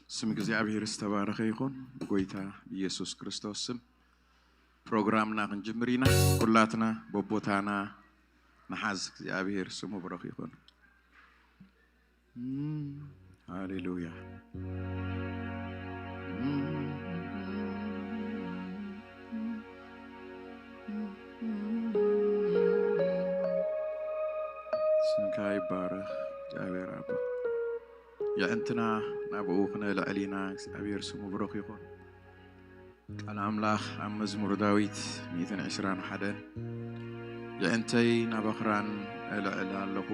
ስም እግዚኣብሔር ዝተባረኸ ይኹን። ብጎይታ ብኢየሱስ ክርስቶስ ስም ፕሮግራምና ክንጅምር ኢና። ኩላትና በቦታና ንሓዝ። እግዚኣብሔር ስሙ ብሩኽ ይኹን። ሃሌሉያ። ስምካ ይባረኽ እግዚኣብሔር ኣቦ። የዕንትና ናብኡ ክነልዕል ኢና። እግዚኣብሔር ስሙ ብሩኽ ይኹን። ቃል ኣምላኽ ኣብ መዝሙር ዳዊት ሚእትን ዕስራን ሓደን፣ የዕንተይ ናባኽራን እልዕል ኣለኹ።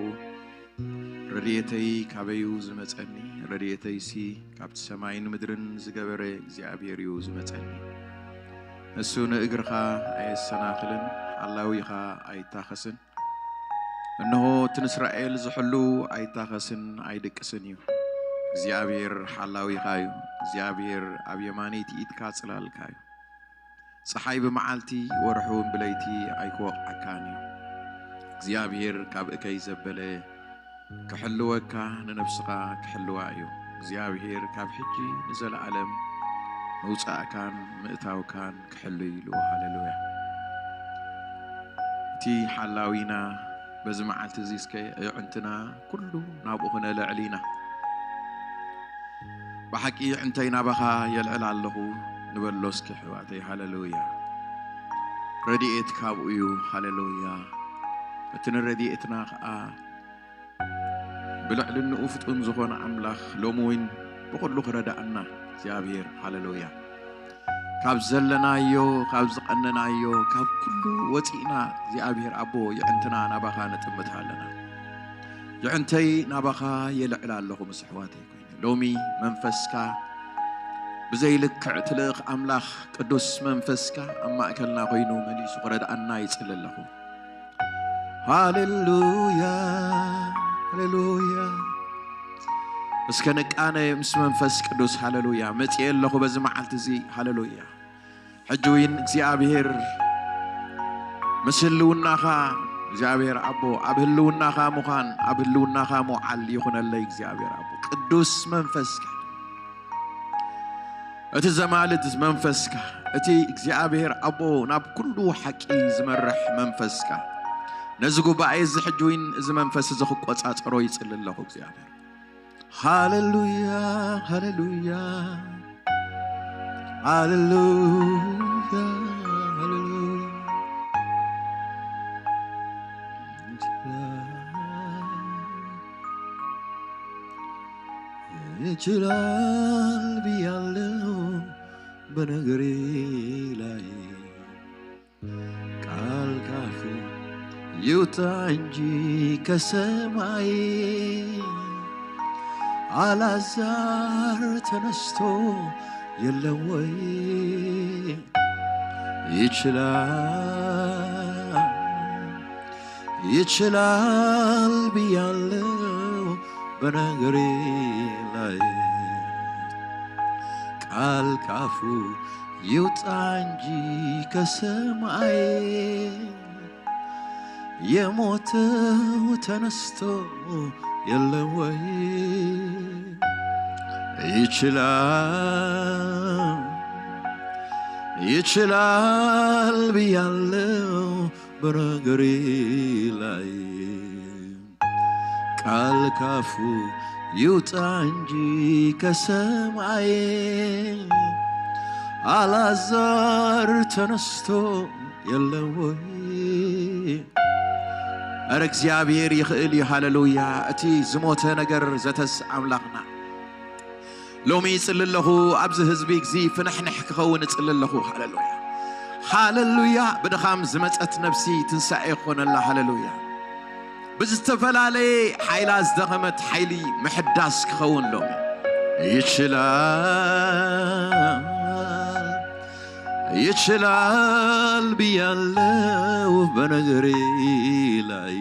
ረድኤተይ ካበዩ ዝመጸኒ? ረድኤተይሲ ካብቲ ሰማይን ምድርን ዝገበረ እግዚኣብሔር እዩ ዝመጸኒ። ንሱ ንእግርኻ ኣየሰናኽልን፣ ሓላዊኻ ኣይታኸስን። እንሆ እቲ ንእስራኤል ዝሕሉ ኣይታኸስን ኣይድቅስን እዩ። እግዚኣብሔር ሓላዊኻ እዩ። እግዚኣብሔር ኣብ የማነይቲ ኢድካ ጽላልካ እዩ። ጸሓይ ብመዓልቲ ወርሒ እውን ብለይቲ ኣይክወቕዓካን እዩ። እግዚኣብሔር ካብ እከይ ዘበለ ክሕልወካ ንነፍስኻ ክሕልዋ እዩ። እግዚኣብሔር ካብ ሕጂ ንዘለኣለም ምውጻእካን ምእታውካን ክሕሉ ኢሉ። ሃሌሉያ። እቲ ሓላዊና በዚ መዓልቲ እዚ እስከ ኣዕይንትና ኩሉ ናብኡ ክነልዕል ኢና። ብሓቂ ኣዕይንተይ ናባኻ የልዕል ኣለኹ ንበሎ እስኪ ኣሕዋተይ። ሃሌሉያ። ረድኤት ካብኡ እዩ። ሃሌሉያ። እቲ ንረድኤትና ኸኣ ብልዕሊ ንኡ ፍጡን ዝኾነ ኣምላኽ ሎሚ እውን ብኹሉ ክረድኣና እግዚኣብሔር። ሃሌሉያ። ካብ ዘለናዮ፣ ካብ ዝቐነናዮ፣ ካብ ኩሉ ወፂእና እግዚኣብሔር ኣቦ የዕንትና ናባኻ ንጥምት ኣለና። የዕንተይ ናባኻ የልዕል ኣለኹ ምስ ኣሕዋተይ ኮይነ። ሎሚ መንፈስካ ብዘይልክዕ ትልእኽ ኣምላኽ ቅዱስ መንፈስካ ኣብ ማእከልና ኮይኑ መሊሱ ክረድኣና ይጽሊ ኣለኹ። ሃሌሉያ፣ ሃሌሉያ። እስከ ንቃነ ምስ መንፈስ ቅዱስ። ሃሌሉያ። መጺኤ ኣለኹ በዚ መዓልቲ እዚ። ሃሌሉያ። ሕጂ እውን እግዚኣብሔር ምስ ህልውናኻ፣ እግዚኣብሔር ኣቦ ኣብ ህልውናኻ ምዃን፣ ኣብ ህልውናኻ ምውዓል ይኹነለይ እግዚኣብሔር ኣቦ። ቅዱስ መንፈስካ፣ እቲ ዘማልድ መንፈስካ፣ እቲ እግዚኣብሔር ኣቦ ናብ ኩሉ ሓቂ ዝመርሕ መንፈስካ፣ ነዚ ጉባኤ እዚ ሕጂ እውን እዚ መንፈስ እዚ ክቆጻጸሮ ይጽሊ ኣለኹ እግዚኣብሔር። ሃሌሉያ፣ ሃሌሉያ፣ ሃሌሉያ፣ ሃሌሉያ። ይችላል ብያለው በነገሬ ላይ ቃል ካፉ ይውጣ እንጂ ከሰማይ። አላዛር ተነስቶ የለም ወይ? ይችላል፣ ይችላል ብያለው በነገሬ ላይ ቃል ካፉ ይውጣ እንጂ ከሰማይ። የሞተው ተነስቶ የለም ወይ? ይችላል፣ ይችላል ብያለው በነገሬ ላይ ቃል ካፉ ይውጣ እንጂ ከሰማይ። አላዛር ተነስቶ የለም ወይ? ኧረ እግዚኣብሔር ይኽእል እዩ። ሃሌሉያ። እቲ ዝሞተ ነገር ዘተስ ኣምላኽና። ሎሚ ይጽሊ ኣለኹ፣ ኣብዚ ህዝቢ እዚ ፍንሕንሕ ክኸውን እጽሊ ኣለኹ። ሃሌሉያ፣ ሃሌሉያ። ብድኻም ዝመጸት ነፍሲ ትንሳኤ ክኾነላ። ሃሌሉያ። ብዝተፈላለየ ሓይላ ዝደኸመት ሓይሊ ምሕዳስ ክኸውን ሎሚ። ይችላል፣ ይችላል ብያለው በነገሬ ላይ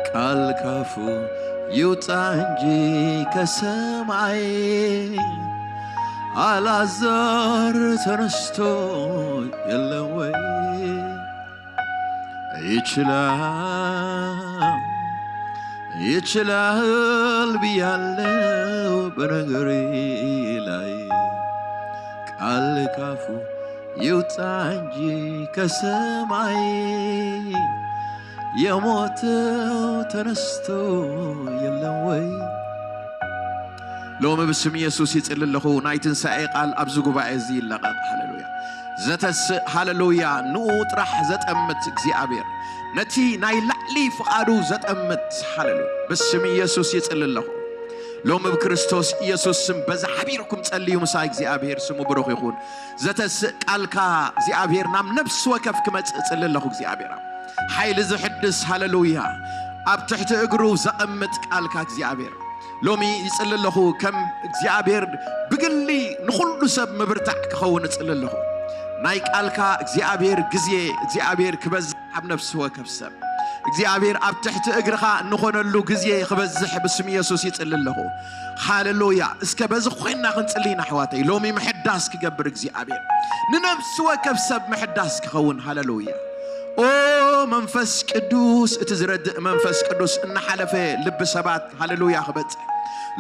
ቃል ካፉ ይውጣ እንጂ ከሰማይ። አላዛር ተነስቶ የለም ወይ? ይችላል፣ ይችላል ብያለው በነገሬ ላይ ቃል ካፉ ይውጣ እንጂ ከሰማይ የሞተው ተነስቶ የለም ወይ? ሎሚ ብስም ኢየሱስ ይጽሊ ኣለኹ። ናይ ትንሳኤ ቃል ኣብዚ ጉባኤ እዚ ይለቐቕ። ሃሌሉያ። ዘተስእ፣ ሃሌሉያ፣ ንኡ ጥራሕ ዘጠምት እግዚኣብሔር፣ ነቲ ናይ ላዕሊ ፍቓዱ ዘጠምት፣ ሃሌሉያ፣ ብስም ኢየሱስ ይጽሊ ኣለኹ። ሎሚ ብክርስቶስ ኢየሱስ ስም በዛ ሓቢርኩም ጸልዩ፣ ምሳይ እግዚኣብሔር ስሙ ብሩኽ ይኹን። ዘተስእ ቃልካ እግዚኣብሔር ናብ ነፍሲ ወከፍ ክመጽእ እጽሊ ኣለኹ እግዚኣብሔር። ሓይሊ ዝሕድስ፣ ሃሌሉያ፣ ኣብ ትሕቲ እግሩ ዘቐምጥ ቃልካ እግዚኣብሔር። ሎሚ ይጽሊ ኣለኹ፣ ከም እግዚኣብሔር ብግሊ ንኹሉ ሰብ ምብርታዕ ክኸውን እጽሊ ኣለኹ። ናይ ቃልካ እግዚኣብሔር ግዜ እግዚኣብሔር ክበዝሕ ኣብ ነፍሲ ወከፍ ሰብ እግዚኣብሔር ኣብ ትሕቲ እግርኻ እንኾነሉ ግዜ ክበዝሕ ብስም ኢየሱስ ይጽሊ ኣለኹ። ሃሌሉያ። እስከ በዚ ኮይና ክንጽልይ ንኣሕዋተይ፣ ሎሚ ምሕዳስ ክገብር እግዚኣብሔር፣ ንነፍሲ ወከፍ ሰብ ምሕዳስ ክኸውን። ሃሌሉያ። ኦ መንፈስ ቅዱስ፣ እቲ ዝረድእ መንፈስ ቅዱስ እናሓለፈ ልቢ ሰባት፣ ሃሌሉያ፣ ክበጽሕ።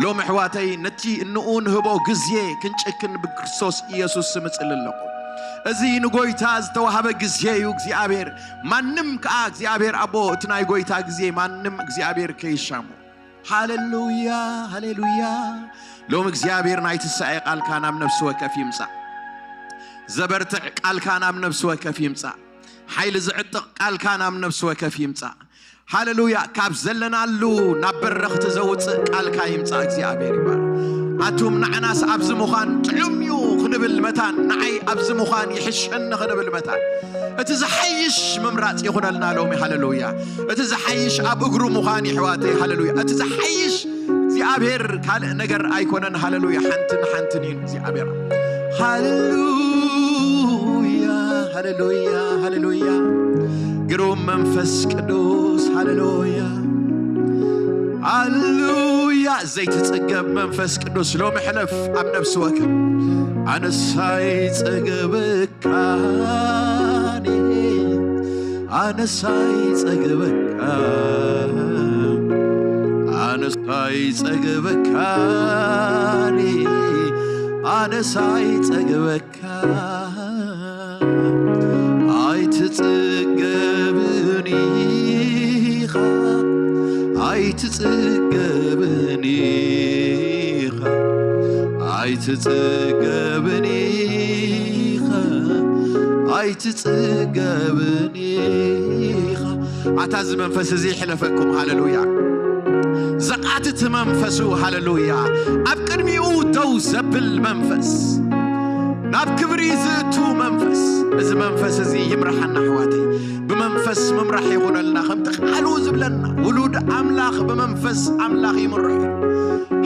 ሎም ኣሕዋተይ፣ ነቲ እንኡ ንህቦ ግዜ ክንጭክን ብክርስቶስ ኢየሱስ ስም እጽሊ ኣለኹ። እዚ ንጎይታ ዝተዋህበ ግዜ እዩ እግዚኣብሔር። ማንም ከኣ እግዚኣብሔር ኣቦ፣ እቲ ናይ ጎይታ ግዜ ማንም እግዚኣብሔር ከይሻሙ። ሃሌሉያ፣ ሃሌሉያ። ሎም እግዚኣብሔር ናይ ትንሳኤ ቃልካ ናብ ነፍሲ ወከፍ ይምጻእ። ዘበርትዕ ቃልካ ናብ ነፍሲ ወከፍ ይምጻእ። ሓይሊ ዝዕጥቕ ቃልካ ናብ ነፍሲ ወከፍ ይምጻእ። ሃሌሉያ። ካብ ዘለናሉ ናብ በረኽቲ ዘውፅእ ቃልካ ይምጻእ። እግዚኣብሔር ይባረክ። ኣቱም ንዓናስ ኣብዚ ምዃን ጥዑም እዩ ክንብል መታን፣ ንዓይ ኣብዚ ምዃን ይሕሸኒ ክንብል መታን፣ እቲ ዝሓይሽ ምምራጽ ይኹነልና ሎሚ። ሃሌሉያ። እቲ ዝሓይሽ ኣብ እግሩ ምዃን ይሕዋተይ። ሃሌሉያ። እቲ ዝሓይሽ እግዚኣብሔር ካልእ ነገር ኣይኮነን። ሃሌሉያ። ሓንትን ሓንትን እዩ እግዚኣብሔር። ሃሌሉያ፣ ሃሌሉያ፣ ሃሌሉያ። ግሩም መንፈስ ቅዱስ፣ ሃሌሉያ፣ ሃሌሉያ። ዘይትጽገብ መንፈስ ቅዱስ ሎሚ ሕለፍ ኣብ ነፍሲ ወከፍ። ኣነሳይ ጸገብካኒ፣ ኣነሳይ ጸገብካ፣ ኣነሳይ ጸገብካኒ፣ ኣነሳይ ጸገብካ። ኣይትጽገብን ኢኻ፣ ኣይትጽገብን ኢኻ፣ ኣይትጽገብን ኢኻ፣ ኣይትጽገብን ኢኻ። ኣታ እዚ መንፈስ እዚ ይሕለፈኩም። ሃሌሉያ። ዘቃትት መንፈሱ፣ ሃሌሉያ፣ ኣብ ቅድሚኡ ደው ዘብል መንፈስ፣ ናብ ክብሪ ዝእቱ መንፈስ፣ እዚ መንፈስ እዚ ይምርሓና ኣሕዋተይ። ብመንፈስ ምምራሕ ይኹነልና፣ ከምቲ ቃሉ ዝብለና ውሉድ ኣምላኽ ብመንፈስ ኣምላኽ ይምርሑ።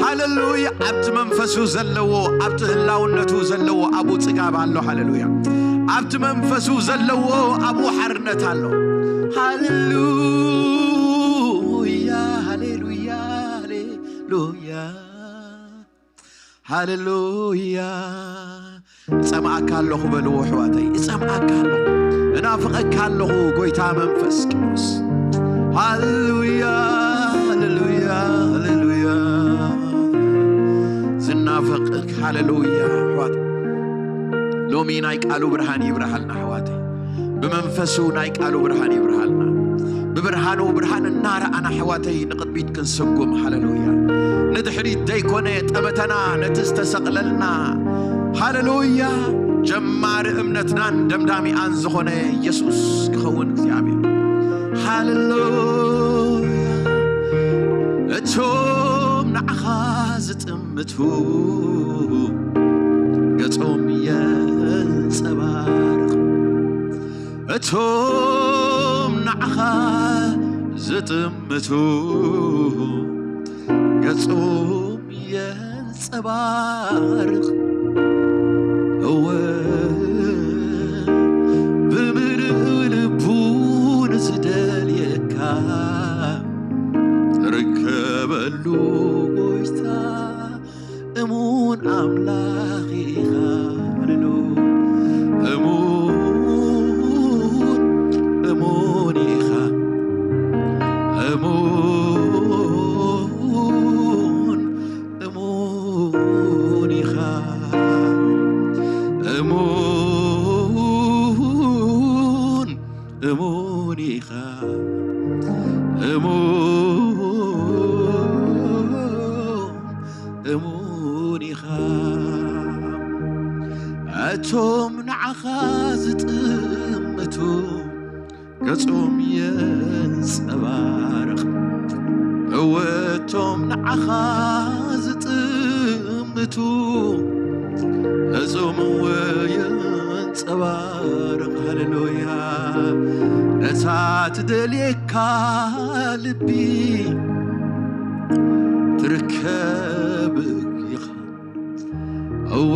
ሃሌሉያ። ኣብቲ መንፈሱ ዘለዎ፣ ኣብቲ ህላውነቱ ዘለዎ ኣብኡ ጽጋብ ኣሎ። ሃሌሉያ። ኣብቲ መንፈሱ ዘለዎ ኣብኡ ሓርነት ኣሎ። ሃሌሉያ፣ ሃሌሉያ፣ ሃሌሉያ፣ ሃሌሉያ። እጸምኣካ ኣለኹ በልዎ ኣሕዋተይ፣ እጸምኣካ ኣለኹ፣ እናፍቐካ ኣለኹ ጎይታ መንፈስ ቅዱስ። ሃሌሉያ፣ ሃሌሉያ፣ ሃሌሉያ። ዝናፍቐክ፣ ሃሌሉያ። ኣሕዋት፣ ሎሚ ናይ ቃሉ ብርሃን ይብርሃልና ኣሕዋተይ። ብመንፈሱ ናይ ቃሉ ብርሃን ይብርሃልና። ብብርሃኑ ብርሃን እናረኣና ኣሕዋተይ ንቕድሚት ክንስጉም። ሃሌሉያ። ንድሕሪት ዘይኮነ ጠመተና፣ ነቲ ዝተሰቕለልና፣ ሃሌሉያ፣ ጀማሪ እምነትናን ደምዳሚኣን ዝኾነ ኢየሱስ ክኸውን እግዚኣብሔር። ሃሌሉያ። እቶም ንዓኻ ዝጥምቱ ገጾም የንጸባርቕ። እቶም ንዓኻ ዝጥምቱ ገጾም የንጸባርቕ። እወ፣ ብምልእ ልቡ ንዝደልየካ ርከበሉ ጎይታ። እሙን ኣምላኽ ኢኻ። ሃሌሉ-፣ እሙን፣ እሙን ኢኻ። እሙን እሙን ኢኻ፣ እሙን፣ እሙን ኢኻ። እቶም ንዓኻ ዝጥምቱ ገጾም የንጸባርቕ። እወ እቶም ንዓኻ ዝጥምቱ ገጾም እወ የንጸባርቕ። ሃሌሉያ። ነታ ትደልየካ ልቢ ትርከብ ኢኻ። እወ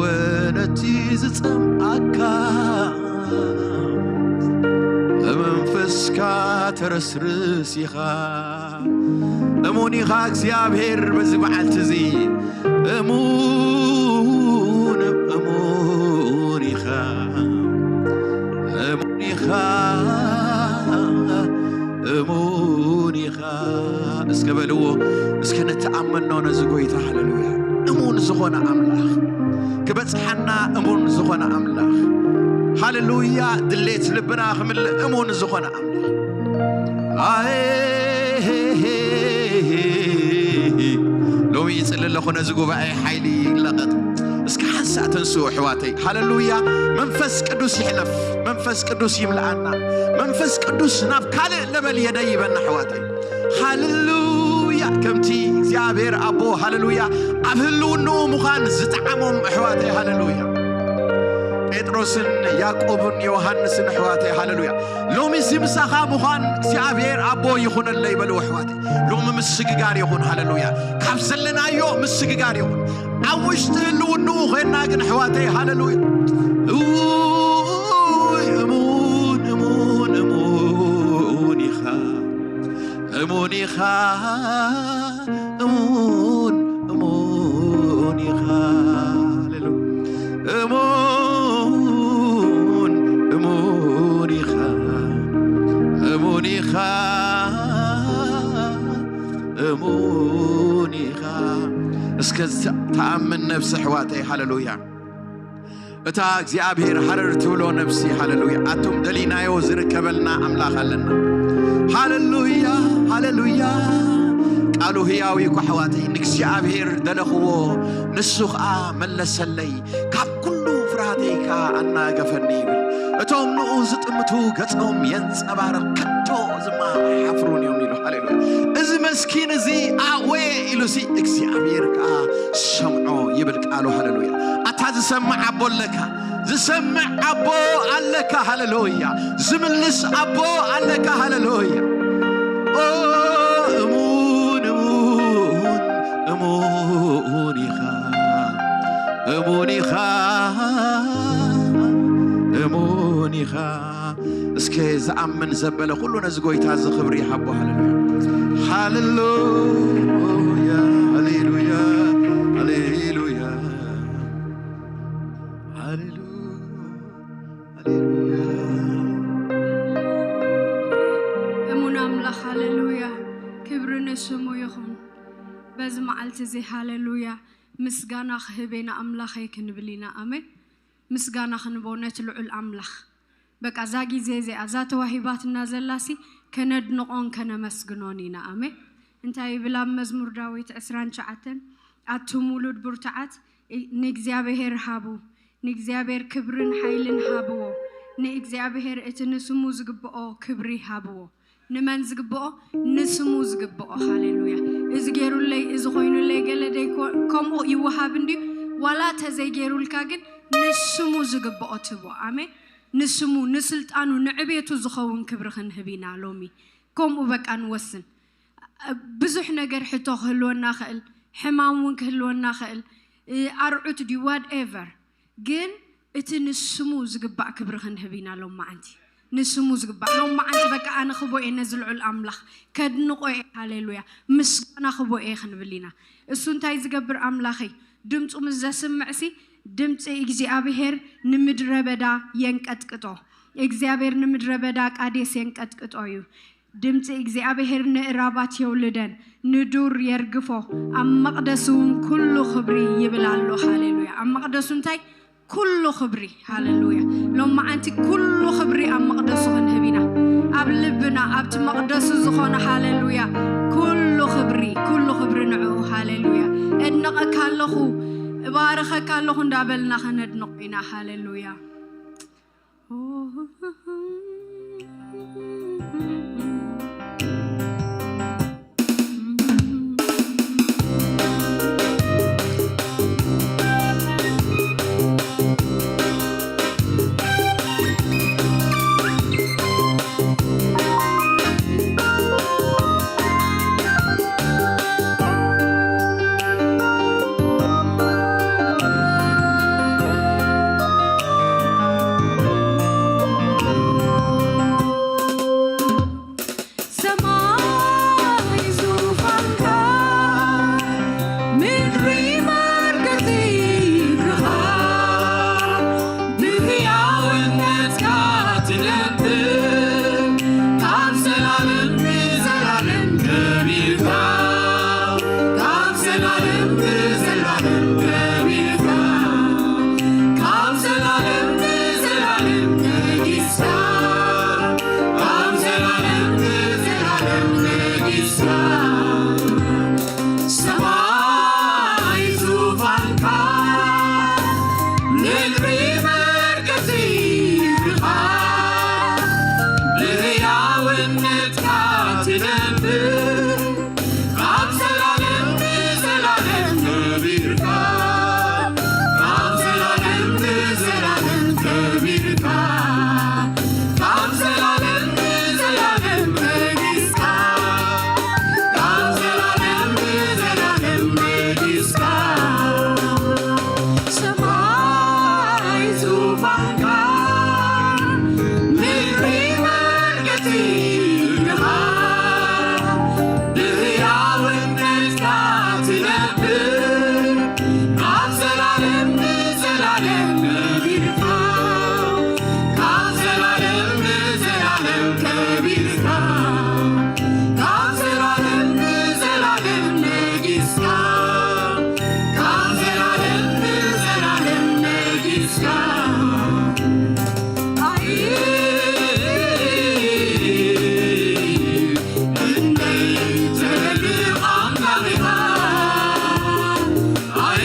ነቲ ዝጸምኣካ ብመንፈስካ ተረስርስ ኢኻ። እሙን ኢኻ እግዚኣብሔር በዚ መዓልቲ እዚ። እሙን፣ እሙን ኢኻ። እሙን ኢኻ። እሙን ኢኻ። እስከ በልዎ፣ እስከ ንተኣመኖ ነዚ ጎይታ። ሃሌሉያ። እሙን ዝኾነ ኣምላኽ፣ ክበጽሓና እሙን ዝኾነ ኣምላኽ። ሃሌሉያ። ድሌት ልብና ክምልእ እሙን ዝኾነ ኣምላኽ። ኣየ፣ ሎሚ ይጽሊ ኣለኹ፣ ነዚ ጉባኤ ሓይሊ ይለቐቕ። እስከ ሓንሳእ ተንስኡ ኣሕዋተይ። ሃሌሉያ። መንፈስ ቅዱስ ይሕለፍ፣ መንፈስ ቅዱስ ይምልኣና። መንፈስ ቅዱስ ናብ ካልእ ለበል የደይበና ኣሕዋተይ። ሃሌሉያ። ከምቲ እግዚኣብሔር ኣቦ፣ ሃሌሉያ፣ ኣብ ህልውንኡ ምዃን ዝጠዓሞም ኣሕዋተይ። ሃሌሉያ። ጴጥሮስን ያዕቆብን ዮሃንስን ኣሕዋተይ። ሃሌሉያ። ሎሚ እዚ ምሳኻ ምዃን እግዚኣብሔር ኣቦ ይኹነለይ በሉ ኣሕዋተይ። ሎሚ ምስግጋር ይኹን። ሃሌሉያ። ካብ ዘለናዮ ምስግጋር ይኹን። ኣብ ውሽጢ ህልውንኡ ኮይና ግን ኣሕዋተይ። ሃሌሉያ። እውይ፣ እሙን፣ እሙን፣ እሙን ኢኻ። እሙን ኢኻ። እሙን፣ እሙን ኢኻ። ሃሌሉያ። እሙን፣ እሙን ኢኻ። እሙን ኢኻ። እሙን ኢኻ። እስከ ዝ-፣ ተኣምን ነብሲ ኣሕዋተይ። ሃሌሉያ። እታ እግዚኣብሔር ሃረር ትብሎ ነብሲ። ሃሌሉያ። ኣቱም ደሊናዮ ዝርከበልና ኣምላኽ ኣለና። ሃሌሉያ፣ ሃሌሉያ። ቃሉ ህያው እዩ እኮ ኣሕዋተይ። ንእግዚኣብሔር ደለኽዎ፣ ንሱ ኸኣ መለሰለይ። ካብ ኩሉ ፍርሃተይ ከኣ ኣናገፈኒ ይብል። እቶም ንኡ ዝጥምቱ ገጾም የንጸባርቕ፣ ከቶ ዝማ ኣይሓፍሩን እዮም ኢሉ። ሃሌሉያ። እዚ መስኪን እዚ ኣወየ ኢሉሲ እግዚኣብሔር ከኣ ሰምዖ ይብል ቃሉ። ሃሌሉያ። ኣታ ዝሰምዕ ኣቦ ኣለካ፣ ዝሰምዕ ኣቦ ኣለካ። ሃሌሉያ። ዝምልስ ኣቦ ኣለካ። ሃሌሉያ። ኦ፣ እሙን፣ እሙን፣ እሙን ኢኻ፣ እሙን ኢኻ፣ እሙን ኢኻ። እስከ ዝኣምን ዘበለ ኩሉ ነዚ ጎይታ እዚ ክብሪ ይሃቦ። ሃሌሉያ፣ ሃሌሉያ፣ ሃሌሉያ፣ ሃሌሉያ፣ ሃሌሉያ፣ ሃሌሉያ። እሙን ኣምላኽ፣ ሃሌሉያ፣ ክብሪ ንስሙ ይኹን። በዚ መዓልቲ እዚ ሃሌሉያ ምስጋና ክህብ ኢና ኣምላኸይ ክንብል ኢና። ኣሜን። ምስጋና ክንቦ ነቲ ልዑል ኣምላኽ። በቃ እዛ ግዜ እዚኣ እዛ ተዋሂባትና ዘላሲ ከነድንቖን ከነመስግኖን ኢና። ኣሜን። እንታይ ይብል ኣብ መዝሙር ዳዊት ዕስራን ትሽዓተን፣ ኣቱም ውሉድ ብርቱዓት ንእግዚኣብሔር ሃቡ፣ ንእግዚኣብሔር ክብርን ሓይልን ሃብዎ፣ ንእግዚኣብሔር እቲ ንስሙ ዝግብኦ ክብሪ ሃብዎ። ንመን ዝግብኦ? ንስሙ ዝግብኦ። ሃሌሉያ። እዚ ገይሩለይ፣ እዚ ኮይኑለይ፣ ገለ ደይ ኮ-፣ ከምኡ ይወሃብ እንድዩ። ዋላ ተዘይገይሩልካ ግን ንስሙ ዝግብኦ ትቦ። ኣሜን። ንስሙ፣ ንስልጣኑ፣ ንዕቤቱ ዝኸውን ክብሪ ክንህብ ኢና ሎሚ። ከምኡ በቃ ንወስን። ብዙሕ ነገር ሕቶ ክህልወና ኽእል፣ ሕማም እውን ክህልወና ኽእል፣ እ፣ ኣርዑት ድዩ፣ ዋትኤቨር። ግን እቲ ንስሙ ዝግባእ ክብሪ ክንህብ ኢና ሎም መዓንቲ። ንስሙ ዝግባእ። ሎም መዓንቲ በቃ ኣነ ክቦ እየ ነዚ ልዑል ኣምላኽ፣ ከድንቆ እየ፣ ሃሌሉያ፣ ምስጋና ክቦ እየ ክንብል ኢና። እሱ እንታይ ዝገብር ኣምላኸይ? ድምፁ ምስ ዘስምዕሲ፣ ድምፂ እግዚኣብሄር ንምድረ በዳ የንቀጥቅጦ። እግዚኣብሄር ንምድረ በዳ ቃዴስ የንቀጥቅጦ እዩ። ድምፂ እግዚኣብሄር ንእራባት የውልደን፣ ንዱር የርግፎ፣ ኣብ መቕደስ እውን ኩሉ ክብሪ ይብል ኣሎ። ሃሌሉያ። ኣብ መቕደሱ እንታይ? ኩሉ ክብሪ። ሃሌሉያ። ሎም መዓንቲ ኩሉ ክብሪ ኣብ መቕደሱ ክንህብ ኢና። ኣብቲ መቕደሱ ዝኾነ። ሃሌሉያ። ኩሉ ክብሪ፣ ኩሉ ክብሪ ንዕኡ። ሃሌሉያ። እድነቐካ ኣለኹ፣ እባርኸካ ኣለኹ እንዳበልና ከነድንቖ ኢና። ሃሌሉያ። ሰማይ ዙፋንካ፣ ምድሪ መርገጺ እግርኻ፣ ብህያውነትካ ትነብር፣ ካብ ዘላለም ንዘላለም ከቢርካ፣ ካብ ዘላለም ንዘላለም ከቢርካ፣ ካብ ዘላለም ንዘላለም ነጊስካ፣ ካብ ዘላለም ንዘላለም ነጊስካ። ሰማይ ዙፋንካ፣ ምድሪ መርገጺ እግርኻ፣ ብህያውነትካ ትነብር፣ ካብ ዘላለም ንዘላለም ከቢርካ፣ ካብ ዘላለም ንዘላለም ከቢርካ፣ ካብ ዘላለም ንዘላለም ነጊስካ፣ ካብ ዘላለም ንዘላለም ነጊስካ። ሰማይ ዙፋንካ፣ ምድሪ መርገጺ እግርኻ፣ ብህያውነትካ ትነብር፣ ካብ ዘላለም ንዘላለም ከቢርካ፣ ካብ ዘላለም ንዘላለም ከቢርካ፣ ካብ ዘላለም ንዘላለም ነጊስካ፣ ካብ ዘላለም ንዘላለም ነጊስካ። ኣይ፣ ክንደይ ትልቅ ኣምላኽ ኢኻ። ኣይ፣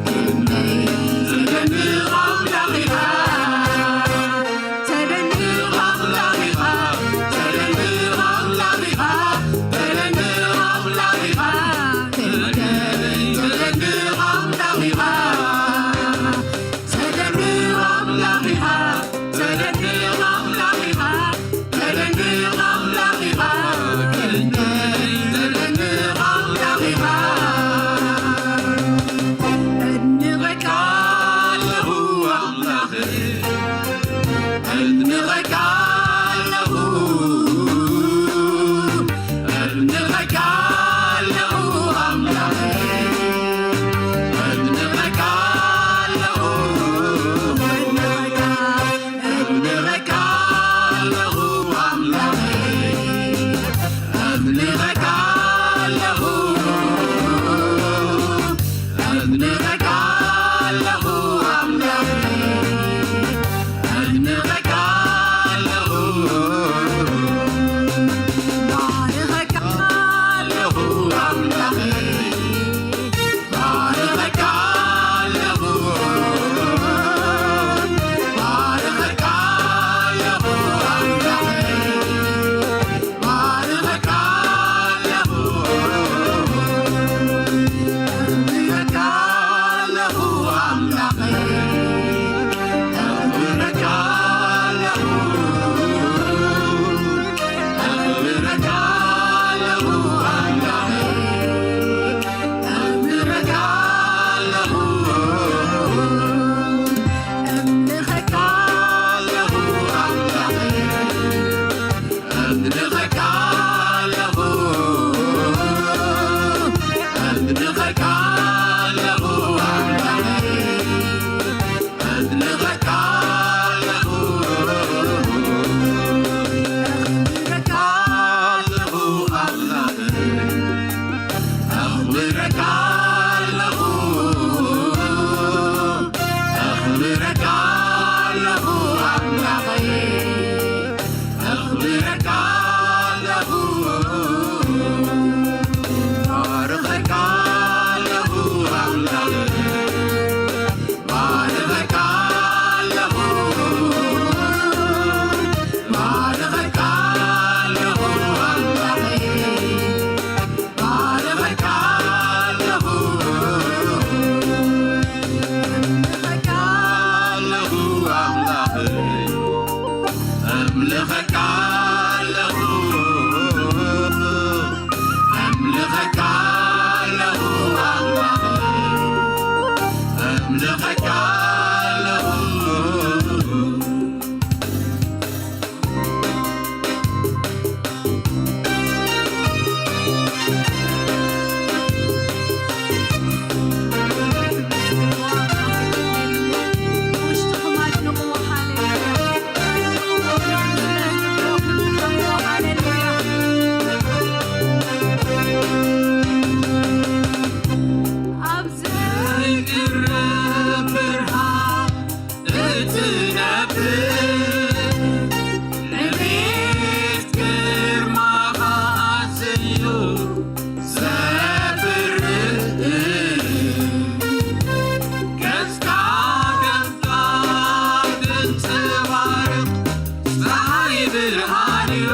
ክንደይ ትልቅ ኣምላኽ ኢኻ። ኣለኹ ኣምላኸይ፣ ኣኽብረካ ኣለኹ፣ ባርኸካ ኣለኹ ኣምላኸይ፣ ባርኸካ ኣለኹ፣ ባርኸካ ኣለኹ ኣምላኸይ። ባርኸካ ኣለኹ፣ እምልኸካ ኣለኹ ኣምላኸይ፣ እምልኸካ ኣለኹ፣ እምልኸካ ኣለኹ ኣምላኸይ፣ እምልኸካ ኣለኹ። ኣብ ዘይቅረብ ብርሃን እትነብር፣ ዕቤት ግርማኻ ኣዝዩ ዘብርህ፣ ገጽካ ገምታ ዘንጸባርቕ ጸሓይ ብርሃን እዩ።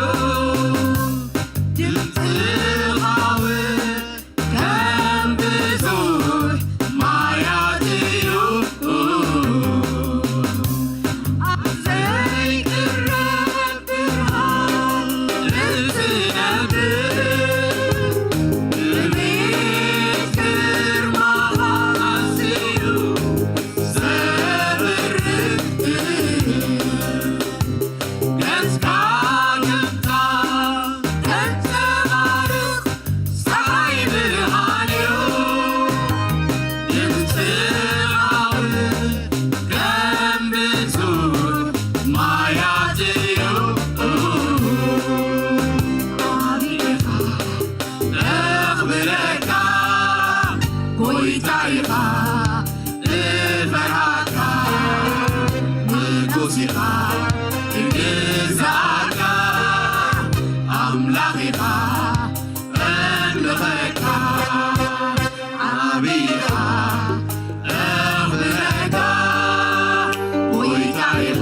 ድምጽኻ እውን ከም ብዙሕ ማያት እዩ። ኣብ ዘይቅረብ ብርሃን እትነብር፣ ብቤት ግርማኻ ኣዝዩ ዘብርህ፣ ገጽካ ገምታ ተንጸባርቕ ጸሓይ ብርሃን እዩ። ድምጽኻ እውን ከም ብዙሕ ማያት እዩ። ኣቢኻ እኽብረካ፣ ጎይታ ኢኻ እፈርሃካ፣ ንጉስ ኢኻ እግዛእካ፣ ኣምላኽ ኢኻ እምልኸካ፣ ዓቢ ኢኻ እኽብረካ፣ ጎይታ ኢኻ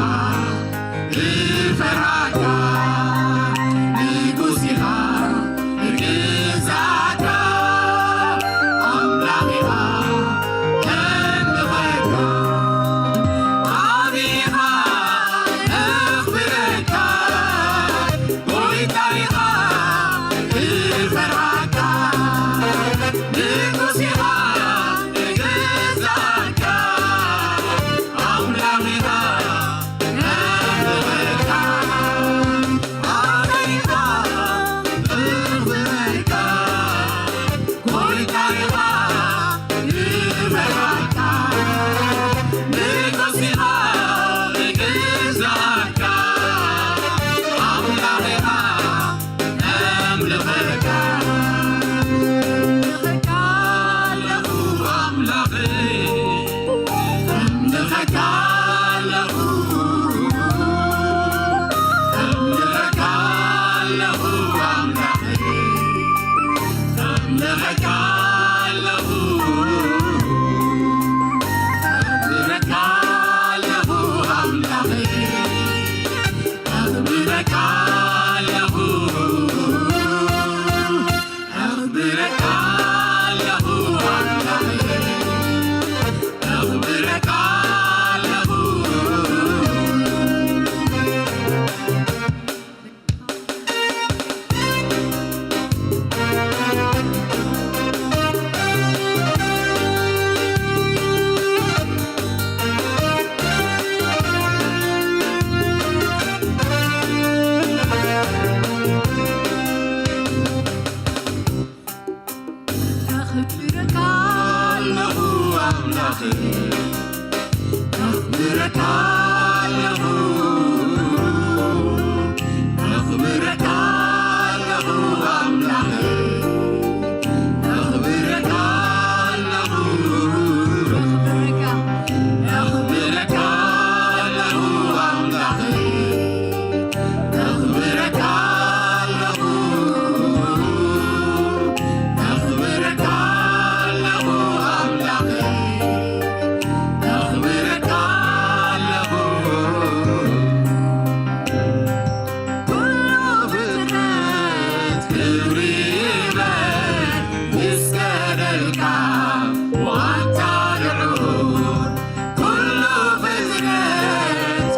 እፈርሃካ፣ ንጉስ ኢኻ እግዛእካ፣ ኣምላኽ ኢኻ እምልኸካ፣ ዓቢ ኢኻ እኽብረካ፣ ጎይታ ኢኻ እፈርሃካ፣ ንጉስ ኢኻ እግዛእካ፣ ኣምላኽ ኢኻ እምልኸካ፣ ዓቢ ኢኻ እኽብረካ፣ ጎይታ ኢኻ እፈርሃካ፣ ንጉስ ኢኻ እግዛእካ፣ ኣምላኽ ኢኻ እምልኸካ፣ እምልኸካ ኣለኹ ኣምላኸይ፣ እምልኸካ ኣለኹ፣ እምልኸካ ኣለኹ ኣምላኸይ፣ እምልኸካ ኣለኹ፣ እኽብረካ ኣለኹ ኣምላኸይ፣ እኽብረካ ኣለኹ፣ እኽብረካ ኣለኹ ኣምላኸይ፣ እኽብረካ ኣለኹ።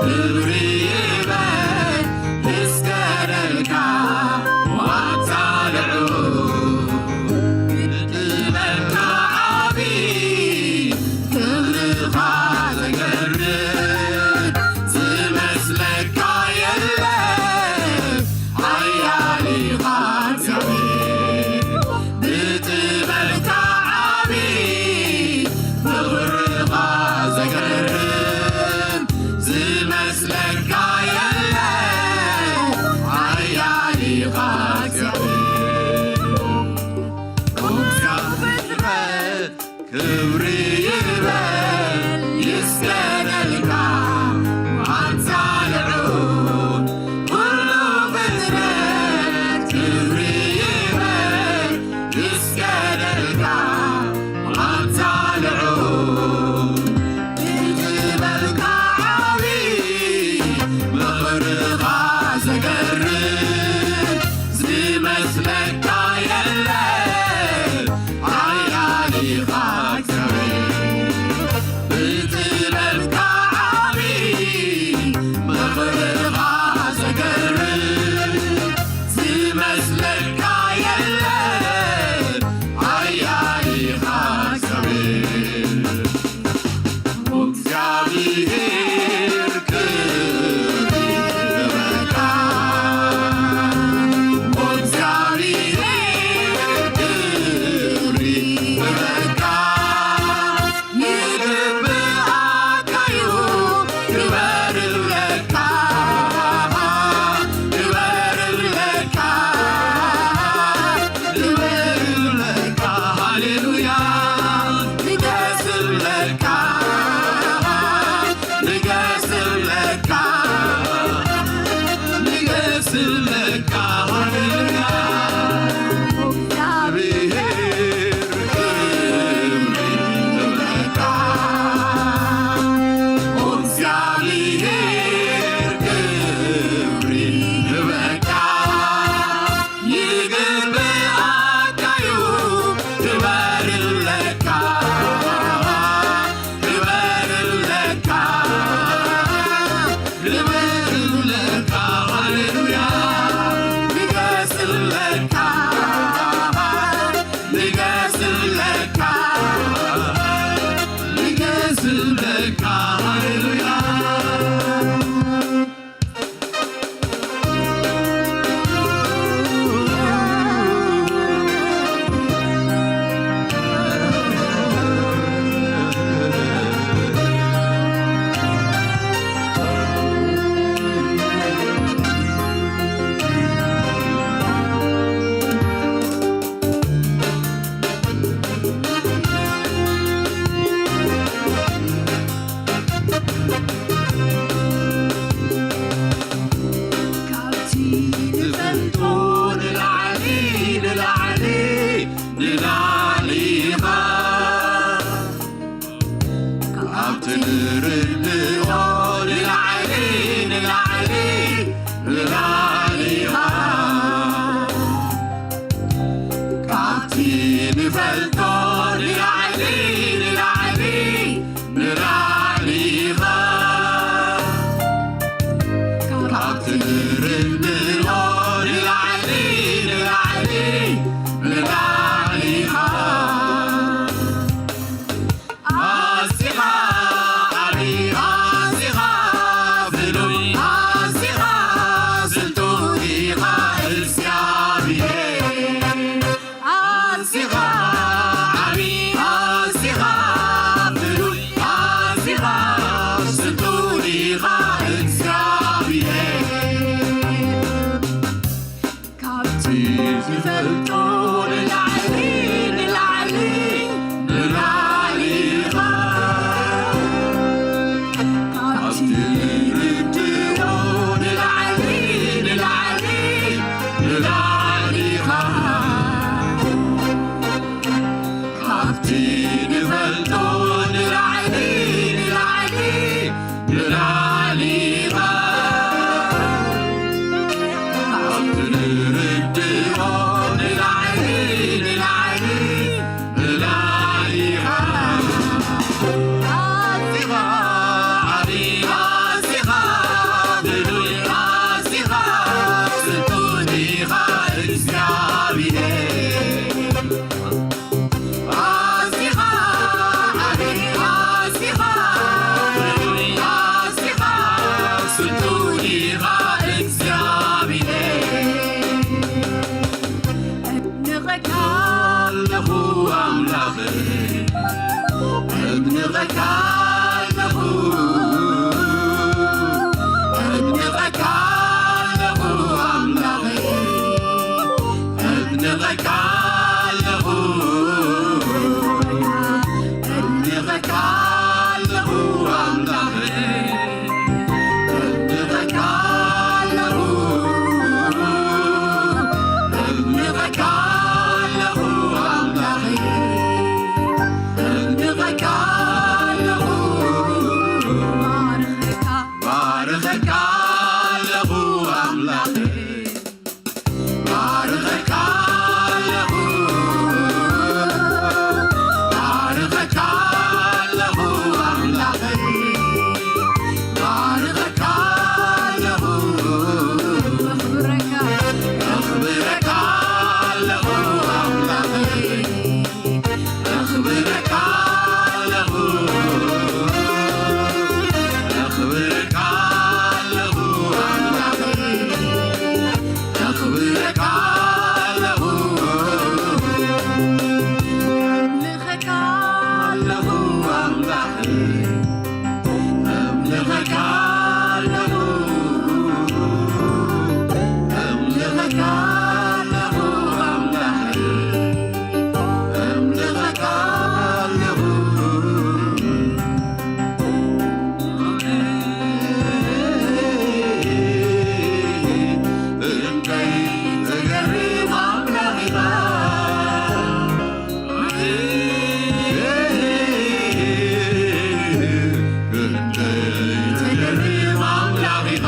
ክብሪ ይበል እስከ ደልካ ዋንታ ልዑል። ብጥበብካ ዓቢ ክብርኻ ዘገርም ዝመስለካ የለን። ሓያል ኢኻ እግዚኣብሔር፣ ብጥበብካ ዓቢ፣ ፍቕርኻ ዘገርም ዝመስለካ የለን። ሓያል ኢኻ እግዚኣብሔር። ኩሉ ፍጥረት ክብሪ ይበል ይስገደልካ፣ ኣንታ ልዑል ኩሉ ፍጥረት ክብሪ ይበል ይስገደልካ፣ ኣንታ ልዑል። ብጥበብካ ዓቢ፣ ምኽርኻ ዘገርም ዝመስለካ የለን። ሓያል ኢኻ እግዚኣብሔር፣ ብጥበብካ ዓቢ፣ ምኽርኻ ዘገርም ዝመስለካ የለን። ሓያል ኢኻ እግዚኣብሔር። እግዚኣብሔር ክብሪ ይግበረካ። እግዚኣብሔር ክብሪ ይግበረካ። ይግብኣካ እዩ። ክበርለካ፣ ክበርለካ፣ ክበርለካ። ሃሌሉያ። ንገስለካ፣ ንገስለካ፣ ንገስለካ። ሃሌሉያ። እግዚኣብሔር ክብሪ ይግበረካ። እግዚኣብሔር ክብሪ ይግበረካ። ይግብኣካ እዩ። ክበርለካ፣ ክበርለካ፣ ክበርለካ። ሃሌሉያ። ንገስለካ፣ ንገስለካ፣ ንገስለካ። ሃሌሉያ። ካብቲ ንፈልጦ ንላዕሊ፣ ንላዕሊ፣ ንላዕሊ ኢኻ። ካብቲ ንርድኦ ንላዕሊ፣ ንላዕሊ፣ ንላዕሊ ኢኻ። ካብቲ ንፈልጦ ንላዕሊ፣ ንላዕሊ፣ ንላዕሊ ኢኻ። ካብቲ ንርድኦ ንላዕሊ፣ ንላዕሊ፣ ንላዕሊ ኢኻ። ኣዚኻ ዓቢ፣ ኣዚኻ ፍሉይ፣ ኣዚኻ ስልጡን ኢኻ እግዚኣብሔር። ኣዚኻ ዓቢ፣ ኣዚኻ ፍሉይ፣ ኣዚኻ ስልጡን ኢኻ እግዚኣብሔር። ካብቲ ዝፈልጦ ንላዕሊ፣ ንላዕሊ፣ ንላዕሊ ኢኻ። ካብቲ ንርድኦ ንላዕሊ፣ ንላዕሊ፣ ንላዕሊ ኢኻ። ካብቲ ንፈልጦ ንላዕሊ፣ ንላዕሊ፣ ንላዕሊ ኢኻ። ካብቲ ንርድኦ ንላዕሊ፣ ንላዕሊ፣ ንላዕሊ ኢኻ። ኣዚኻ ዓቢ፣ ኣዚኻ ባርኸካ ኣለኹ ኣምላኸይ፣ ባርኸካ ኣለኹ፣ ባርኸካ ኣለኹ ኣምላኸይ፣ ባርኸካ ኣለኹ፣ ኣኽብረካ ኣለኹ ኣምላኸይ። ኣኽብረካ ኣለኹ፣ ኣኽብረካ ኣለኹ ኣምላኸይ፣ ኣኽብረካ ኣለኹ። ኣምልኸካ ኣለኹ ኣምላኸይ፣ ኣምልኸካ ኣለኹ፣ ኣምልኸካ ኣለኹ ኣምላኸይ። ኣምልኸካ ኣለኹ። እንታይ ትገርም ኣምላኽ ኢኻ። እንታይ ትገርም ኣምላኽ ኢኻ።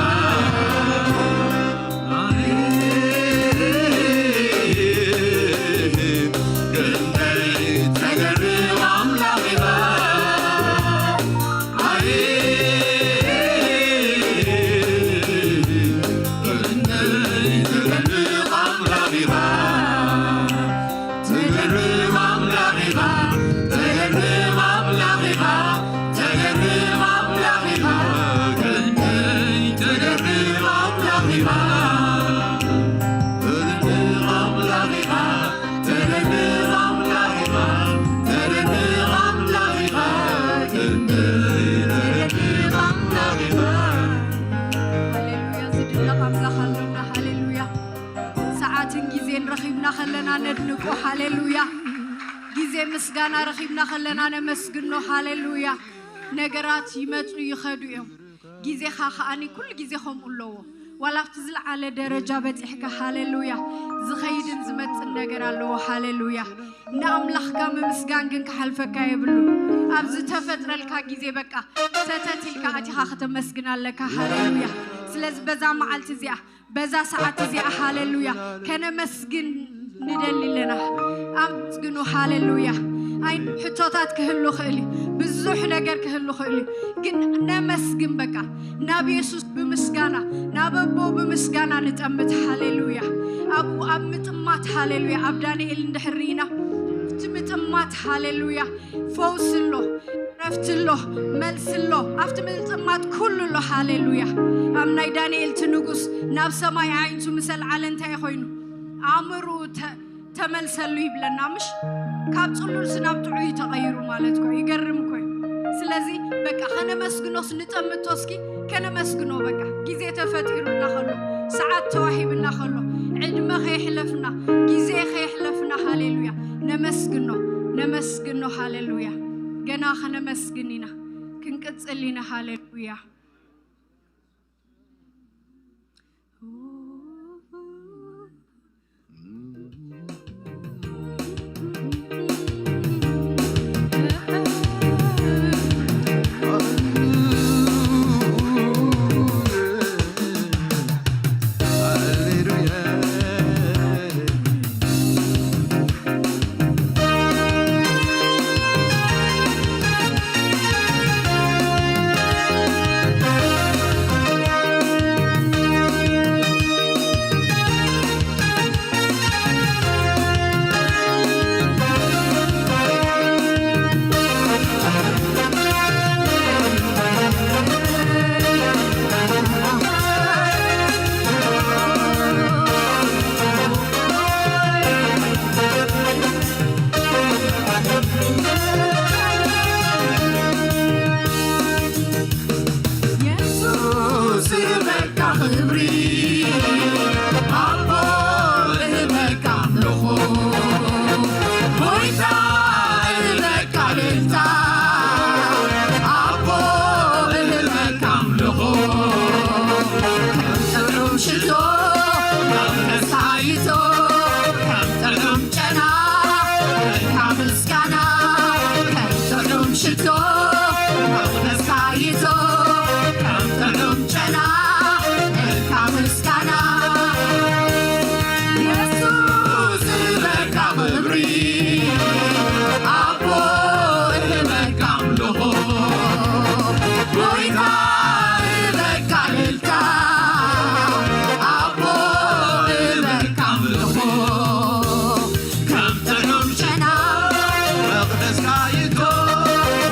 ሃሌሉያ፣ ዝድነቕ ኣምላኽ ኣሎና። ሃሌሉያ። ሰዓትን ግዜን ረኺብና ከለና ነድንቆ። ሃሌሉያ። ግዜ ምስጋና ረኺብና ከለና ነመስግኖ። ሃሌሉያ። ነገራት ይመጹ ይኸዱ እዮም። ግዜኻ ከኣኒ ኩሉ ግዜ ከምኡ ኣለዎ። ዋላ ኣብቲ ዝለዓለ ደረጃ በጺሕካ፣ ሃሌሉያ፣ ዝኸይድን ዝመጽን ነገር ኣለዎ። ሃሌሉያ። ንኣምላኽካ ምምስጋን ግን ክሓልፈካ የብሉ። ኣብ ዝተፈጥረልካ ግዜ በቃ ሰተት ኢልካ ኣቲኻ ከተመስግን ኣለካ። ሃሌሉያ። ስለዚ በዛ መዓልቲ እዚኣ፣ በዛ ሰዓት እዚኣ፣ ሃሌሉያ፣ ከነመስግን ንደሊ ኣለና። ኣመስግኑ። ሃሌሉያ። ኣይ ሕቶታት ክህሉ ክእል እዩ፣ ብዙሕ ነገር ክህሉ ክእል እዩ፣ ግን ነመስግን። በቃ ናብ የሱስ ብምስጋና፣ ናብ ኣቦ ብምስጋና ንጠምት። ሃሌሉያ። ኣብኡ ኣብ ምጥማት፣ ሃሌሉያ፣ ኣብ ዳንኤል እንድሕር ርኢና፣ ኣብቲ ምጥማት፣ ሃሌሉያ፣ ፈውሲ ኣሎ፣ ዕረፍቲ ኣሎ፣ መልሲ ኣሎ፣ ኣብቲ ምጥማት ኩሉ ኣሎ። ሃሌሉያ። ኣብ ናይ ዳንኤል እቲ ንጉስ ናብ ሰማይ ኣዒንቱ ምስ ኣልዓለ እንታይ ኮይኑ? ኣእምርኡ ተ-፣ ተመልሰሉ ይብለና፣ ምሽ? ካብ ጽሉልሲ ናብ ጥዑይ ተቐይሩ ማለት እኮ እዩ። ይገርም እኮ እዩ። ስለዚ በቃ ከነመስግኖስ ንጠምቶ እስኪ፣ ከነመስግኖ በቃ። ግዜ ተፈጢሩልና ከሎ፣ ሰዓት ተዋሂብና ከሎ፣ ዕድመ ከየሕለፍና፣ ግዜ ከየሕለፍና፣ ሃሌሉያ፣ ነመስግኖ፣ ነመስግኖ፣ ሃሌሉያ። ገና ከነመስግን ኢና፣ ክንቅጽል ኢና። ሃሌሉያ። የሱስ እህበካ ክብሪ፣ ኣቦ እህበካ ኣምልኾ፣ ጎይታ እህበካ እልልታ፣ ኣቦ እህበካ ኣምልኾ። ከም ጥዑም ሽቶ፣ ከም መሳይቶ፣ ከም ጥዑም ጨና፣ እካ ምስጋና፣ ከም ጥዑም ሽቶ፣ ከም መሳይቶ፣ ከም ጥዑም ጨና እካ ምስጋና የሱስ እበካ ክብሪ ኣቦ እህበካ ኣምልኾ ጎይታ እበካ ልልታ ኣቦ እበካ ኣምልኾ ከም ጥዑም ጨና መቕደስካ ይእቶ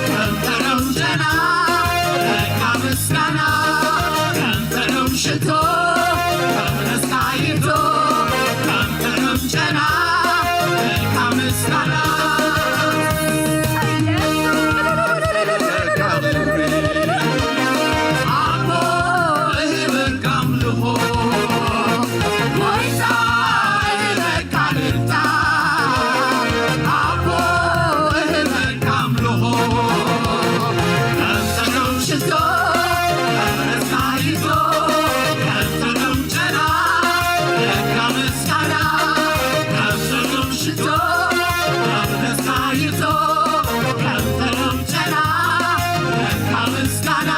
ከም ጥዑም ጨና እካ ምስጋና ከም ጥዑም ሽቶ መቕደስካ ይእቶ ከም ጥዑም ጨና እካ ምስጋና ኣቦ እህበካ ኣምልኾ ጎይታ እህበካ ልልታ ኣቦ እህበካ ኣምልኾ ከም ጥዑም ሽቶ መቕደስካ ይእቶ ከም ጥዑም ጨና እካ ምስጋና ከም ጥዑም ሽቶ መቕደስካ ይእቶ ከም ጥዑም ጨና እካ ምስጋና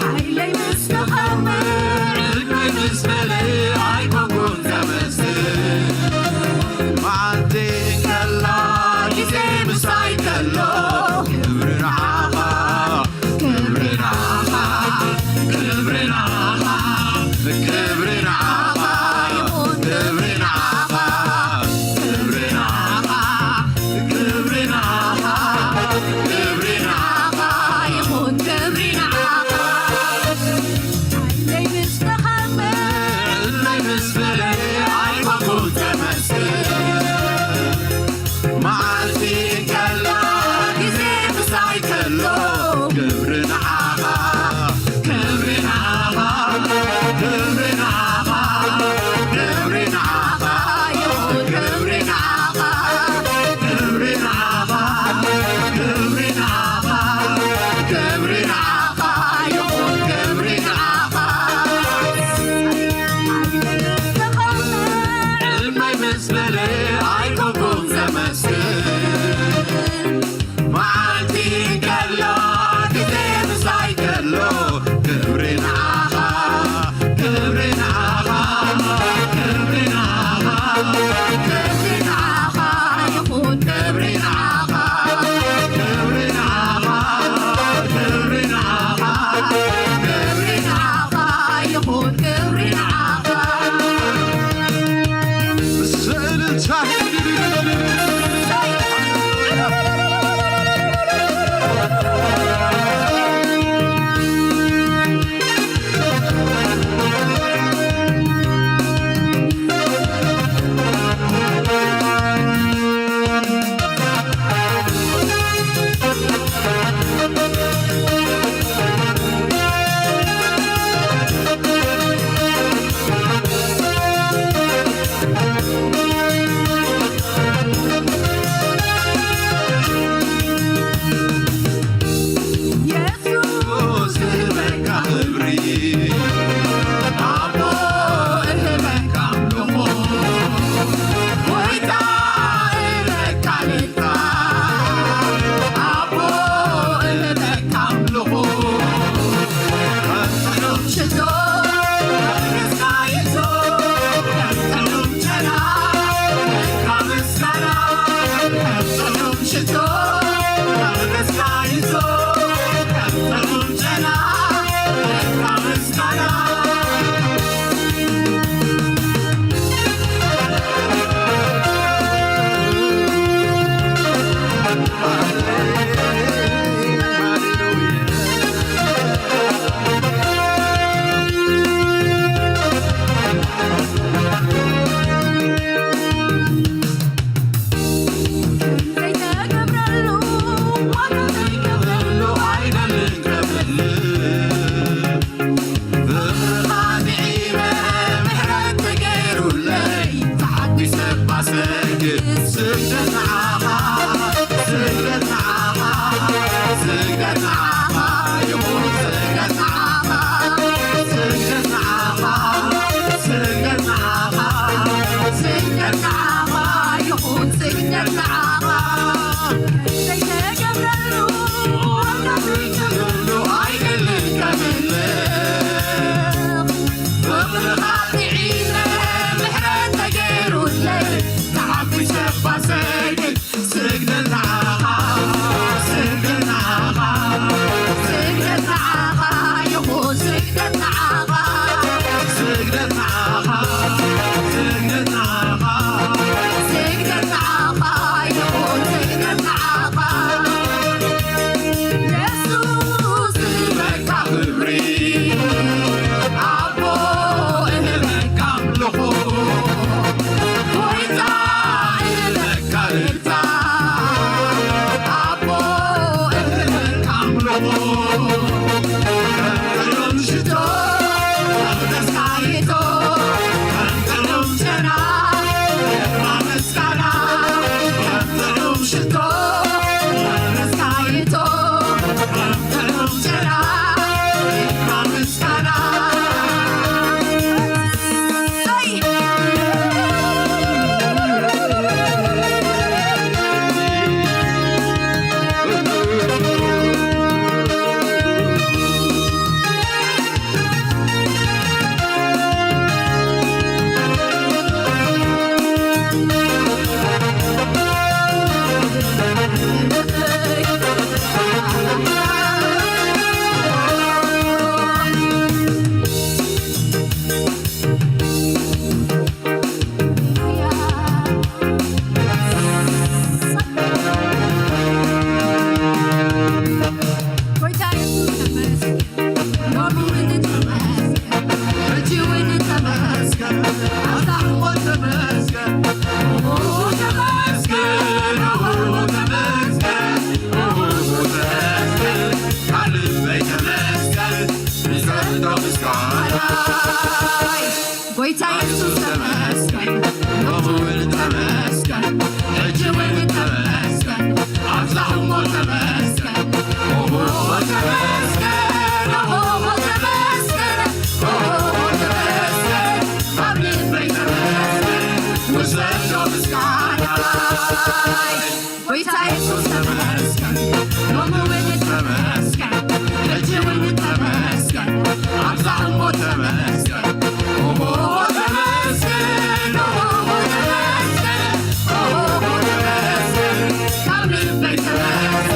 ሓይለይ ምስ ተኸምዕ ዕድመይ ምስ በለ ኣይኮንኩን ዘመስግን መዓልቲ ከላ ግዜ ምሳይ ከሎ ክብሪ ንዓኻ ክብሪ ንዓኻ ክብሪ ንዓኻ ክብሪ ንዓኻ ይኹን ክብሪ ንዓኻ ክብሪ ንዓኻ ክብሪ ንዓኻ ክብሪ ንዓኻ ይኹን ክብሪ ንዓኻ ሓይለይ ምስ ተኸምዕ ዕድመይ ምስ በለ ኣይኮንኩን ዘመስግን መዓልቲ ከላ ግዜ ምሳይ ከሎ ክብሪ ንዓኻ ክብሪ ንዓኻ ክብሪ ንዓኻ ክብሪ ንዓኻ ይኹን ክብሪ ንዓኻ ክብሪ ንዓኻ ክብሪ ንዓኻ ክብሪ ንዓኻ ይኹን ክብሪ ንዓኻ ዕድመይ ምስ በለ ኣይኮንኩን ዘመስግን መዓልቲ ከላ ግዜ ምሳይ ከሎ ክብሪ ንዓኻ ክብሪ ንዓኻ ክብሪ ንዓኻ ክብሪ ንዓኻ ይኹን ክብሪ ንዓኻ ክብሪ ንዓኻ ክብሪ ንዓኻ ክብሪ ንዓኻ ይኹን ክብሪ ንዓኻ ስእልታ የሱስ ክብረካ ክብሪ ኣቦ እህበካ ኣምልኾ ጎይታ እህበካ ልልታ ኣቦ እህበካ ኣምልኾ ከም ጥዑም ሽቶ ከም ጥዑም ጨና እካ ምስጋና ከም ጥዑም ሽቶ ሽቶ መመስካይቶ ጥዑም ጨና ምስጋና። ጎይታ የሱስ ተመስገን፣ ሎሚ እውን ተመስገን፣ ሕጂ እውን ተመስገን፣ ኣብዛ እሞ ተመስገን፣ ኦሆ ተመስገን፣ ኦሆ ተመስገን፣ ኦሆ ተመስገን፣ ካብ ልበይ ተመስገን፣ ውሰዶ ምስጋናይ። ጎይታ የሱስ ተመስገን፣ ሎሚ እውን ተመስገን፣ ሕጂ እውን ተመስገን፣ ኣብዛ እሞ ተመስገን፣ ኦሆ ተመስገን፣ ኦሆ ተመስገን፣ ኦሆ ተመስገን፣ ካብ ልበይ ተመስገን፣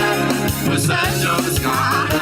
ውሰዶ ምስጋና።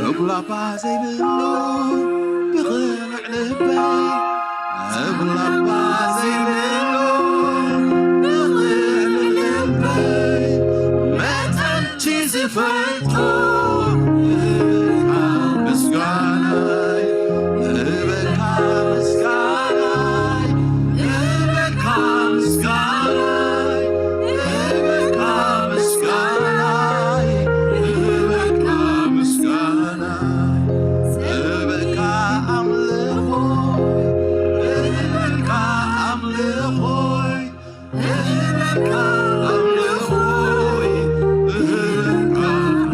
እጉላባ ዘይብሉ ብቕንዕ ልበይ፣ እጉላባ ዘይብሉ ብቕንዕ ልበይ፣ መጠንኪ ዝፈልጦ ንህበካ ምስጋናይ፣ ንህበካ ምስጋናይ፣ ንህበካ ምስጋናይ፣ ንህበካ ምስጋናይ፣ ንህበካ ምስጋናይ። እህበካ ኣምልኾይ፣ እህበካ ኣምልኾይ፣ እህበካ ኣምልኾይ፣ እህበካ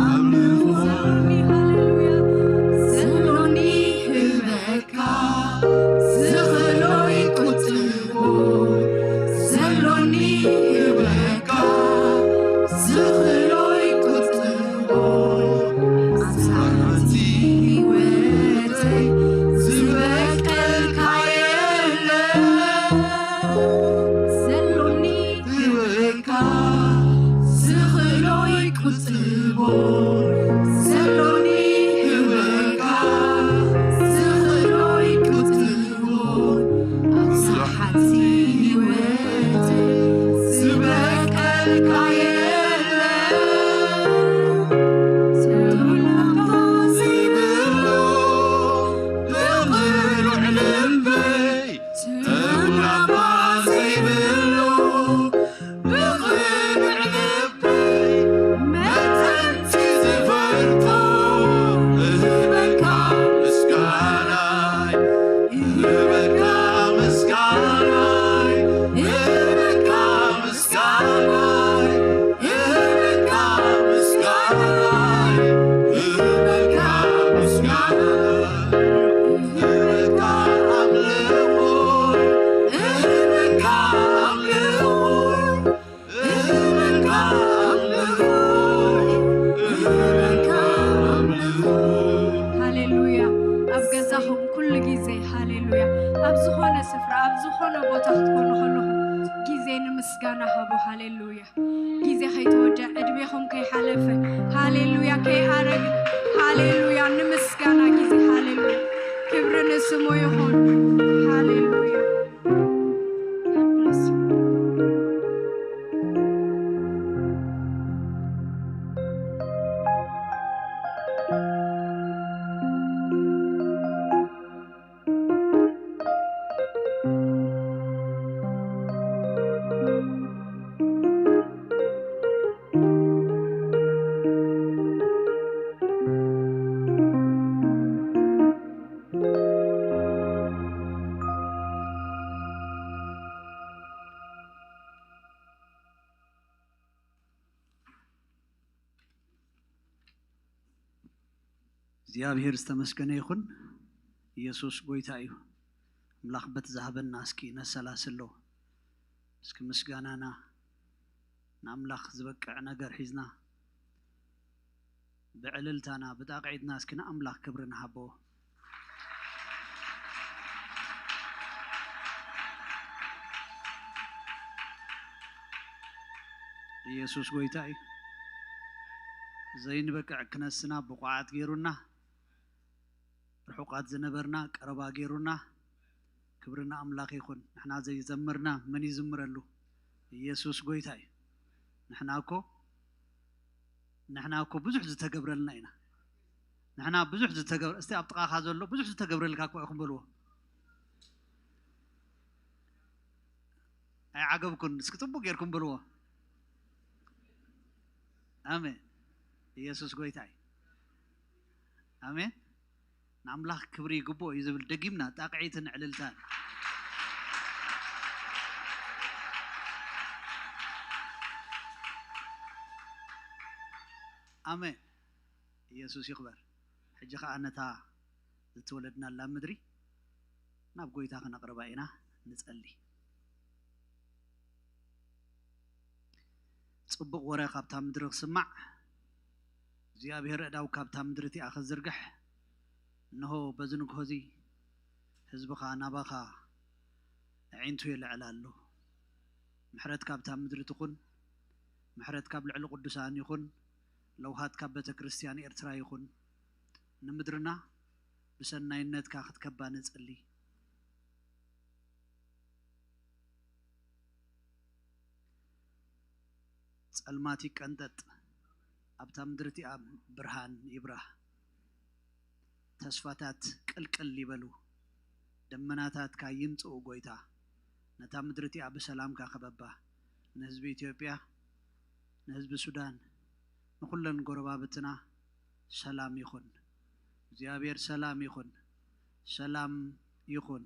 ኣምልኾይ። ዘሎኒ ክህበካ ዝኽእሎ ይቅትልዎን ኣብዛ ሓንቲ ህይወት ዝበቀልካ የለን። ተውላባ ዘይብሉ ብቕኑዕ ልበይ ተውላባ ዘይብሉ ብቕኑዕ ልበይ መጠንቲ ዝፈልጦ እህበካ ምስጋናይ እህበካ ምስጋናይ እህበካ ምስጋናይ እህበካ ምስጋናይ እህበካ ምስጋናይ እህበካ ኣምልኾ እህበካ ኣምልኾ እህበካ ኣምልኾ እህበካ ኣምልኾ። ሃሌሉያ። ኣብ ገዛኹም ኩሉ ግዜ ሃሌሉያ። ኣብ ዝኾነ ስፍራ፣ ኣብ ዝኾነ ቦታ ክትኮኑ ከለኹም ግዜ ንምስጋና ሃቡ። ሃሌሉያ። ግዜ ከይተወድአ፣ ዕድሜኹም ከይሓለፈ፣ ሃሌሉያ፣ ከይኣረግ፣ ሃሌሉያ፣ ንምስጋና ግዜ፣ ሃሌሉያ። ክብሪ ንስሙ ይኹን። ሃሌሉያ። God bless you። እግዚኣብሔር ዝተመስገነ ይኹን። ኢየሱስ ጎይታ እዩ። ኣምላኽ በቲ ዝሃበና እስኪ ነሰላስሎ። እስኪ ምስጋናና ንኣምላኽ ዝበቅዕ ነገር ሒዝና ብዕልልታና ብጣቕዒትና እስኪ ንኣምላኽ ክብሪ ንሃቦ። ኢየሱስ ጎይታ እዩ። ዘይንበቅዕ ክነስና ብቑዓት ገይሩና፣ ርሑቓት ዝነበርና ቀረባ ገይሩና። ክብሪ ንኣምላኽ ይኹን። ንሕና ዘይዘመርና መን ይዝምረሉ? ኢየሱስ ጎይታ እዩ። ንሕና እኮ ንሕና እኮ ብዙሕ ዝተገብረልና ኢና። ንሕና ብዙሕ ዝተገብረ እስቲ ኣብ ጥቓኻ ዘሎ ብዙሕ ዝተገብረልካ እኮ ኢኹም በልዎ። ኣይዓገብኩን። እስኪ ጽቡቅ ጌርኩም በልዎ። ኣሜን። ኢየሱስ ጎይታ እዩ። ኣሜን። ንኣምላኽ ክብሪ ይግብኦ እዩ ዝብል ደጊምና ጣቕዒትን ዕልልታን። ኣሜን። ኢየሱስ ይኽበር። ሕጂ ኸኣ ነታ ዝተወለድናላ ምድሪ ናብ ጎይታ ክነቕርባ ኢና። ንጸሊ። ጽቡቕ ወረ ካብታ ምድሪ ክስማዕ፣ እግዚኣብሔር ኣእዳው ካብታ ምድሪ እቲኣ ክዝርግሕ፣ እንሆ በዚ ንግሆ እዚ ህዝብኻ ናባኻ ኣዒንቱ የልዕል ኣሎ። ምሕረት ካብታ ምድሪ ትኹን፣ ምሕረት ካብ ልዕሊ ቅዱሳን ይኹን፣ ለውሃት ካብ ቤተ ክርስቲያን ኤርትራ ይኹን። ንምድርና ብሰናይነትካ ክትከባ ንጽሊ። ጸልማት ይቀንጠጥ፣ ኣብታ ምድሪ እቲኣ ብርሃን ይብራህ። ተስፋታት ቅልቅል ይበሉ፣ ደመናታትካ ይምጽኡ ጎይታ። ነታ ምድሪ እቲኣ ብሰላምካ ክበባ፣ ንህዝቢ ኢትዮጵያ፣ ንህዝቢ ሱዳን፣ ንኹለን ጎረባብትና ሰላም ይኹን። እግዚኣብሔር ሰላም ይኹን፣ ሰላም ይኹን።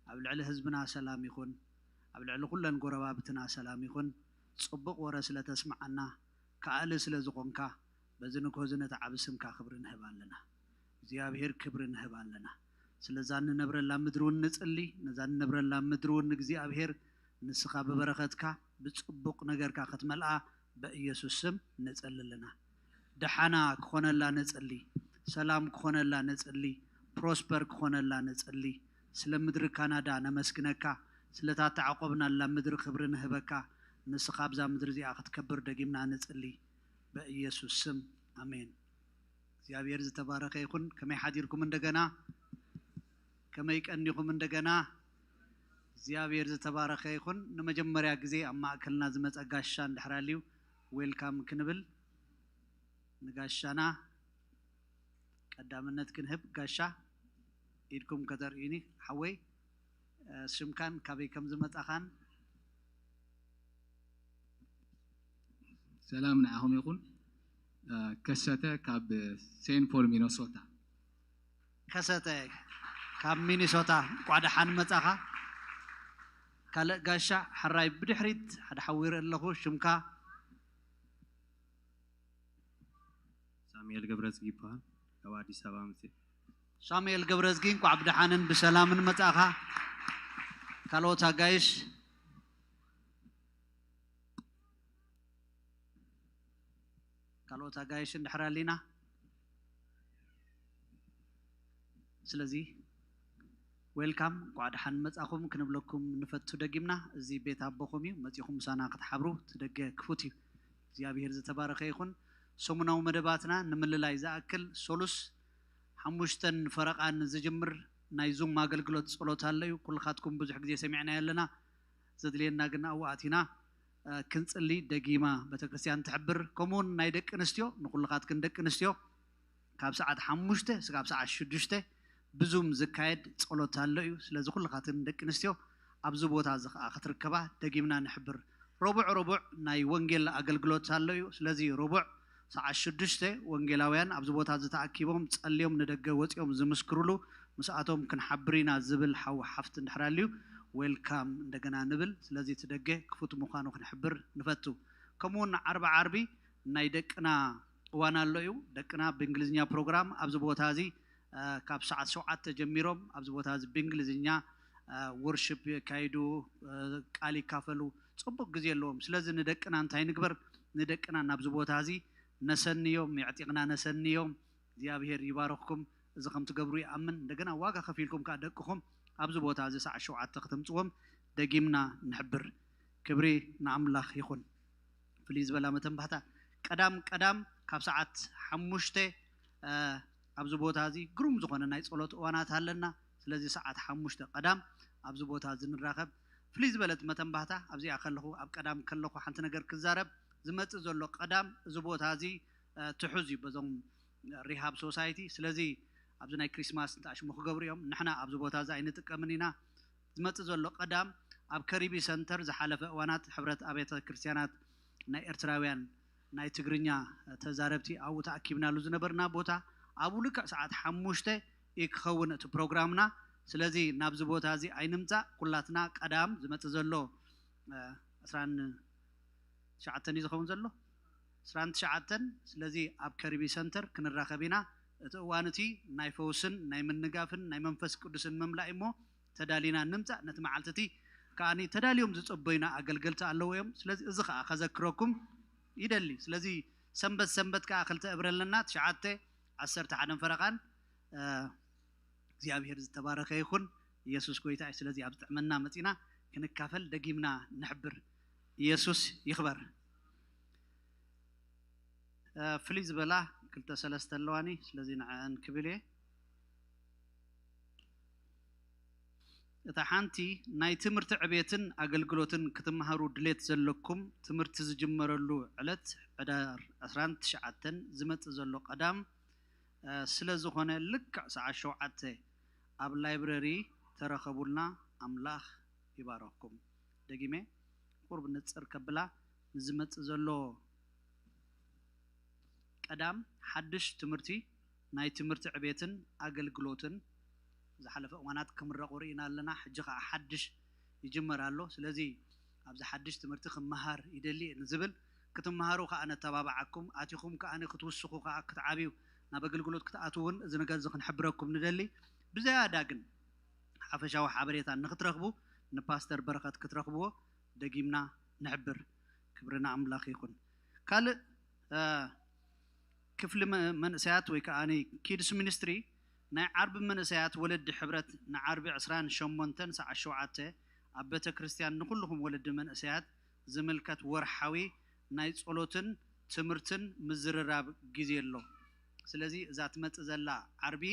ኣብ ልዕሊ ህዝብና ሰላም ይኹን፣ ኣብ ልዕሊ ኩለን ጎረባብትና ሰላም ይኹን። ጽቡቕ ወረ ስለ ተስምዓና፣ ከኣሊ ስለ ዝኾንካ፣ በዚ ንግሆ እዚ ነቲ ዓቢ ስምካ ክብሪ ንህብ ኣለና። እግዚኣብሔር ክብሪ ንህብ ኣለና። ስለዛ እንነብረላ ምድሪ እውን ንጽሊ፣ ነዛ እንነብረላ ምድሪ እውን እግዚኣብሔር ንስኻ ብበረኸትካ ብጽቡቕ ነገርካ ክትመልኣ በኢየሱስ ስም ንጸሊ ኣለና። ደሓና ክኾነላ ንጽሊ፣ ሰላም ክኾነላ ንጽሊ፣ ፕሮስፐር ክኾነላ ንጽሊ። ስለ ምድሪ ካናዳ ነመስግነካ፣ ስለታ ተዓቆብናላ ምድሪ ክብሪ ንህበካ። ንስኻ ኣብዛ ምድሪ እዚኣ ክትከብር ደጊምና ንጽሊ። በኢየሱስ ስም ኣሜን። እግዚኣብሔር ዝተባረኸ ይኹን። ከመይ ሓዲርኩም እንደገና? ከመይ ቀኒኹም እንደገና? እግዚኣብሔር ዝተባረኸ ይኹን። ንመጀመርያ ግዜ ኣብ ማእከልና ዝመጸ ጋሻ እንድሕር ኣልዩ፣ ዌልካም ክንብል ንጋሻና ቀዳምነት ክንህብ። ጋሻ፣ ኢድኩም ከተርእዩኒ። ሓወይ፣ እ፣ ሽምካን ካበይ ከም ዝመጻኻን። ሰላም ንዓኹም ይኹን። እ፣ ከሰተ ካብ ሴንት ፖል ሚነሶታ። ከሰተ ካብ ሚኒሶታ፣ እንኳዕ ደሓን መጻኻ። ካልእ ጋሻ፣ ሕራይ ብድሕሪት ሓደ ሓዊረ ኣለኹ። ሽምካ? ሳሙኤል ገብረዝጊ ይበሃል። ካብ ኣዲስ ኣበባ መፅእ። ሳሙኤል ገብረዝጊ፣ እንኳዕ ብደሓንን ብሰላምን መጻእኻ። ካልኦት ኣጋይሽ፣ ካልኦት ኣጋይሽ እንድሕር ኣሊና። ስለዚ ዌልካም፣ እንኳዕ ደሓን መጻኹም ክንብለኩም ንፈቱ። ደጊምና፣ እዚ ቤት ኣቦኹም እዩ፣ መጺኹም ምሳና ክትሓብሩ እቲ ደገ ክፉት እዩ። እግዚኣብሔር ዝተባረኸ ይኹን። ሰሙናዊ መደባትና ንምልላይ ዝኣክል፣ ሶሉስ ሓሙሽተን ፈረቓን ዝጅምር ናይ ዙም ኣገልግሎት ጸሎት ኣሎ እዩ። ኩልኻትኩም ብዙሕ ግዜ ሰሚዕናዮ ኣለና። ዘድልየና ግን ኣብኡ ኣቲና፣ እ፣ ክንጽሊ ደጊማ ቤተክርስትያን ትሕብር። ከምኡውን ናይ ደቂ ኣንስትዮ፣ ንኹልኻትክን ደቂ ኣንስትዮ ካብ ሰዓት ሓሙሽተ እስካብ ሰዓት ሽዱሽተ ብዙም ዝካየድ ጸሎት ኣሎ እዩ። ስለዚ ኩልኻትን ደቂ ኣንስትዮ ኣብዚ ቦታ እዚ ኸኣ ክትርከባ ደጊምና ንሕብር። ረቡዕ ረቡዕ ናይ ወንጌል ኣገልግሎት ኣሎ እዩ። ስለዚ ረቡዕ ሰዓት ሽዱሽተ ወንጌላውያን ኣብዚ ቦታ እዚ ተኣኪቦም ጸልዮም ንደገ ወጺኦም ዝምስክሩሉ ምስኣቶም ክንሓብር ኢና ዝብል ሓው ሓፍት እንድሕር ኣልዩ ዌልካም እንደገና ንብል። ስለዚ እቲ ደገ ክፉት ምዃኑ ክንሕብር ንፈቱ። ከምኡውን ዓርቢ ዓርቢ ናይ ደቅና እዋን ኣሎ እዩ። ደቅና ብእንግሊዝኛ ፕሮግራም ኣብዚ ቦታ እዚ፣ እ፣ ካብ ሰዓት ሸውዓተ ጀሚሮም ኣብዚ ቦታ እዚ ብእንግሊዝኛ፣ እ፣ ወርሽፕ የካይዱ፣ እ፣ ቃል ይካፈሉ። ጽቡቅ ግዜ ኣለዎም። ስለዚ ንደቅና እንታይ ንግበር? ንደቅና ናብዚ ቦታ እዚ ነሰንዮም፣ የዕጢቕና ነሰንዮም። እግዚኣብሔር ይባርኽኩም። እዚ ከም ትገብሩ ይኣምን። እንደገና ዋጋ ከፊልኩም ከኣ ደቅኹም ኣብዚ ቦታ እዚ ሰዓት ሸውዓተ ክትምጽዎም ደጊምና ንሕብር። ክብሪ ንኣምላኽ ይኹን። ፍልይ ዝበላ መተንባህታ ቀዳም ቀዳም ካብ ሰዓት ሓሙሽተ፣ እ፣ ኣብዚ ቦታ እዚ ግሩም ዝኾነ ናይ ጸሎት እዋናት ኣለና። ስለዚ ሰዓት ሓሙሽተ ቀዳም ኣብዚ ቦታ እዚ ንራኸብ። ፍልይ ዝበለት መተንባህታ ኣብዚኣ ከለኹ፣ ኣብ ቀዳም ከለኹ ሓንቲ ነገር ክዛረብ፣ ዝመጽእ ዘሎ ቀዳም እዚ ቦታ እዚ፣ እ፣ ትሑዝ እዩ በዞም ሪሃብ ሶሳይቲ። ስለዚ ኣብዚ ናይ ክሪስማስ እንተኣሽሙ ክገብሩ እዮም። ንሕና ኣብዚ ቦታ እዚ ኣይንጥቀምን ኢና። ዝመጽእ ዘሎ ቀዳም ኣብ ከሪቢ ሰንተር ዝሓለፈ እዋናት ሕብረት ኣብያተ ክርስቲያናት ናይ ኤርትራውያን ናይ ትግርኛ ተዛረብቲ ኣብኡ ተኣኪብናሉ ዝነበርና ቦታ ኣብኡ ልክዕ ሰዓት ሓሙሽተ እዩ ክኸውን እቲ ፕሮግራምና። ስለዚ ናብዚ ቦታ እዚ ኣይንምጻእ። ኩላትና ቀዳም ዝመጽእ ዘሎ፣ እ፣ ዕስራን ትሽዓተን እዩ ዝኸውን ዘሎ፣ ዕስራን ትሽዓተን። ስለዚ ኣብ ከሪቢ ሰንተር ክንራኸብ ኢና። እቲ እዋን እቲ ናይ ፈውስን ናይ ምንጋፍን ናይ መንፈስ ቅዱስን ምምላእ እሞ ተዳሊና ንምጻእ። ነቲ መዓልቲ እቲ ከኣኒ ተዳልዮም ዝጸበዩና ኣገልገልቲ ኣለዉ እዮም። ስለዚ እዚ ከኣ ከዘክረኩም ይደሊ። ስለዚ ሰንበት ሰንበት ከኣ ክልተ እብረ ኣለና፣ ትሽዓተ፣ ዓሰርተ ሓደን ፈረቓን። እ፣ እግዚኣብሔር ዝተባረኸ ይኹን። ኢየሱስ ጎይታ እዩ። ስለዚ ኣብ ዝጥዕመና መጺና ክንካፈል ደጊምና ንሕብር። ኢየሱስ ይኽበር። እ፣ ፍልይ ዝበላ ክልተ ሰለስተ ኣለዋኒ፣ ስለዚ ንዐአን ክብል እየ። እታ ሓንቲ ናይ ትምህርቲ ዕቤትን ኣገልግሎትን ክትመሃሩ ድሌት ዘለኩም ትምህርቲ ዝጅመረሉ ዕለት ሕዳር ዕስራን ትሽዓተን ዝመጽእ ዘሎ ቀዳም፣ እ፣ ስለ ዝኾነ ልክዕ ሰዓት ሸውዓተ ኣብ ላይብረሪ ተረኸቡልና። ኣምላኽ ይባረኽኩም። ደጊመ ቁሩብ ንጽር ከብላ፣ ንዝመጽእ ዘሎ ቀዳም ሓድሽ ትምህርቲ ናይ ትምህርቲ ዕቤትን ኣገልግሎትን ዝሓለፈ እዋናት ክምረቑ ርኢና ኣለና። ሕጂ ኸዓ ሓድሽ ይጅመር ኣሎ። ስለዚ ኣብዚ ሓድሽ ትምህርቲ ክመሃር ይደሊ እየ ንዝብል ክትመሃሩ ኸዓ ነተባብዓኩም፣ ኣቲኹም ከኣ ክትውስኹ ኸዓ ክትዓብዩ ናብ ኣገልግሎት ክትኣትዉ እውን እዚ ነገር እዚ ክንሕብረኩም ንደሊ። ብዝያዳ ግን ሓፈሻዊ ሓበሬታ ንክትረኽቡ ንፓስተር በረኸት ክትረኽብዎ ደጊምና ንሕብር። ክብሪ ንኣምላኽ ይኹን። ካልእ፣ እ፣ ክፍሊ መ-፣ መንእሰያት ወይ ከኣ ኪድስ ሚኒስትሪ ናይ ዓርቢ መንእሰያት ወለዲ ሕብረት ንዓርቢ ዕስራን ሸሞንተን ሰዓት ሸውዓተ ኣብ ቤተ ክርስቲያን ንኹልኹም ወለዲ መንእሰያት ዝምልከት ወርሓዊ ናይ ጸሎትን ትምህርትን ምዝርራብ ግዜ ኣሎ። ስለዚ እዛ ትመጽእ ዘላ ዓርቢ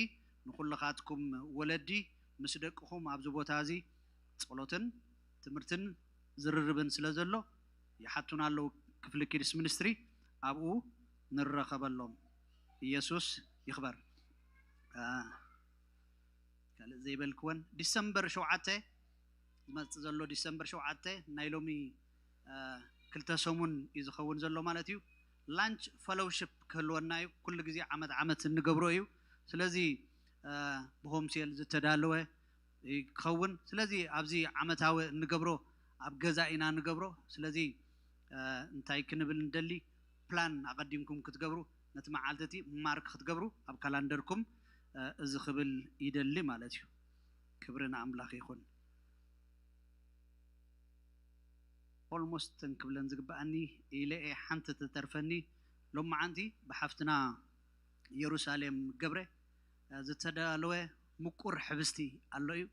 ንኹልኻትኩም ወለዲ ምስ ደቅኹም ኣብዚ ቦታ እዚ ጸሎትን ትምህርትን ዝርርብን ስለ ዘሎ ይሓቱና ኣለዉ። ክፍሊ ኪድስ ሚኒስትሪ ኣብኡ ንረኸበሎም። ኢየሱስ ይኽበር። አ፣ ካልእ ዘይበልክወን ዲሰምበር ሸውዓተ ዝመጽእ ዘሎ ዲሰምበር ሸውዓተ ናይ ሎሚ አ፣ ክልተ ሰሙን እዩ ዝኸውን ዘሎ ማለት እዩ። ላንች ፈሎውሽፕ ክህልወና እዩ። ኩሉ ግዜ ዓመት ዓመት እንገብሮ እዩ። ስለዚ አ፣ ብሆምሴል ዝተዳለወ ይኸውን። ስለዚ ኣብዚ ዓመታዊ እንገብሮ ኣብ ገዛ ኢና ንገብሮ። ስለዚ አ፣ እንታይ ክንብል እንደሊ ፕላን ኣቐዲምኩም ክትገብሩ ነቲ መዓልቲ እቲ ማርክ ክትገብሩ ኣብ ካላንደርኩም አ፣ እዚ ክብል ይደሊ ማለት እዩ። ክብሪ ንኣምላኽ ይኹን። ኦልሞስት እንክብለን ዝግብኣኒ ኢለ እየ ሓንቲ ትተርፈኒ። ሎመዓንቲ ብሓፍትና ኢየሩሳሌም ገብረ ዝተዳለወ ምቁር ሕብስቲ ኣሎ እዩ።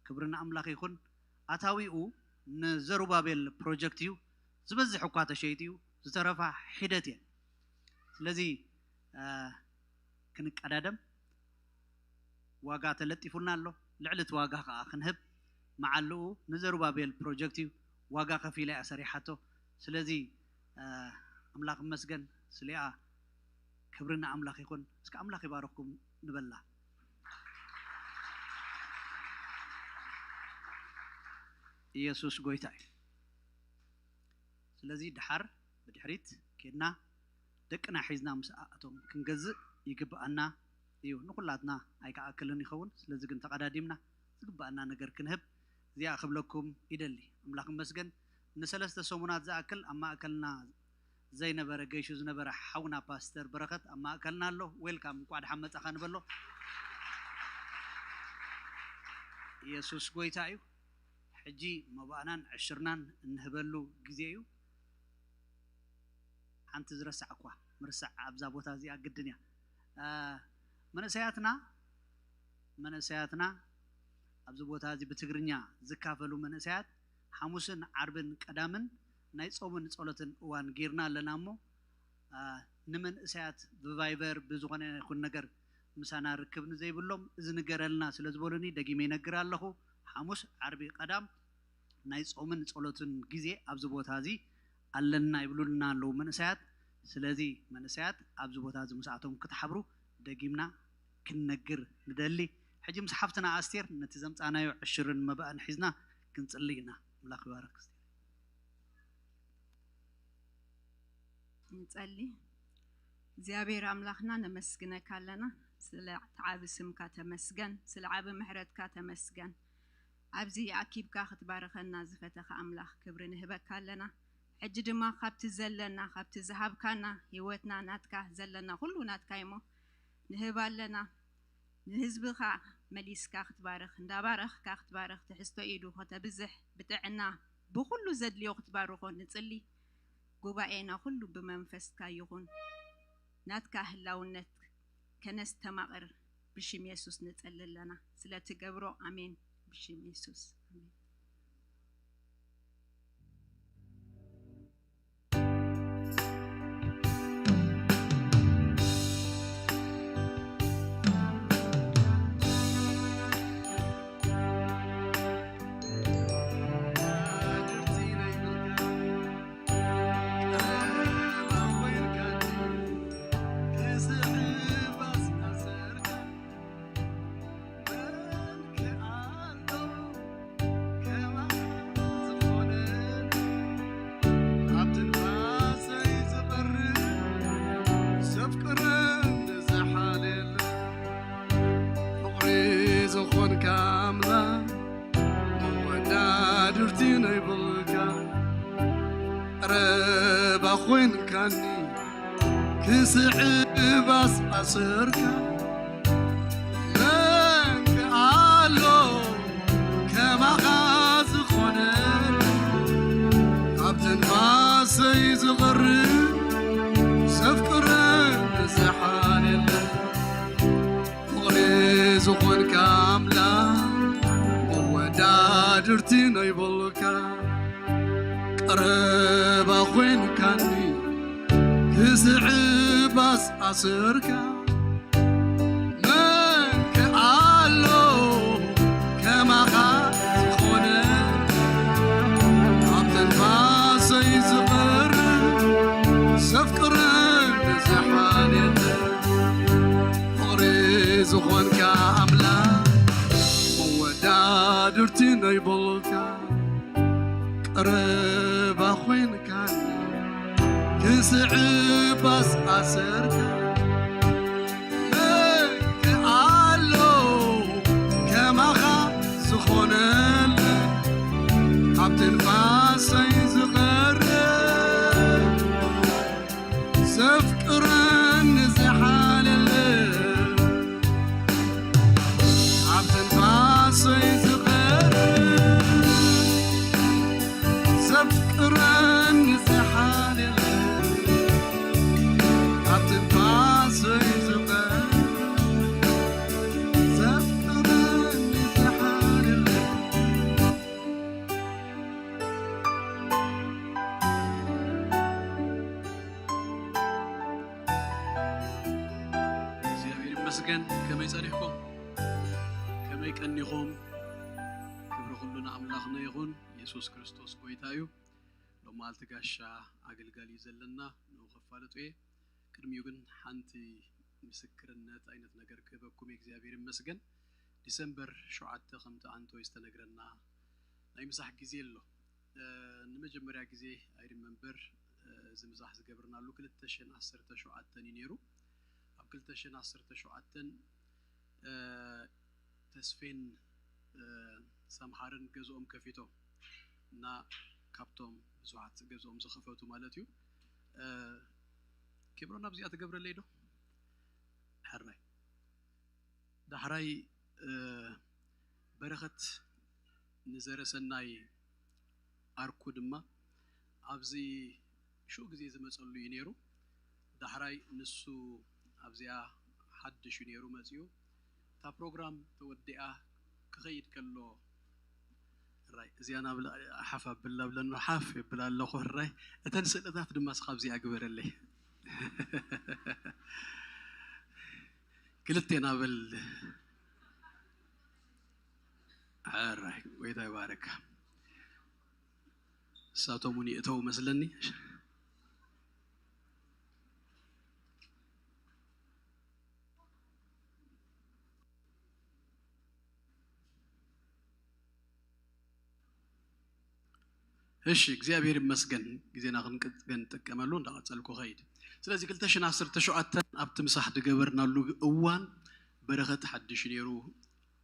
ክብሪ ንኣምላኽ ይኹን። ኣታዊኡ ንዘሩባቤል ፕሮጀክት እዩ። ዝበዝሕ እኳ ተሸይጡ እዩ፣ ዝተረፋ ሒደት እየን። ስለዚ አ፣ ክንቀዳደም ዋጋ ተለጢፉልና ኣሎ። ልዕሊ እቲ ዋጋ ከዓ ክንህብ መዓልኡ ንዘሩባቤል ፕሮጀክት እዩ። ዋጋ ከፊላ እያ ሰሪሓቶ። ስለዚ አ፣ ኣምላኽ ይመስገን ስሊኣ። ክብሪ ንኣምላኽ ይኹን። እስከ ኣምላኽ ይባርኽኩም ንበላ። ኢየሱስ ጎይታ እዩ። ስለዚ ድሓር ብድሕሪት ኬድና ደቅና ሒዝና ምስኣቶም ክንገዝእ ይግብኣና እዩ። ንኹላትና ኣይከኣክልን ይኸውን። ስለዚ ግን ተቐዳዲምና ዝግብኣና ነገር ክንህብ እዚኣ ክብለኩም ይደሊ። ኣምላኽ ይመስገን። ንሰለስተ ሰሙናት ዝኣክል ኣብ ማእከልና ዘይነበረ ገይሹ ዝነበረ ሓውና ፓስተር በረኸት ኣብ ማእከልና ኣሎ። ዌልካም፣ እንቋዕ ደሓን መጻኻ ንበሎ። ኢየሱስ ጎይታ እዩ። ሕጂ መባእናን ዕሽርናን እንህበሉ ግዜ እዩ። ሓንቲ ዝረሳዕኳ ምርሳዕ ኣብዛ ቦታ እዚኣ ግድን እያ። አ፣ መንእሰያትና መንእሰያትና ኣብዚ ቦታ እዚ ብትግርኛ ዝካፈሉ መንእሰያት ሓሙስን ዓርብን ቀዳምን ናይ ጾምን ጸሎትን እዋን ጌርና ኣለና እሞ፣ አ፣ ንመንእሰያት ብቫይበር ብዝኾነ ይኹን ነገር ምሳና ርክብ ንዘይብሎም እዚ ንገረልና ስለ ዝበሉኒ ደጊመ ይነግር ኣለኹ። ሓሙስ፣ ዓርቢ፣ ቀዳም ናይ ጾምን ጸሎትን ግዜ ኣብዚ ቦታ እዚ ኣለና ይብሉልና ኣለዉ መንእሰያት። ስለዚ መንእሰያት ኣብዚ ቦታ እዚ ምስኣቶም ክትሓብሩ ደጊምና ክንነግር ንደሊ። ሕጂ ምስ ሓፍትና ኣስቴር ነቲ ዘምጻናዮ ዕሽርን መባእን ሒዝና ክንጽሊ ኢና። ኣምላኽ ይባረክ ኣስቴር። ንጸሊ። እግዚኣብሔር ኣምላኽና ነመስግነካ ኣለና። ስለ እቲ ዓቢ ስምካ ተመስገን፣ ስለ ዓቢ ምሕረትካ ተመስገን። ኣብዚ ኣኪብካ ክትባርኸና ዝፈተኻ ኣምላኽ ክብሪ ንህበካ ኣለና። ሕጂ ድማ ካብቲ ዘለና፣ ካብቲ ዝሃብካና ህይወትና ናትካ፣ ዘለና ኩሉ ናትካ እዩሞ ንህብ ኣለና። ንህዝብኻ መሊስካ ክትባርኽ፣ እንዳባረኽካ ክትባርኽ፣ ትሕዝቶ ኢዱ ከተብዝሕ፣ ብጥዕና ብኹሉ ዘድልዮ ክትባርኾ ንጽሊ። ጉባኤና ኩሉ ብመንፈስካ ይኹን። ናትካ ህላውነት ከነስተማቕር ብሽም የሱስ ንጸሊ ኣለና። ስለ ትገብሮ ኣሜን። ብሽም የሱስ ኣሜን። ዝኾንካ ኣምላኽ መወዳድርቲ ናይ ብልካ ቀረባ ኮይንካኒ ክስዕብ ኣስኣሰርካ መን ከኣሎ ከማኻ ዝኾነ ካብ ትንፋሰይ ዝቐርብ ሰብ ቅረብ ዝሓል የለን። ፍቕሪ ዝኾንካ ኣምላኽ መወዳድርቲ ነይብልካ ቀረባ ኮይንካኒ ክስ ዝዕባስ ኣስርካ መን ከ ኣሎ ከማኻ ዝኾነ? ኣብ ትንፋሰይ ዝቐርብ ዘፍቅረኒ ዝሓልየኒ ፍቕሪ ዝኾንካ ኣምላኽ መወዳድርቲ ነይብልካ ቀረባ ኮይንካኒ ክስዕባስ ኣሰርካ መን ከ ኣሎ ከማኻ ዝኾነለ ኣብ ትንፋሰይ ዝቐርብ ዘፍቅረኒ ዝሓለለ ኣብ ትንፋሰይ ዝቐርብ ዘፍቅረኒ ዝሓለለ ኣብ ትንፋሰይ ዝቐርብ ዘፍቅረኒ ዝሓለለ እግዚኣብሔር ይመስገን። ከመይ ጸኒሕኩም? ከመይ ቀኒኹም? ክብሪ ኩሉ ንኣምላኽና ይኹን። የሱስ ክርስቶስ ጎይታ እዩ። ሎም መዓልቲ ጋሻ ኣገልጋሊ እዩ ዘለና፣ ንኡ ከፋልጡ እየ። ቅድሚኡ ግን ሓንቲ ምስክርነት ዓይነት ነገር ክህበኩም እየ። እግዚኣብሔር ይመስገን። ዲሰምበር ሸውዓተ ከምቲ ኣንቶይ ዝተነግረና ናይ ምሳሕ ግዜ ኣሎ። እ፣ ንመጀመርያ ግዜ I remember፣ እ፣ እዚ ምሳሕ ዝገብርናሉ ክልተ ሽሕን ዓሰርተ ሸውዓተን እዩ ነይሩ። ኣብ ክልተ ሽሕን ዓሰርተ ሸውዓተን፣ እ፣ ተስፌን፣ እ፣ ሰምሃርን ገዝኦም ከፊቶም እና ካብቶም ብዙሓት ገዝኦም ዝኸፈቱ ማለት እዩ። እ፣ ኬብሮን ኣብዚኣ ትገብረለይ ዶ? ሕራይ። ዳሕራይ፣ እ፣ በረኸት ንዘረሰናይ ኣርኩ ድማ ኣብዚ ሽኡ ግዜ ዝመጸሉ እዩ ነይሩ። ዳሕራይ ንሱ ኣብዚኣ ሓድሽ እዩ ነይሩ መጺኡ። እታ ፕሮግራም ተወዲኣ ክኸይድ ከሎ፣ ሕራይ፣ እዚኣ ናብ ላ-፣ ሓፍ ኣብላ ብለኖ፣ ሓፍ ይብል ኣለኹ። ሕራይ፣ እተን ስእልታት ድማ እስኻ ኣብዚኣ ግበረለይ። ክልቴና በል። ሕራይ፣ ጎይታ ይባረካ። እሳቶም እውን ይእተው መስለኒ። እሺ፣ እግዚኣብሔር ይመስገን። ግዜና ክንቅ-፣ ክንጥቀመሉ እንዳቐጸልኩ ኸይድ። ስለዚ ክልተ ሽሕን ዓሰርተ ሸውዓተን ኣብቲ ምሳሕ ዝገበርናሉ እዋን በረኸት ሓድሽ ነይሩ፣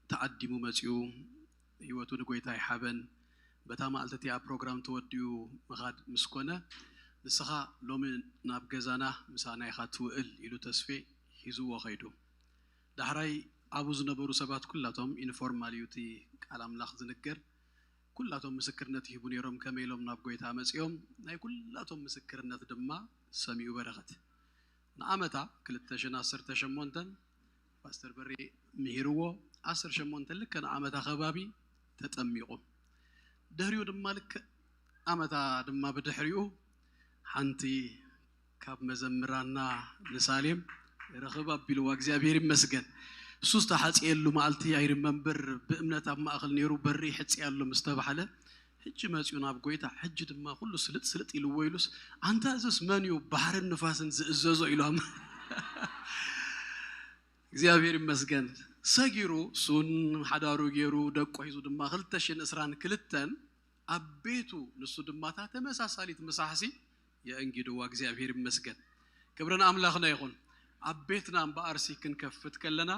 ተዓዲሙ መጺኡ፣ ህይወቱ ንጎይታ ይሓበን። በታ መዓልቲ እቲኣ ፕሮግራም ተወዲኡ ምኻድ ምስ ኮነ፣ ንስኻ ሎሚ ናብ ገዛና ምሳና ኢኻ ትውዕል ኢሉ ተስፌ ሒዝዎ ኸይዱ። ዳሕራይ ኣብኡ ዝነበሩ ሰባት ኩላቶም ኢንፎርማል እዩ እቲ ቃል ኣምላኽ ዝንገር። ኩላቶም ምስክርነት ይህቡ ነይሮም፣ ከመይ ኢሎም ናብ ጎይታ መጺኦም። ናይ ኩላቶም ምስክርነት ድማ ሰሚኡ በረኸት። ንኣመታ ክልተ ሽሕን ዓሰርተ ሸሞንተን ፓስተር በሬ ምሂርዎ፣ ዓሰርተ ሸሞንተ ልክዕ ንኣመታ ከባቢ ተጠሚቑ። ድሕሪኡ ድማ ልክዕ ኣመታ ድማ ብድሕሪኡ ሓንቲ ካብ መዘምራና ንሳሌም ርኽብ ኣቢልዋ፣ እግዚኣብሔር ይመስገን። እሱ ዝተሓጽየሉ መዓልቲ I remember፣ ብእምነት ኣብ ማእከል ነይሩ፣ በሪ ሕጽያ ኣሎ ምስ ተባህለ፣ ሕጂ መጺኡ ናብ ጎይታ፣ ሕጂ ድማ ኩሉ ስልጥ ስልጥ ኢልዎ ኢሉስ፣ ኣንታ እዝስ መን እዩ ባሕርን ንፋስን ዝእዘዞ ኢሎም። እግዚኣብሔር ይመስገን። ሰጊሩ፣ እሱን ሓዳሩ ገይሩ፣ ደቆ ሒዙ ድማ ክልተ ሽሕን ዕስራን ክልተን ኣብ ቤቱ፣ ንሱ ድማ እታ ተመሳሳሊት ምሳሕሲ የእንጊድዋ። እግዚኣብሔር ይመስገን። ክብሪ ንኣምላኽና ይኹን። ኣብ ቤትና እምበኣርሲ ክንከፍት ከለና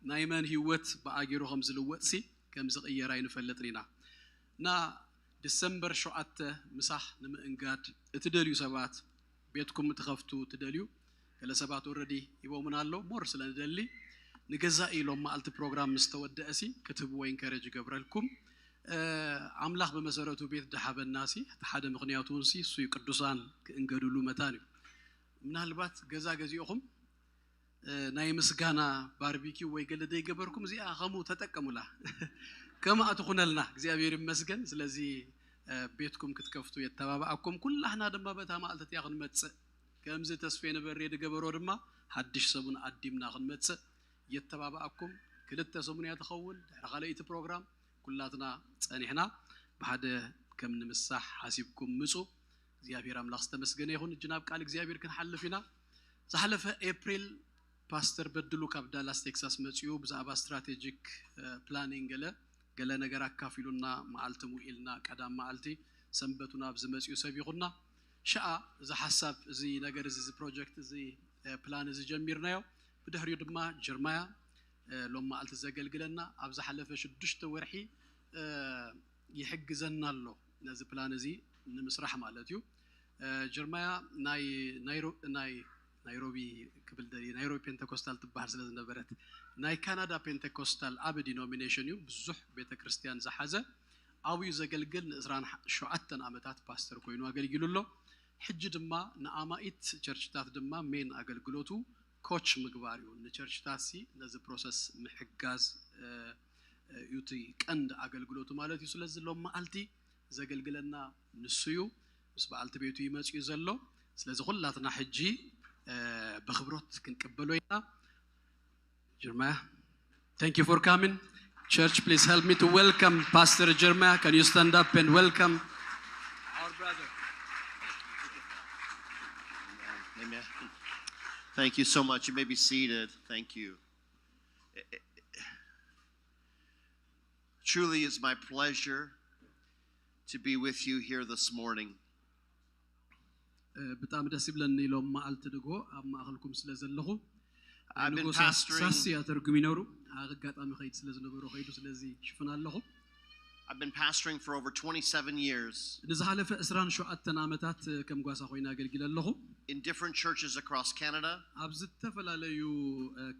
ናይ መን ህይወት ብኣጊሩ ከም ዝልወጥሲ ከም ዝቕየር ኣይንፈልጥን ኢና። እና ዲሰምበር ሸውዓተ ምሳሕ ንምእንጋድ እትደልዩ ሰባት፣ ቤትኩም ትኸፍቱ ትደልዩ፣ ገለ ሰባት ኦረዲ ሂቦምና ኣለዉ። ሞር ስለ ንደሊ ንገዛኢ ኢሎም መዓልቲ ፕሮግራም ምስ ተወደእሲ ክትህብዎ ኢንከረጅ ይገብረልኩም። እ፣ ኣምላኽ ብመሰረቱ ቤት ድሓበናሲ እቲ ሓደ ምኽንያቱ እውንሲ እሱ እዩ፣ ቅዱሳን ክእንገድሉ መታን እዩ። ምናልባት ገዛ ገዚእኹም፣ እ፣ ናይ ምስጋና ባርቢኪው ወይ ገለ ደይገበርኩም እዚኣ ከምኡ ተጠቀሙላ። ከምኣ ትኹነልና፣ እግዚኣብሔር ይመስገን። ስለዚ፣ እ፣ ቤትኩም ክትከፍቱ የተባብኣኩም። ኩላህና ድማ በታ መዓልቲ እቲኣ ክንመጽእ ከምዚ ተስፌ ንበሬ ዝገበሮ ድማ ሓድሽ ሰሙን ኣዲምና ክንመጽእ የተባብኣኩም። ክልተ ሰሙን እያ ትኸውን። ድሕሪ ካልኣይቲ ፕሮግራም ኩላትና ጸኒሕና ብሓደ ከም ንምሳሕ ሓሲብኩም ምጹ። እግዚኣብሔር ኣምላኽ ዝተመስገነ ይኹን። እጂ ናብ ቃል እግዚኣብሔር ክንሓልፍ ኢና። ዝሓለፈ ኤፕሪል ፓስተር በድሉ ካብ ዳላስ ቴክሳስ መጺኡ ብዛዕባ ስትራቴጂክ ፕላኒንግ ገለ ገለ ነገር ኣካፊሉና፣ መዓልቲ ውዒልና ቀዳም መዓልቲ ሰንበቱ ናብ ዝመጽኡ ሰብ ይኹንና። ሽኣ እዚ ሓሳብ እዚ ነገር እዚ እዚ ፕሮጀክት እዚ ፕላን እዚ ጀሚርናዮ። ብድሕሪኡ ድማ ጀርማያ ሎም መዓልቲ ዘገልግለና ኣብ ዝሓለፈ ሽዱሽተ ወርሒ ይሕግዘና ኣሎ ነዚ ፕላን እዚ ንምስራሕ ማለት እዩ። ጀርማያ ናይ ናይሮቢ ክብል ደልየ ናይሮቢ ፔንተኮስታል ትበሃል ስለ ዝነበረት ናይ ካናዳ ፔንተኮስታል ዓቢ ዲኖሚኔሽን እዩ። ብዙሕ ቤተ ክርስቲያን ዝሓዘ ኣብኡ ዘገልግል ንእስራን ሸውዓተን ዓመታት ፓስተር ኮይኑ ኣገልጊሉ ኣሎ። ሕጂ ድማ ንኣማኢት ቸርችታት ድማ ሜን ኣገልግሎቱ ኮች ምግባር እዩ። ንቸርችታት ሲ ነዚ ፕሮሰስ ምሕጋዝ እዩ እቲ ቀንዲ ኣገልግሎቱ ማለት እዩ። ስለዚ ሎም መዓልቲ ዘገልግለና ንሱ እዩ። ምስ በዓልቲ ቤቱ ይመጽእ እዩ ዘሎ። ስለዚ ኩላትና ሕጂ ብኽብሮት ክንቅበሎ ኢና። Jeremiah, thank you for coming. Church, please help me to welcome Pastor Jeremiah. Can you stand up and welcome our brother? Amen. Thank you so much. You may be seated. Thank you. Truly, it's my pleasure to be with you here this morning. ብጣዕሚ ደስ ይብለኒ ኢሎም መዓልቲ ንግሆ ኣብ ማእኸልኩም ስለ ዘለኹ ንጎ ሳሲ እያ ተርጉም ይነሩ ኣጋጣሚ ከይድ ስለ ዝነበሩ ከይዱ ስለዚ ሽፍን ኣለኹ I've been pastoring for over twenty-seven years ንዝሓለፈ ዕስራን ሸውዓተን ዓመታት ከም ጓሳ ኮይነ ኣገልጊለ ኣለኹ in different churches across Canada ኣብ ዝተፈላለዩ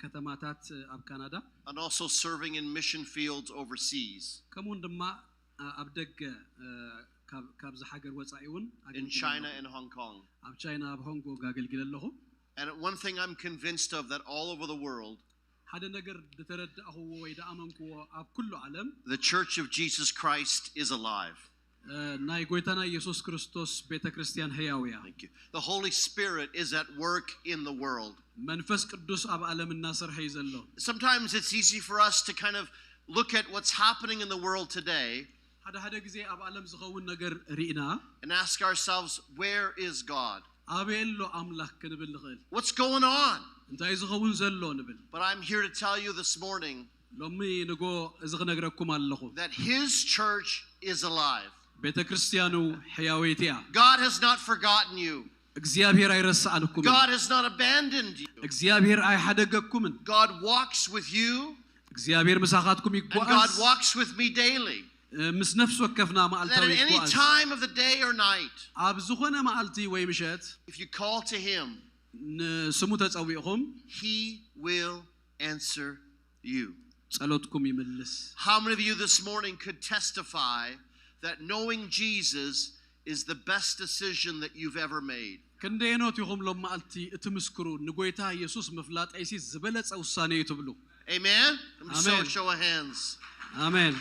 ከተማታት ኣብ ካናዳ and also serving in mission fields overseas ከምኡውን ድማ ኣብ ደገ ካብዚ ሃገር ወፃኢ እውን in China and Hong Kong ኣብ ቻይና ኣብ ሆንግ ኮንግ ኣገልግለ ኣለኹ And one thing I'm convinced of that all over the world ሓደ ነገር ዝተረዳእኽዎ ወይ ደኣመንክዎ ኣብ ኩሉ ዓለም the Church of Jesus Christ is alive. ናይ ጎይታና ኢየሱስ ክርስቶስ ቤተ ክርስቲያን ህያው እያ። Thank you. The Holy Spirit is at work in the world. መንፈስ ቅዱስ ኣብ ዓለም እናሰርሐ እዩ ዘሎ። Sometimes it's easy for us to kind of look at what's happening in the world today ሓደ ሓደ ግዜ ኣብ ዓለም ዝኸውን ነገር ርኢና and ask ourselves, where is God? ኣበይ ኣሎ ኣምላኽ ክንብል ንኽእል። What's going on? እንታይ ዝኸውን ዘሎ ንብል። But I'm here to tell you this morning ሎሚ ንጎ እዚ ክነግረኩም ኣለኹ። that His church is alive. ቤተ ክርስቲያኑ ሕያወይቲ እያ። God has not forgotten you. እግዚኣብሔር ኣይረሳኣልኩምን። God has not abandoned you. እግዚኣብሔር ኣይሓደገኩምን። God walks with you. እግዚኣብሔር ምሳኻትኩም And God ይጓዓዝ። walks with me daily. ምስ ነፍሲ ወከፍና That መዓልታዊ at any ይጓዓዝ። time of the day or night, ኣብ ዝኾነ መዓልቲ ወይ ምሸት if you call to Him, ንስሙ ተጸዊዕኹም He will answer you. ጸሎትኩም ይምልስ። How many of you this morning could testify that knowing Jesus is the best decision that you've ever made? ክንደየኖት ኢኹም ሎም መዓልቲ እትምስክሩ ንጎይታ ኢየሱስ ምፍላጠይሲ ዝበለጸ ውሳነ እዩ ትብሉ። Amen? Let me show, Amen. show of hands. ኣሜን።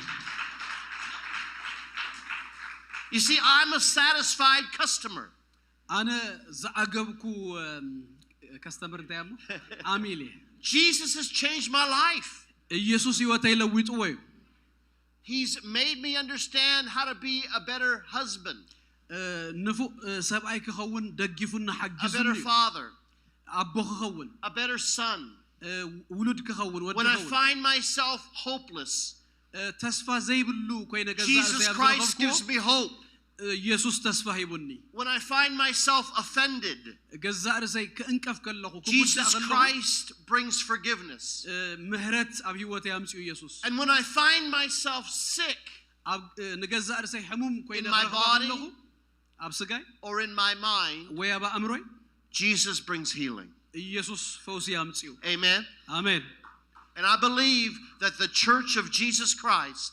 You see, I'm a satisfied customer. ኣነ ዝዓገብኩ ከስተመር እንታይ እሞ ዓሚል እየ። Jesus has changed my life. ኢየሱስ ህይወተይ ለዊጥዎ እዩ። He's made me understand how to be a better husband, ንፉእ ሰብኣይ ክኸውን ደጊፉና a ሓጊዙኒ better እዩ። father, ኣቦ ክኸውን a better son. ውሉድ ክኸውን ወዲ When I ክኸውን find myself hopeless, ተስፋ ዘይብሉ ኮይነ ገዛ Jesus ርእሰይ ኣብ Christ ዝረኸብኩዎ gives me hope. ኢየሱስ ተስፋ ሂቡኒ። When I find myself offended, ገዛእ ርእሰይ ክእንቀፍ ከለኹ ክጉዳእ Jesus ከለኹ Christ brings forgiveness. ምህረት ኣብ ህይወተይ ኣምፅኡ ኢየሱስ። And when I find myself sick ኣብ ንገዛእ ርእሰይ ሕሙም ኮይነ In my ክረኽባ body, ከለኹ ኣብ ስጋይ or in my mind, ወይ ኣብ ኣእምሮይ Jesus brings healing. ኢየሱስ ፈውሲ ኣምፅኡ። Amen. ኣሜን። And I believe that the church of Jesus Christ,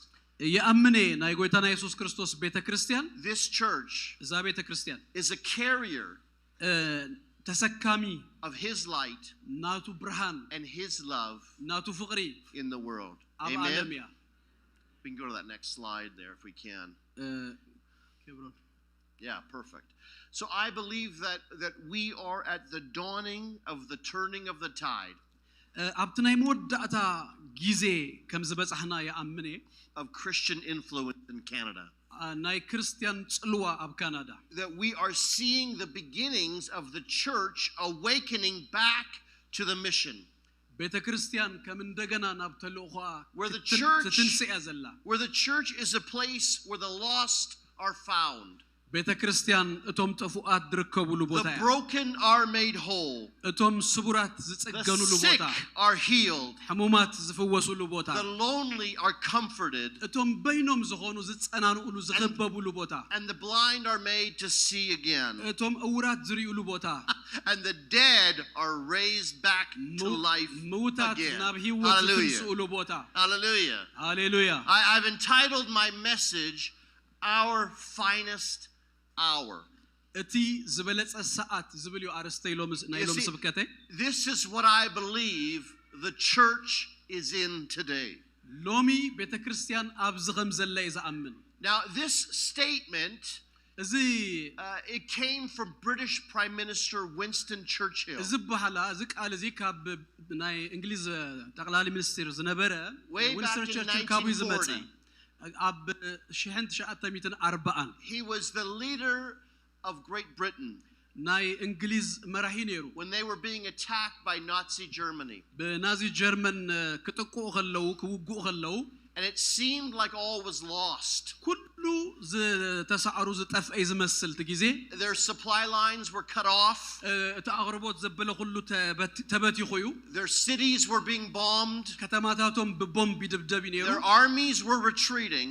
ይኣምን እየ ናይ ጎይታና የሱስ ክርስቶስ ቤተ ክርስቲያን this church እዛ ቤተ ክርስቲያን is a carrier እ፣ ተሰካሚ of His light ናቱ ብርሃን and His love ናቱ ፍቕሪ in the world. ኣብ ዓለም Amen. እያ። We can go to that next slide there if we can. እ፣ ኬብሮን Yeah, perfect. So I believe that that we are at the dawning of the turning of the tide. ኣብቲ ናይ መወዳእታ ግዜ ከም ዝበጻሕና ይኣምን እየ። Of Christian influence in Canada. ናይ ክርስትያን ጽልዋ ኣብ ካናዳ That we are seeing the beginnings of the church awakening back to the mission. ቤተ ክርስትያን ከም እንደገና ናብ ተልእኾኣ Where the ክትን- church- ትትንስእ እያ ዘላ። Where the church is a place where the lost are found. ቤተ ክርስትያን እቶም ጥፉኣት ዝርከብሉ ቦታ The እያ። broken are made whole. እቶም ስቡራት The ዝጽገኑሉ sick ቦታ፣ are healed. ሕሙማት ዝፍወሱሉ ቦታ፣ The lonely are comforted. እቶም በይኖም ዝኾኑ ዝጸናንኡሉ ዝኸበቡሉ ቦታ፣ And the blind are made to see again. እቶም እውራት ዝርእዩሉ ቦታ፣ And the dead are raised back to ምው- life ምውታት again. ናብ ህይወት Hallelujah. ዝትንስኡሉ ቦታ። Hallelujah. ሃሌሉያ። I, I've entitled my message, Our Finest Hour. እቲ ዝበለጸ ሰዓት ዝብል እዩ ኣርእስተይ ሎምስ- ናይ You ሎም see- ስብከተይ። This is what I believe the church is in today. ሎሚ ቤተ ክርስትያን ኣብዚ ከም ዘላ እየ ዝኣምን። Now, this statement, እዚ uh, it came from British Prime Minister Winston Churchill. እዚ በሃላ እዚ ቃል እዚ ካብ ናይ እንግሊዝ ጠቕላሊ ሚኒስትር ዝነበረ Way ዊንስተን back in ቸርችል ካብኡ እዩ ዝመጸ። nineteen forty. ኣብ ሽሕን ትሽዓተ ሚእትን ኣርባዓን He was the leader of Great Britain ናይ እንግሊዝ መራሒ ነይሩ። when they were being attacked by Nazi Germany. ብናዚ ጀርመን እ፣ ክጥቅኡ ከለዉ ክውግኡ ከለዉ And it seemed like all was lost. ኩሉ ዝተሳዕሩ ዝጠፍአ ዝመስል እቲ ግዜ Their supply lines were cut off. እ፣ እቲ ኣቕርቦት ዘበለ ኩሉ ተበት- ተበቲኹ እዩ። Their cities were being bombed. ከተማታቶም ብቦምብ ይድብደብ እዩ ነይሩ። Their armies were retreating.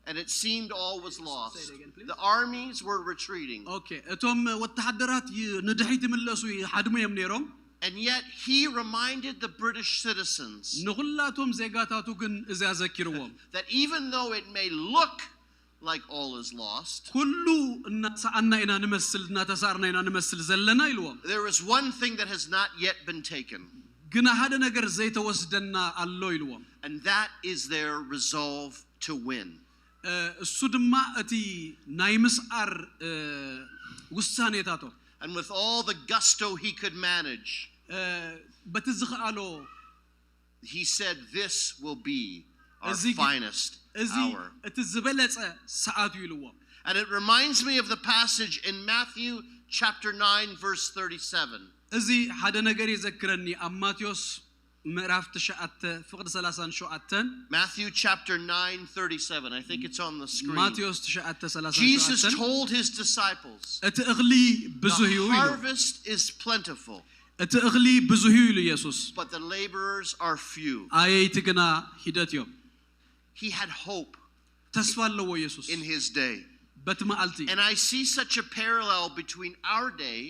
And it seemed all was lost. Say it again, please. The armies were retreating. ኦኬ፣ እቶም ወተሃደራት ይ- ንድሕሪት ይምለሱ ይሓድሙ እዮም ነይሮም። And yet he reminded the British citizens ንኹላቶም ዜጋታቱ ግን እዚ ኣዘኪርዎም። That even though it may look like all is lost, ኩሉ እናሰኣና ኢና ንመስል እናተሳእርና ኢና ንመስል ዘለና ኢልዎም። There is one thing that has not yet been taken, ግና ሓደ ነገር ዘይተወስደና ኣሎ ኢልዎም። And that is their resolve to win. እ፣ እሱ ድማ እቲ ናይ ምስኣር እ፣ ውሳኔታቶም And with all the gusto he could manage, እ፣ በቲ ዝኸኣሎ he said, This will be our እዚ- finest እዚ hour. እቲ ዝበለጸ ሰዓት እዩ ኢልዎም። And it reminds me of the passage in Matthew chapter nine, verse thirty-seven. እዚ ሓደ ነገር የዘክረኒ። ኣብ ማቴዎስ ምዕራፍ ትሽዓተ ፍቕዲ ሰላሳን ሸውዓተን Matthew chapter nine, thirty-seven. I think it's on the screen. ማቴዎስ ትሽዓተ ሰላሳን Jesus ሸውዓተን told his disciples, እቲ እኽሊ ብዙህ እዩ The ኢሉ። harvest is plentiful, እቲ እኽሊ ብዙህ እዩ ኢሉ ኢየሱስ፣ but the laborers are few. ኣየይቲ ግና ሂደት እዮም። He had hope ተስፋ ኣለዎ ኢየሱስ in his day. በቲ መዓልቲ። And I see such a parallel between our day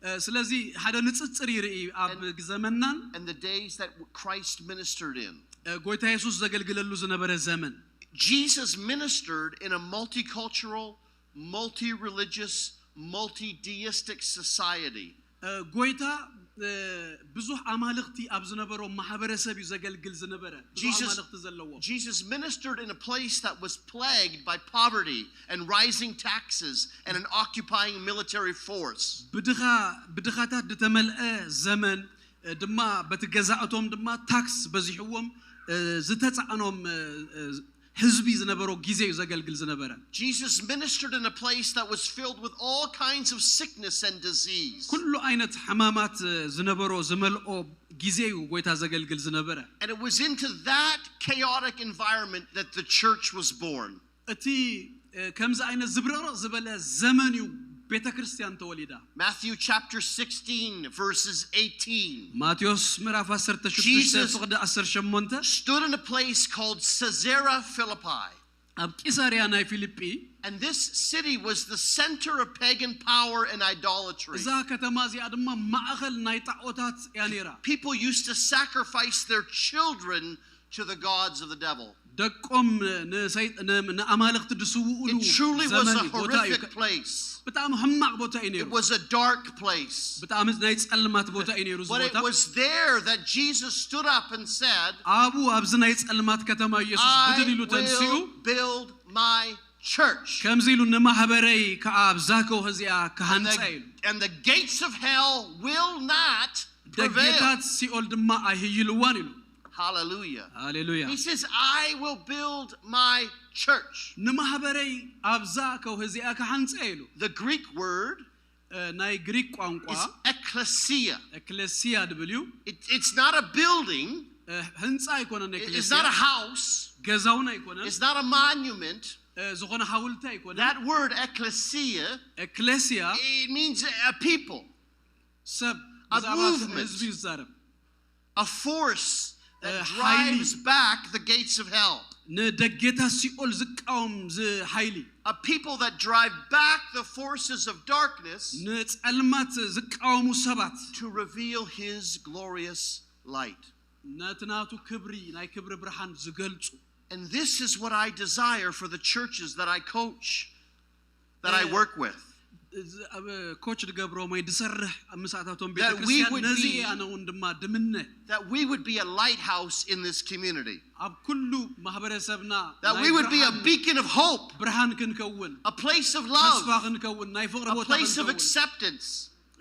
እ፣ ስለዚ ሓደ ንጽጽር ይርኢ ኣብ ዘመንናን and the days that Christ ministered in. እ፣ ጎይታ የሱስ ዘገልግለሉ ዝነበረ ዘመን። Jesus ministered in a multicultural, multi religious, multi deistic society. እ፣ ጎይታ እ፣ ብዙሕ ኣማልኽቲ ኣብ ዝነበሮ ማሕበረሰብ እዩ ዘገልግል ዝነበረ። ብዙሕ Jesus- ኣማልኽቲ ዘለዎ። Jesus ministered in a place that was plagued by poverty and rising taxes and an occupying military force. ብድኻ ብድኻታት ዝተመልአ ዘመን እ፣ ድማ በቲ ገዛእቶም ድማ ታክስ በዚሕዎም እ፣ ዝተጻዕኖም እ፣ እ፣ ህዝቢ ዝነበሮ ግዜ እዩ ዘገልግል ዝነበረ። Jesus ministered in a place that was filled with all kinds of sickness and disease. ኩሉ ዓይነት ሕማማት እ፣ ዝነበሮ ዝመልኦ ግዜ እዩ ጎይታ ዘገልግል ዝነበረ። And it was into that chaotic environment that the church was born. እቲ እ፣ ከምዚ ዓይነት ዝብርቕርቕ ዝበለ ዘመን እዩ ቤተ ክርስቲያን ተወሊዳ። Matthew chapter sixteen, verses eighteen. ማቴዎስ ምዕራፍ ዓሰርተ ሽዱሽተ Jesus- ፍቕዲ ዓሰርተ ሸሞንተ Stood in a place called Caesarea Philippi. ኣብ ቂሳርያ ናይ ፊልጲ And this city was the center of pagan power and idolatry. እዛ ከተማ እዚኣ ድማ ማእኸል ናይ ጣዖታት እያ ነይራ። People used to sacrifice their children to the gods of the devil. ደቆም ንሰይ- ን- ንኣማልኽቲ ዝስውኡሉ It truly was ዘመን a እዩ፣ ቦታ እዩ። horrific place. ብጣዕሚ ሕማቕ ቦታ እዩ ነይሩ። It was a dark place. ብጣዕሚ ናይ ጸልማት ቦታ እዩ ነይሩ እዚ But it ቦታ። Was there that Jesus stood up and said, ኣብኡ ኣብዚ ናይ ጸልማት ከተማ ኢየሱስ ብድል ኢሉ I ተንሲኡ will build my church. ከምዚ ኢሉ ንማሕበረይ ከዓ ኣብዛ ከውሒ እዚኣ And ክሃንፃ the, ኢሉ and the gates of hell will not prevail. ደጌታት ሲኦል ድማ ኣይህይልዋን ኢሉ። Hallelujah. ሃሌሉያ። He says, I will build my church. ንማሕበረይ ኣብዛ ከውሒ እዚኣ ክሃንፀ ኢሉ። The Greek word እ፣ ናይ ግሪክ ቋንቋ is ecclesia. ኤክሌሲያ ድብል እዩ። It, it's not a building, እ፣ ህንፃ ኣይኮነን። it's ኤክሌሲያ not a house, ገዛውን ኣይኮነን። it's not a monument. እ፣ ዝኾነ ሓውልቲ ኣይኮነን። That word ecclesia, ኤክሌሲያ it means a people, ሰብ A ብዛዕባ movement. ህዝቢ ይዛረብ። A force that Uh, drives highly. Back the gates of hell. ንደጌታት ሲኦል ዝቃወም ዝ- ሓይሊ A people that drive back the forces of darkness ንጸልማት ዝቃወሙ ሰባት to reveal his glorious light. ነቲ ናቱ ክብሪ ናይ ክብሪ ብርሃን ዝገልጹ And this is what I desire for the churches that I coach, that I Uh, work with. እዚ ኣብ ኮች ድገብሮም ወይ ድሰርሕ ኣብ ምሳእታቶም That we ቤተክርስትያን would ነዚ be- እየ ኣነ እውን ድማ ድምነ That we would be a lighthouse in this community. ኣብ ኩሉ ማህበረሰብና That ናይ we would be a ብርሃን- beacon of hope, ብርሃን ክንከውን a place of ተስፋ love, ክንከውን ናይ ፍቕሪ a ቦታ place of ክንከውን acceptance,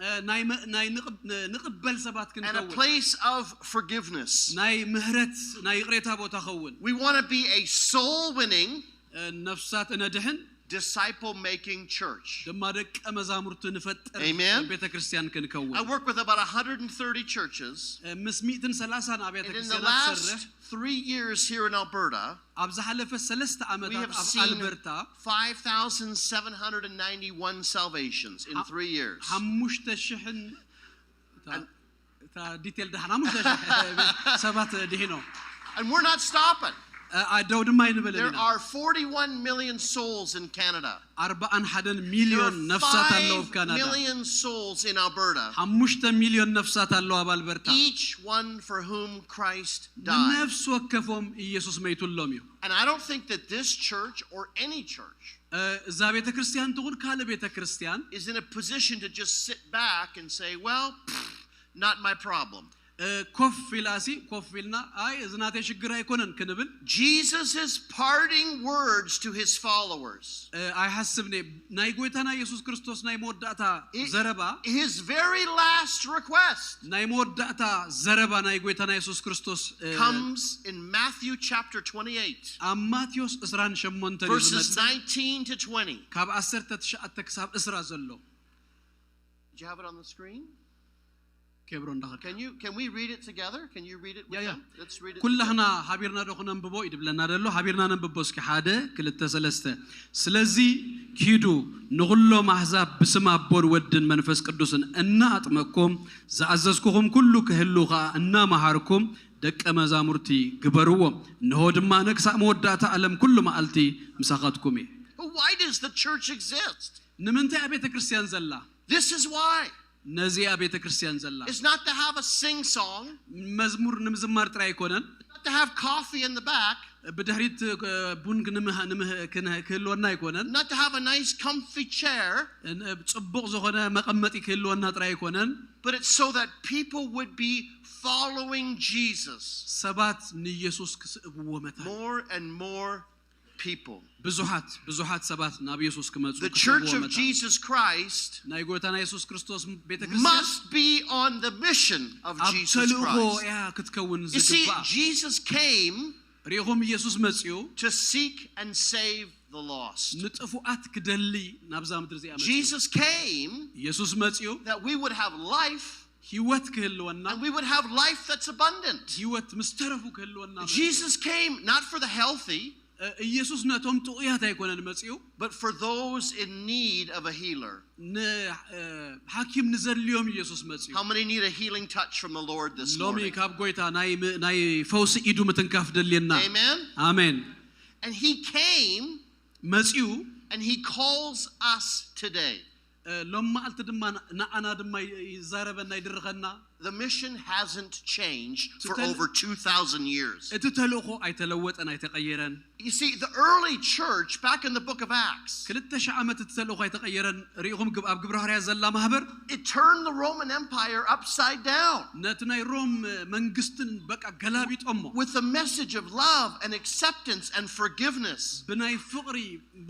እ፣ ናይ መ- ናይ ንቕብ- ን- ንቕበል ሰባት and a ክንከውን place of forgiveness. ናይ ምህረት ናይ ይቕሬታ ቦታ ኸውን We want to be a soul winning, እ፣ ነፍሳት እነድሕን disciple making church. ድማ ደቀ መዛሙርቲ ንፈጥር Amen. ቤተ ክርስቲያን ክንከውን I work with about one hundred thirty churches. እ፣ ምስ ሚእትን ሰላሳን ኣብያተ And in the ክርስቲያናት ዝሰርሕ last three years here in Alberta, ኣብ ዝሓለፈ ሰለስተ we ዓመታት have ኣብ seen ኣልበርታ five thousand seven hundred ninety-one salvations in three years. ሓሙሽተ ሽሕን እታ- እታ ዲቴል ድሓን ሓሙሽተ ሽሕ ሰባት ድሒኖም And we're not stopping. እ፣ ደው ድማ ኣይንበልን There ኢና are forty-one million souls in Canada. ኣርባዓን ሓደን There ሚልዮን are ነፍሳት ኣለዉ ኣብ five ካናዳ million souls in Alberta. ሓሙሽተ ሚልዮን ነፍሳት ኣለዉ ኣብ ኣልበርታ Each one for whom Christ died. ንነፍሲ ወከፎም ኢየሱስ መይቱሎም እዩ And I don't think that this church or any church እ፣ እዛ ቤተ ክርስቲያን ትኹን ካልእ ቤተ ክርስቲያን is in a position to just sit back and say, well, pfft, not my problem. እ፣ ኮፍ ኢላሲ ኮፍ ኢልና ኣይ እዚ ናተይ ሽግር ኣይኮነን ክንብል Jesus' parting words to his followers. እ፣ ኣይሓስብን እየ ናይ ጎይታና የሱስ ክርስቶስ ናይ መወዳእታ ኢ- ዘረባ His very last request ናይ መወዳእታ ዘረባ ናይ ጎይታና የሱስ ክርስቶስ እ፣ comes in Matthew chapter twenty-eight, ኣብ ማቴዎስ ዕስራን ሸሞንተን እዩ verses ዝመጽእ nineteen to twenty. ካብ ዓሰርተ ትሽዓተ ክሳብ ዕስራ ዘሎ Do you have it on the screen? ኬብሮን ዳኸ Can you can we read it together? Can you read it with Yeah, yeah. Them? Let's read it. ኩላህና Together. ሃቢርና ዶ ክነንብቦ እዩ ድብለና ደሎ ሃቢርና ነንብቦ እስኪ ሓደ ክልተ ሰለስተ ስለዚ ኪዱ ንኹሎም ኣሕዛብ ብስም ኣቦን ወድን መንፈስ ቅዱስን እናኣጥመቅኩም ዝኣዘዝኩኹም ኩሉ ክህሉ ከዓ እናመሃርኩም ደቀ መዛሙርቲ ግበርዎም እንሆ ድማ ነክሳብ መወዳእታ ዓለም ኩሉ መዓልቲ ምሳኻትኩም እየ But why does the church exist? ንምንታይ ኣብ ቤተ ክርስቲያን ዘላ This is why. ነዚኣ ቤተ ክርስቲያን ዘላ It's not to have a sing song, መዝሙር ንምዝማር ጥራይ ኣይኮነን not to have coffee in the back, ብድሕሪት እ፣ ቡን ክንምህ- ንምህ- ክንህ- ክህልወና ኣይኮነን not to have a nice comfy chair, ን- ጽቡቕ ዝኾነ መቐመጢ ክህልወና ጥራይ ኣይኮነን but it's so that people would be following Jesus. ሰባት ንኢየሱስ ክስእብዎ መታ More and more people. ብዙሓት ብዙሓት ሰባት ናብ ኢየሱስ ክመፁ The ክስእብዎ Church of መታ Jesus Christ ናይ ጎይታና የሱስ ክርስቶስ ቤተክርስቲያን must be on the mission of ኣብ Jesus ተልእኾ Christ. እያ ክትከውን You see, ዝግባእ Jesus came ሪኢኹም ኢየሱስ መፅኡ to seek and save the lost. ንጥፉኣት ክደሊ ናብዛ ምድሪ እዚኣ መፅኡ Jesus came ኢየሱስ መፅኡ that we would have life ህይወት ክህልወና and we would have life that's abundant. ህይወት ምስ ተረፉ ክህልወና መፅኡ። Jesus came not for the healthy, እ፣ ኢየሱስ ነቶም ጥዑያት ኣይኮነን መፅኡ but for those in need of a healer. ንሓኪም ንዘድልዮም ኢየሱስ መፅኡ How many need a healing touch from the Lord this ሎሚ morning? ካብ ጎይታ ናይ ም- ናይ ፈውሲ ኢዱ ምትንካፍ ደልየና Amen. ኣሜን And he came መፅኡ and he calls us today. እ፣ ሎም መዓልቲ ድማ ን- ንዓና ድማ ይ- ይዛረበና ይድርኸና The mission hasn't changed for Tell- over two thousand years. እቲ ተልእኾ ኣይተለወጠን ኣይተቐየረን። You see, the early church, back in the book of Acts, ክልተ ሺሕ ዓመት እቲ ተልእኾ ኣይተቐየረን። ርኢኹም ግብ ኣብ ግብረ ሃዋርያ ዘላ ማህበር it turned the Roman Empire upside down ነቲ ናይ ሮም መንግስትን በቃ ገላቢጦሞ with a message of love and acceptance and forgiveness. ብናይ ፍቕሪ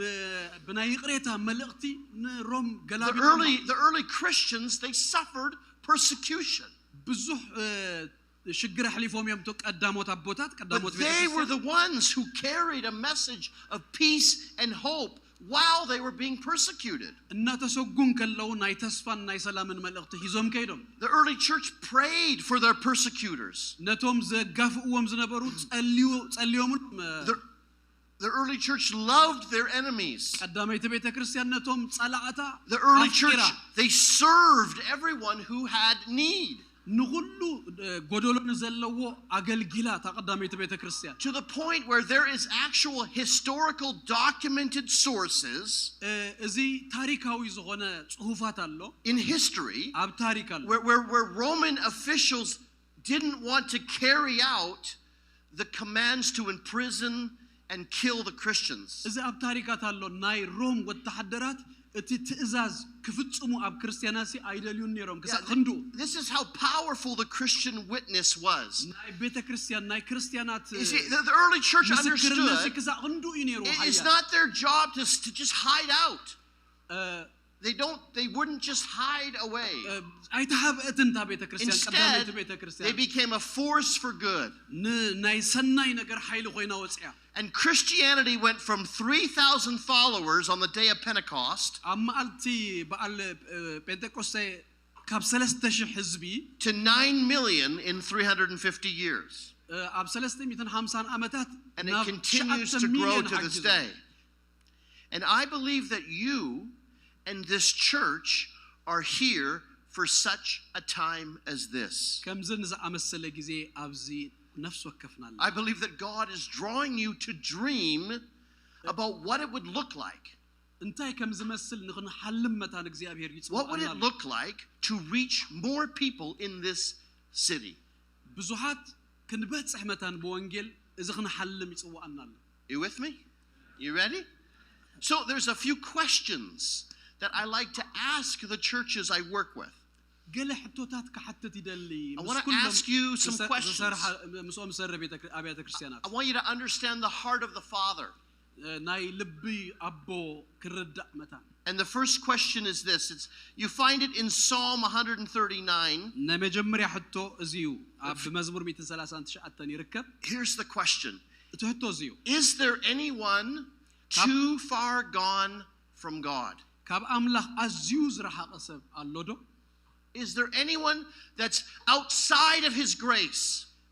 ብ- ብናይ ይቕሬታ መልእኽቲ ንሮም The ገላቢጦሞ early, the early Christians, they suffered persecution. ብዙሕ እ፣ ሽግር ኣሕሊፎም እዮም እቶም ቀዳሞት ኣቦታት But ቀዳሞት they were ቤተክርስትያን the ones who carried a message of peace and hope while they were being persecuted. እናተሰጉ እንከለዉ ናይ ተስፋን ናይ ሰላምን መልእኽቲ ሒዞም ከይዶም The early church prayed for their persecutors. ነቶም ዘጋፍእዎም ዝነበሩ ጸልዩ- ጸልዮምሎም እ፣ The, the early church loved their enemies. ቀዳመይቲ ቤተ ክርስቲያን ነቶም ጸላእታ The early church, ኣፍቂራ they served everyone who had need. ንኹሉ እ፣ ጎደሎ ንዘለዎ ኣገልጊላ እታ ቀዳመይቲ ቤተ ክርስቲያን To the point where there is actual historical documented sources እ፣ እዚ ታሪካዊ ዝኾነ ጽሁፋት ኣሎ in history ኣብ ታሪክ ኣሎ where, where, where Roman officials didn't want to carry out the commands to imprison and kill the Christians. እዚ ኣብ ታሪካት ኣሎ ናይ ሮም ወተሓደራት እቲ ትእዛዝ ክፍጽሙ ኣብ ክርስትያናሲ ኣይደልዩን ነይሮም ክሳብ Yeah, ክንድኡ this is how powerful the Christian witness was. ናይ ቤተ ክርስቲያን ናይ ክርስትያናት You see, the, the early church ምስክርነት understood ክሳብ ክንድኡ እዩ ነይሩ it is ሓያል። not their job to, to just hide out. እ፣ They don't. They wouldn't just hide away. እ፣ ኣይተሃብአትን እታ ቤተ ክርስቲያን ቀዳመይቲ ቤተ Instead, they ክርስቲያን became a force for good. ንናይ ሰናይ ነገር ሓይሊ ኮይና ወፅያ And Christianity went from three thousand followers on the day of Pentecost ኣብ መዓልቲ በዓል እ፣ ጴንጤቆስቴ ካብ ሰለስተ ሺሕ ህዝቢ to nine million in three hundred fifty years. እ፣ ኣብ ሰለስተ ሚእትን ሓምሳን ዓመታት And it ናብ continues ትሽዓተ to grow ሚልዮን to this ሓጊዙ day. And I believe that you and this church are here for such a time as this. ከምዚ ንዝኣመሰለ ግዜ ኣብዚ ነፍሲ ወከፍና ኣሎ I believe that God is drawing you to dream about what it would look like. እንታይ ከም ዝመስል ንክንሓልም መታን እግዚኣብሔር What would it ይፅዋና look like to reach more people in this city? ብዙሓት ክንበፅሕ መታን ብወንጌል እዚ ክንሓልም ይፅዋኣና ኣሎ You with me? You ready? So there's a few questions that I like to ask the churches I work with. ገለ ሕቶታት ክሓትት ይደሊ I ምስ wanna ኩሎም ask you some ዝሰ- questions. ዝሰርሓ- ምስኦም ዝሰርሕ ቤተ- ኣብያተ ክርስቲያናት I want you to understand the heart of the Father. እ፣ ናይ ልቢ ኣቦ ክርዳእ መታን And the first question is this. It's, you find it in Psalm one thirty-nine. ናይ መጀመርያ ሕቶ እዚ እዩ ኣብ መዝሙር ሚእትን ሰላሳን ትሽዓተን ይርከብ Here's the question. እቲ ሕቶ እዚ እዩ Is there anyone too far gone from God? ካብ ኣምላኽ ኣዝዩ ዝረሓቐ ሰብ ኣሎ ዶ Is there anyone that's outside of His grace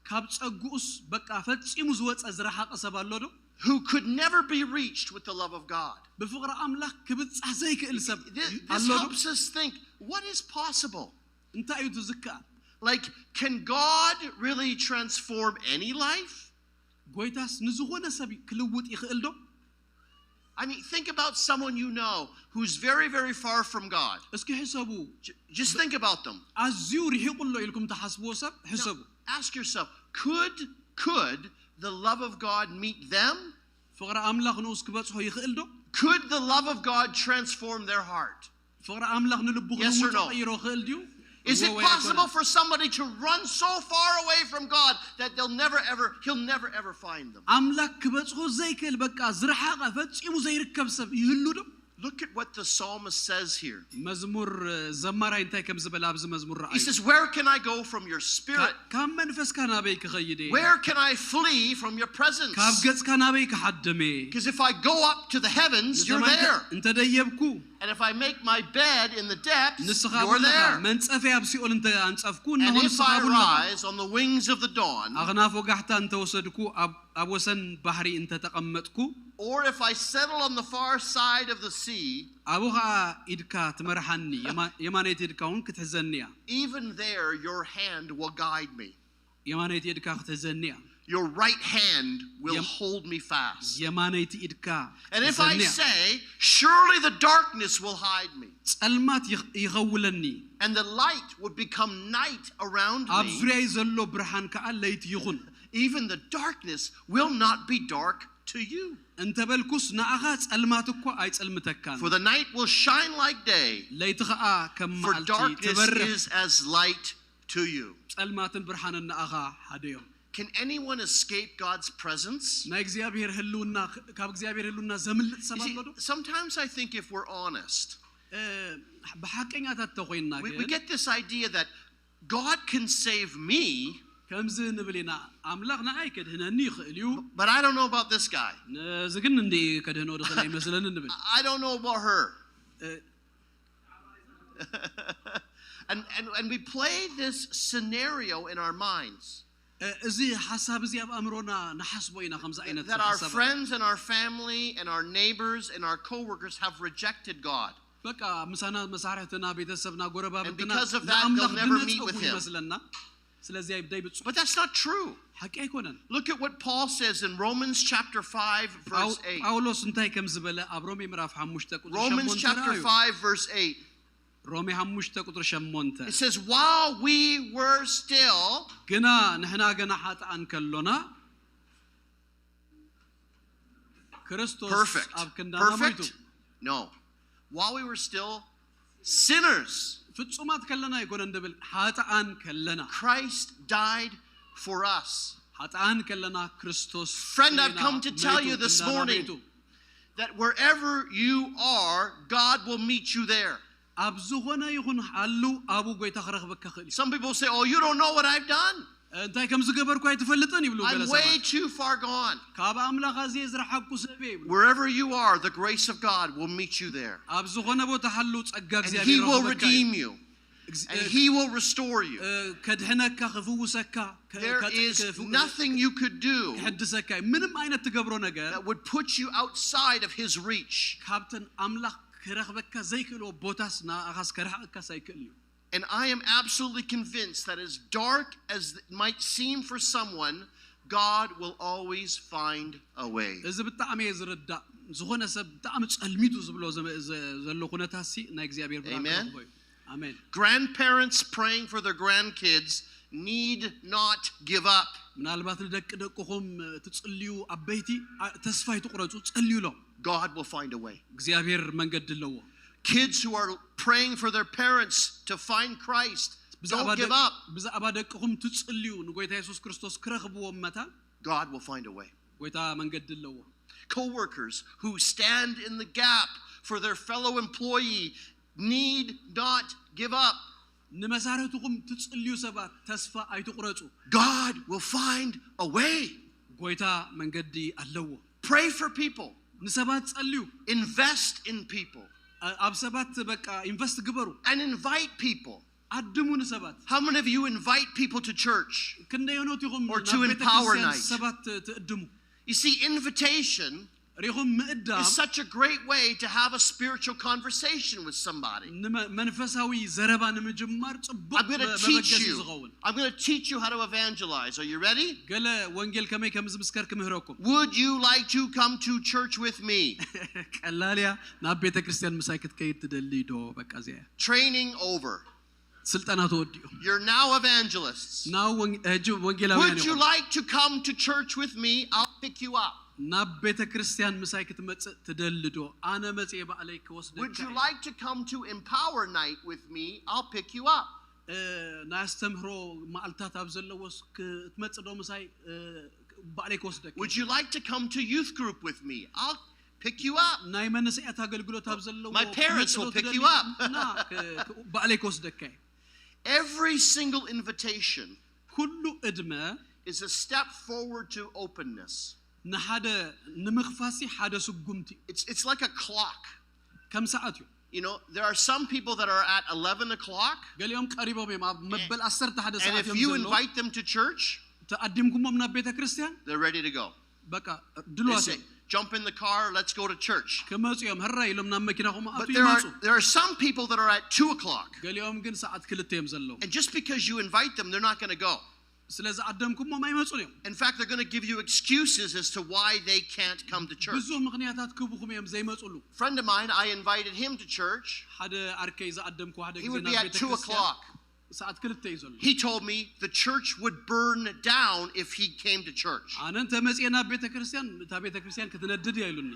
ካብ ጸጉኡስ በቃ ፈጺሙ ዝወፀ ዝረሓቐ ሰብ ኣሎ ዶ who could never be reached with the love of God? ብፍቕሪ ኣምላኽ ክብጻሕ ዘይክእል ሰብ This, ኣሎ this ዶ helps us think, what is possible? እንታይ እዩ ትዝከኣል Like, can God really transform any life? ጎይታስ ንዝኾነ ሰብ ክልውጥ ይኽእል ዶ I mean, think about someone you know who's very, very far from God. እስኪ ሕሰቡ J- just think about them. ኣዝዩ ርሒቑ ኣሎ ኢልኩም ትሓስብዎ ሰብ ሕሰቡ Ask yourself, could could the love of God meet them? ፍቕሪ ኣምላኽ ንኡስ ክበጽሖ ይኽእል ዶ Could the love of God transform their heart? ፍቕሪ ኣምላኽ ንልቡ Yes or ክልውጦ no? ቀይሮ ይኽእል ድዩ Is እወ it ወይ ኣይኮነን። possible for somebody to run so far away from God that they'll never ever, he'll never ever find them? ኣምላኽ ክበጽሖ ዘይክእል በቃ ዝረሓቐ ፈጺሙ ዘይርከብ ሰብ ይህሉ ዶ Look at what the psalmist says here. መዝሙር እ፣ ዘማራይ እንታይ ከም ዝበል ኣብዚ መዝሙር He ረኣዩ says, "Where can I go from your spirit? ካብ መንፈስካ ናበይ ክኸይድ እየ Where can I flee from your presence? ካብ ገጽካ ናበይ ክሓድም እየ Because if I go up to the heavens, you're ንሰማይ there. እንተ ደየብኩ And if I make my bed in the depths, ንስኻ you're ኣለኻ there. መንጸፈይ ኣብ ሲኦል እንተ ኣንጸፍኩ And እንሆ if ንስኻ I ኣለኻ rise on the wings of the dawn, ኣኽናፍ ወጋሕታ እንተወሰድኩ ኣብ ኣብ ወሰን ባሕሪ እንተተቐመጥኩ or if I settle on the far side of the sea, ኣብኡ ኸዓ ኢድካ ትመርሓኒ የማ- የማነይቲ ኢድካ እውን ክትሕዘኒ እያ even there your hand will guide me." የማነይቲ ኢድካ ክትሕዘኒ እያ Your right hand will Yem- hold me fast. የማነይቲ ኢድካ And if I ትሕዘኒ እያ። Say, "Surely the darkness will hide me, ጸልማት ይኽ- ይኸውለኒ and the light would become night around ኣብ me, ዙሪያይ ዘሎ ብርሃን ከዓ ለይቲ ይኹን even the darkness will not be dark to you." እንተበልኩስ ንኣኻ ጸልማት እኳ ኣይጸልምተካን For the night will shine like day, ለይቲ ከዓ ከም for መዓልቲ darkness ትበርህ is as light to you. ጸልማትን ብርሃንን ንኣኻ ሓደ እዮም Can anyone escape God's presence? ናይ እግዚኣብሔር ህልውና ካብ እግዚኣብሔር ህልውና ዘምልጥ ሰብ You see, ኣሎ ዶ sometimes I think if we're honest, እ፣ ብሓቀኛታት ተኮይንና we, ግን we get this idea that God can save me, ከምዚ ንብል ኢና ኣምላኽ ንኣይ ከድህነኒ ይኽእል እዩ but I don't know about this guy. ነዚ ግን እንዲ ከድህኖ ድኽእል ኣይመስለንን ንብል I don't know about her. እ፣ and, and, and we play this scenario in our minds እ፣ እዚ ሓሳብ እዚ ኣብ ኣእምሮና ንሓስቦ ኢና ከምዚ ዓይነት that our ሓሳብ friends and our family and our neighbors and our coworkers have rejected God. በቃ ምሳና መሳርሕትና ቤተሰብና And ጎረባብትና because of that, they'll ንኣምላኽ never meet ድነፀጉ with him. ይመስለና ስለዚ ኣይብዳይ ብፁዕ But that's not true. ሓቂ ኣይኮነን Look at what Paul says in Romans chapter five, verse eight. ጳውሎስ እንታይ ከም ዝበለ ኣብ ሮሜ ምዕራፍ ሓሙሽተ ቁጥሪ Romans ሸሞንተ chapter ረኣዩ five, verse eight. ሮሜ ሓሙሽተ ቁጥሪ ሸሞንተ It says, "While we were still ግና ንሕና ገና ሓጥኣን ከሎና ክርስቶስ perfect, ኣብ ክንዳና ሞይቱ perfect? No. While we were still sinners, ፍጹማት ከለና ኣይኮነን ድብል ሓጥኣን ከለና Christ died for us." ሓጥኣን ከለና ክርስቶስ Friend, I've ና come to tell ሞይቱ፣ you this ክንዳና morning ሞይቱ። That wherever you are, God will meet you there. ኣብ ዝኾነ ይኹን ሓሉ ኣብኡ ጎይታ ክረኽበካ ክእል እዩ Some people say, "Oh, you don't know what I've done. እንታይ ከም ዝገበርኩ ኣይትፈልጥን ይብሉ ገለ I'm way ሰባት too far gone." ካብ ኣምላኽ ኣዝየ ዝረሓቅኩ ሰብ እየ ይብሉ Wherever you are, the grace of God will meet you there. ኣብ ዝኾነ ቦታ ሓሉ ጸጋ And እግዚኣብሔር He will ይረኽበካ እዩ። redeem you. Ex- And He will restore you. እ፣ ከድሕነካ ክፍውሰካ ከ- There ከ- is ክፍ- nothing you could do ክሕድሰካ እዩ ምንም ዓይነት ትገብሮ ነገር that would put you outside of His reach. ካብተን ኣምላኽ ክረኽበካ ዘይክእልዎ ቦታስ ንኣኻስ ከርሕቐካስ ኣይክእል እዩ And I am absolutely convinced that as dark as it might seem for someone, God will always find a way. እዚ ብጣዕሚ እየ ዝርዳእ ዝኾነ ሰብ ብጣዕሚ ጸልሚቱ ዝብሎ ዘ- ዘ- ዘሎ ኩነታሲ ናይ እግዚኣብሔር ብርሃን Amen. ክረኽቦ እዩ ኣሜን Grandparents praying for their grandkids need not give up. ምናልባት ንደቂ ደቅኹም ትጽልዩ ኣበይቲ ኣ- ተስፋ ይትቁረጹ ጸልዩሎም God will find a way. እግዚኣብሔር መንገዲ ኣለዎ Kids who are praying for their parents to find Christ, ብዛዕባ don't give ደቅ- up. ብዛዕባ ደቅኹም ትጽልዩ ንጎይታ የሱስ ክርስቶስ ክረኽብዎም መታን God will find a way. ጎይታ መንገዲ ኣለዎ Co-workers who stand in the gap for their fellow employee need not give up. ንመሳርሕትኹም ትጽልዩ ሰባት ተስፋ ኣይትቁረጹ God will find a way. ጎይታ መንገዲ ኣለዎ Pray for people. ንሰባት ጸልዩ Invest in people. ኣ- ኣብ ሰባት በቃ ኢንቨስት ግበሩ And invite people. ኣድሙ ንሰባት How many of you invite people to church? ክንደየኖት ኢኹም Or ናብ to empower ቤተክርስትያን night? ሰባት ት- ትእድሙ You see, invitation ሪኹም ምእዳም is such a great way to have a spiritual conversation with somebody. ንመ- መንፈሳዊ ዘረባ ንምጅማር ጽቡቅ I'm going to መ- teach መበገሲ you. ዝኸውን I'm going to teach you how to evangelize. Are you ready? ገለ ወንጌል ከመይ ከም ዝምስከር ክምህረኩም Would you like to come to church with me? ቀላል እያ ናብ ቤተ ክርስቲያን ምሳይ ክትከይድ ትደሊ ዶ በቃ እዚኣ እያ Training over. ስልጠና ተወዲኡ You're now evangelists. ናው ወን- ሕጂ ወንጌላውያን Would you ኢኹም። Like to come to church with me? I'll pick you up. ናብ ቤተ ክርስቲያን ምሳይ ክትመጽእ ትደሊ ዶ ኣነ መጽኤ ባዕለይ ክወስደካ Would you እየ። Like to come to Empower Night with me? I'll pick you up. እ፣ ናይ ኣስተምህሮ መዓልታት ኣብ ዘለዎስ ክትመጽእ ዶ ምሳይ እ፣ ባዕለይ ክወስደካ Would you like to come to youth group with me? I'll pick you up. ናይ መንስያት ኣገልግሎት ኣብ ዘለዎ My parents ክትመጽእ ዶ will pick ትደሊ? you up. ና፣ ክ- ክ- ባዕለይ ክወስደካ እየ። Every single invitation ኩሉ እድመ is a step forward to openness. ንሓደ ንምኽፋሲ ሓደ ስጉምቲ እዩ። It's, it's like a clock. ከም ሰዓት እዩ። You know, there are some people that are at eleven o'clock, ገሊኦም ቀሪቦም እዮም ኣብ መበል ዓሰርተ ሓደ and ሰዓት if እዮም you ዘለዉ። invite them to church, ተኣዲምኩሞም ናብ ቤተ ክርስቲያን they're ready to go. በቃ They ድልዋት say, እዮም። "Jump in the car, let's go to church." ክመፁ እዮም። ህራይ ኢሎም ናብ መኪናኹም But ኣቱ there are, ይመፁ። There are some people that are at two o'clock. ገሊኦም ግን ሰዓት ክልተ እዮም ዘለዉ። And just because you invite them, they're not going to go. ስለ ዝኣደምኩሞም ኣይመጹን እዮም። In fact, they're going to give you excuses as to why they can't come to church. ብዙ ምኽንያታት ክህቡኹም እዮም ዘይመጹሉ። Friend of mine, I invited him to church. ሓደ ኣርከይ ዝኣደምኩ ሓደ He ግዜ would ናብ be at ቤተ two ክርስቲያን o'clock. ሰዓት ክልተ እዩ ዘሎ። He told me the church would burn down if he came to church. ኣነ እንተመፅኤ ናብ ቤተ ክርስቲያን እታ ቤተ ክርስቲያን ክትነድድ እያ ኢሉኒ።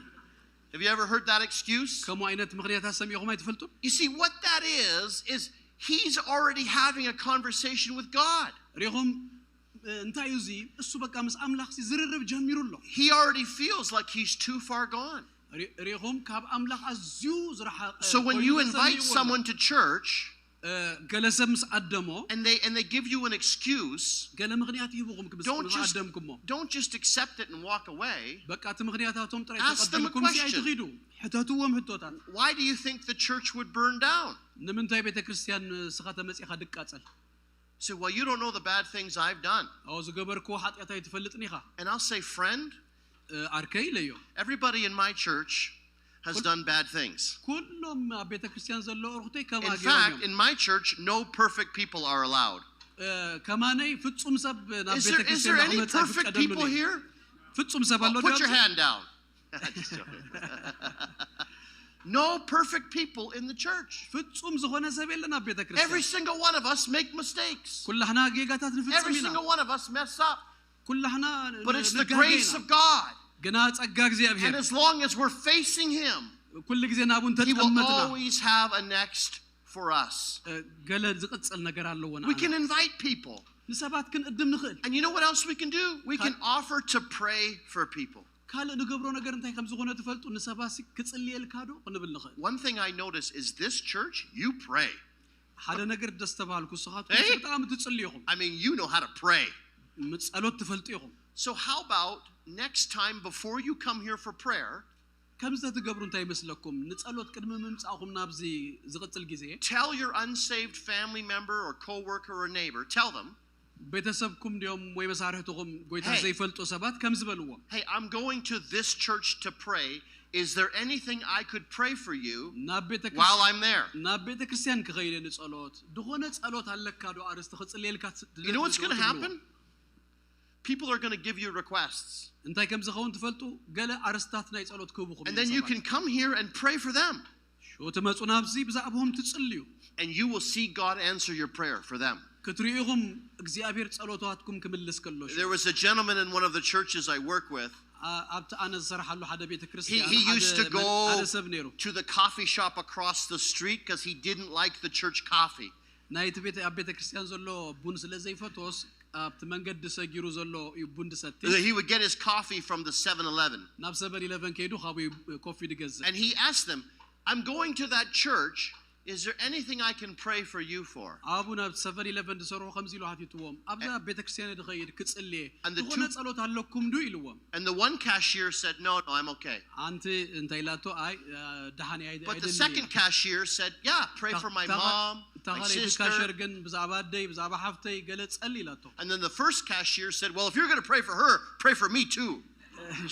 Have you ever heard that excuse? ከምኡ ዓይነት ምኽንያታት ሰሚዕኹም ኣይትፈልጡን? You see, what that is, is he's already having a conversation with God. ሪኹም እንታይ እዩ እዚ? እሱ በቃ ምስ ኣምላኽ ሲ ዝርርብ ጀሚሩ ኣሎ። He already feels like he's too far gone. ሪ- ሪኹም ካብ ኣምላኽ ኣዝዩ ዝረሓቐ So when ኮይኑ you ተሰሚዕዎ invite ኣሎ። Someone to church እ፣ ገለ ሰብ ምስ ዓደሞ and they and they give you an excuse, ገለ ምኽንያት ይህብኹም ምስ don't just ዓደምኩሞ don't just accept it and walk away. በቃ እቲ ምኽንያታቶም ጥራይ Ask them a ተቐበልኩም ሲ question. ኣይትኺዱ። ሕተትዎም ሕቶታት። Why do you think the church would burn down? ንምንታይ ቤተ ክርስቲያን ንስኻ ተመፂኻ ድቃፀል? So, well, you don't know the bad things I've done. ኦ ዝገበርክዎ ሓጢኣት ኣይትፈልጥን ኢኻ። And I'll say, friend, እ፣ ኣርከይ ኢለዮ። Everybody in my church has done bad things. ኩሎም ኣብ ቤተ ክርስቲያን ዘለዉ ኣርኩተይ In ከማን fact, እዮም። in my church, no perfect people are allowed. እ፣ ከማነይ ፍጹም ሰብ ናብ Is ቤተ there, is ክርስቲያን there any ንኽመጽእ perfect ኣይፍቀደሉን people እዩ። Here? ፍጹም ሰብ ኣሎ Put your ድዩ? Hand down. Just joking. No perfect people in the church. ፍጹም ዝኾነ ሰብ የለን ኣብ ቤተ Every ክርስቲያን። Single one of us make mistakes. ኩላህና ጌጋታት ንፍጽም Every ኢና። Single one of us mess up. ኩላህና But it's the ንጋገ grace ኢና። Of God. ግና ጸጋ እግዚኣብሔር And as long as we're facing Him, ኩሉ ግዜ ናብኡ He will እንተጠመትና Always have a next for us. እ፣ ገለ ዝቕጽል ነገር ኣለዎ We can ንዓና። Invite people. ንሰባት ክንእድም ንኽእል። And you know what else we can do? We can Ka- Offer to pray for people. ካልእ ንገብሮ ነገር እንታይ ከም ዝኾነ ትፈልጡ? ንሰባት ሲ ክጽልየልካ ዶ ክንብል ንኽእል። One thing I notice is this church, you pray. ሓደ ነገር ደስ ተባሃልኩ፣ ንስኻትኩም Hey? ብጣዕሚ ትጽልዩ ኢኹም። I mean, you know how to pray. ጸሎት ትፈልጡ ኢኹም። So how about next time before you come here for prayer, ከምዚ ተትገብሩ እንታይ ይመስለኩም? ንጸሎት ቅድሚ ምምጻእኹም ናብዚ ዝቕጽል ግዜ tell your unsaved family member or coworker or neighbor, tell them, ቤተሰብኩም ድዮም ወይ መሳርሕትኹም ጎይታ Hey. ዘይፈልጡ ሰባት ከምዚ በልዎም። Hey, I'm going to this church to pray. Is there anything I could pray for you ናብ ቤተ while I'm there? ናብ ቤተ ክርስቲያን ክኸይደ ንጸሎት ዝኾነ ጸሎት ኣለካ ዶ ኣርስቲ ክጽልየልካ ት- You know what's going to ትብልዎ። Happen? People are going to give you requests. እንታይ ከም ዝኸውን ትፈልጡ? ገለ ኣርስታት ናይ ጸሎት ክህቡኹም And then you can come here and pray for them. ሽዑ ትመጹ ናብዚ ብዛዕባኦም ትጽልዩ። And you will see God answer your prayer for them. ክትሪኢኹም እግዚኣብሔር ጸሎታትኩም ክምልስ ከሎ ሽዑ። There was a gentleman in one of the churches I work with. ኣ- ኣብቲ ኣነ ዝሰርሓሉ ሓደ ቤተ He, ክርስቲያን he ሓደ used to መን- ሓደ ሰብ go ነይሩ። To the coffee shop across the street because he didn't like the church coffee. ናይቲ ቤተ ኣብ ቤተ ክርስቲያን ዘሎ ቡን ስለ ዘይፈትዎስ ኣብቲ መንገዲ ሰጊሩ ዘሎ እዩ ቡን ድሰቲ። He would get his coffee from the seven eleven. ናብ ሰቨን ኢለቨን ከይዱ ካብኡ ኮፊ ድገዝእ። And he asked them, I'm going to that church. Is there anything I can pray for you for? ኣብኡ ናብ ሰቨን ኢለቨን ዝሰርሑ ከምዚ ኢሉ ሓቲትዎም፣ ኣብዛ ቤተክርስትያን ድኸይድ ክጽልየ And the ዝኾነ two- ጸሎት ኣለኩም ዱ ኢልዎም። And the one cashier said, no, no, I'm okay. ሓንቲ እንታይ ኢላቶ፣ ኣይ እ፣ ደሓን እየ፣ ኣይደ- But the ኣይደልን second እየ። cashier said, yeah, pray እታ- for my እታ- mom, እታ my ካልኣይቲ sister. ካሸር ግን ብዛዕባ ኣደይ ብዛዕባ ሓፍተይ ገለ ጸሊ ኢላቶ። And then the first cashier said, well, if you're going to pray for her, pray for me too.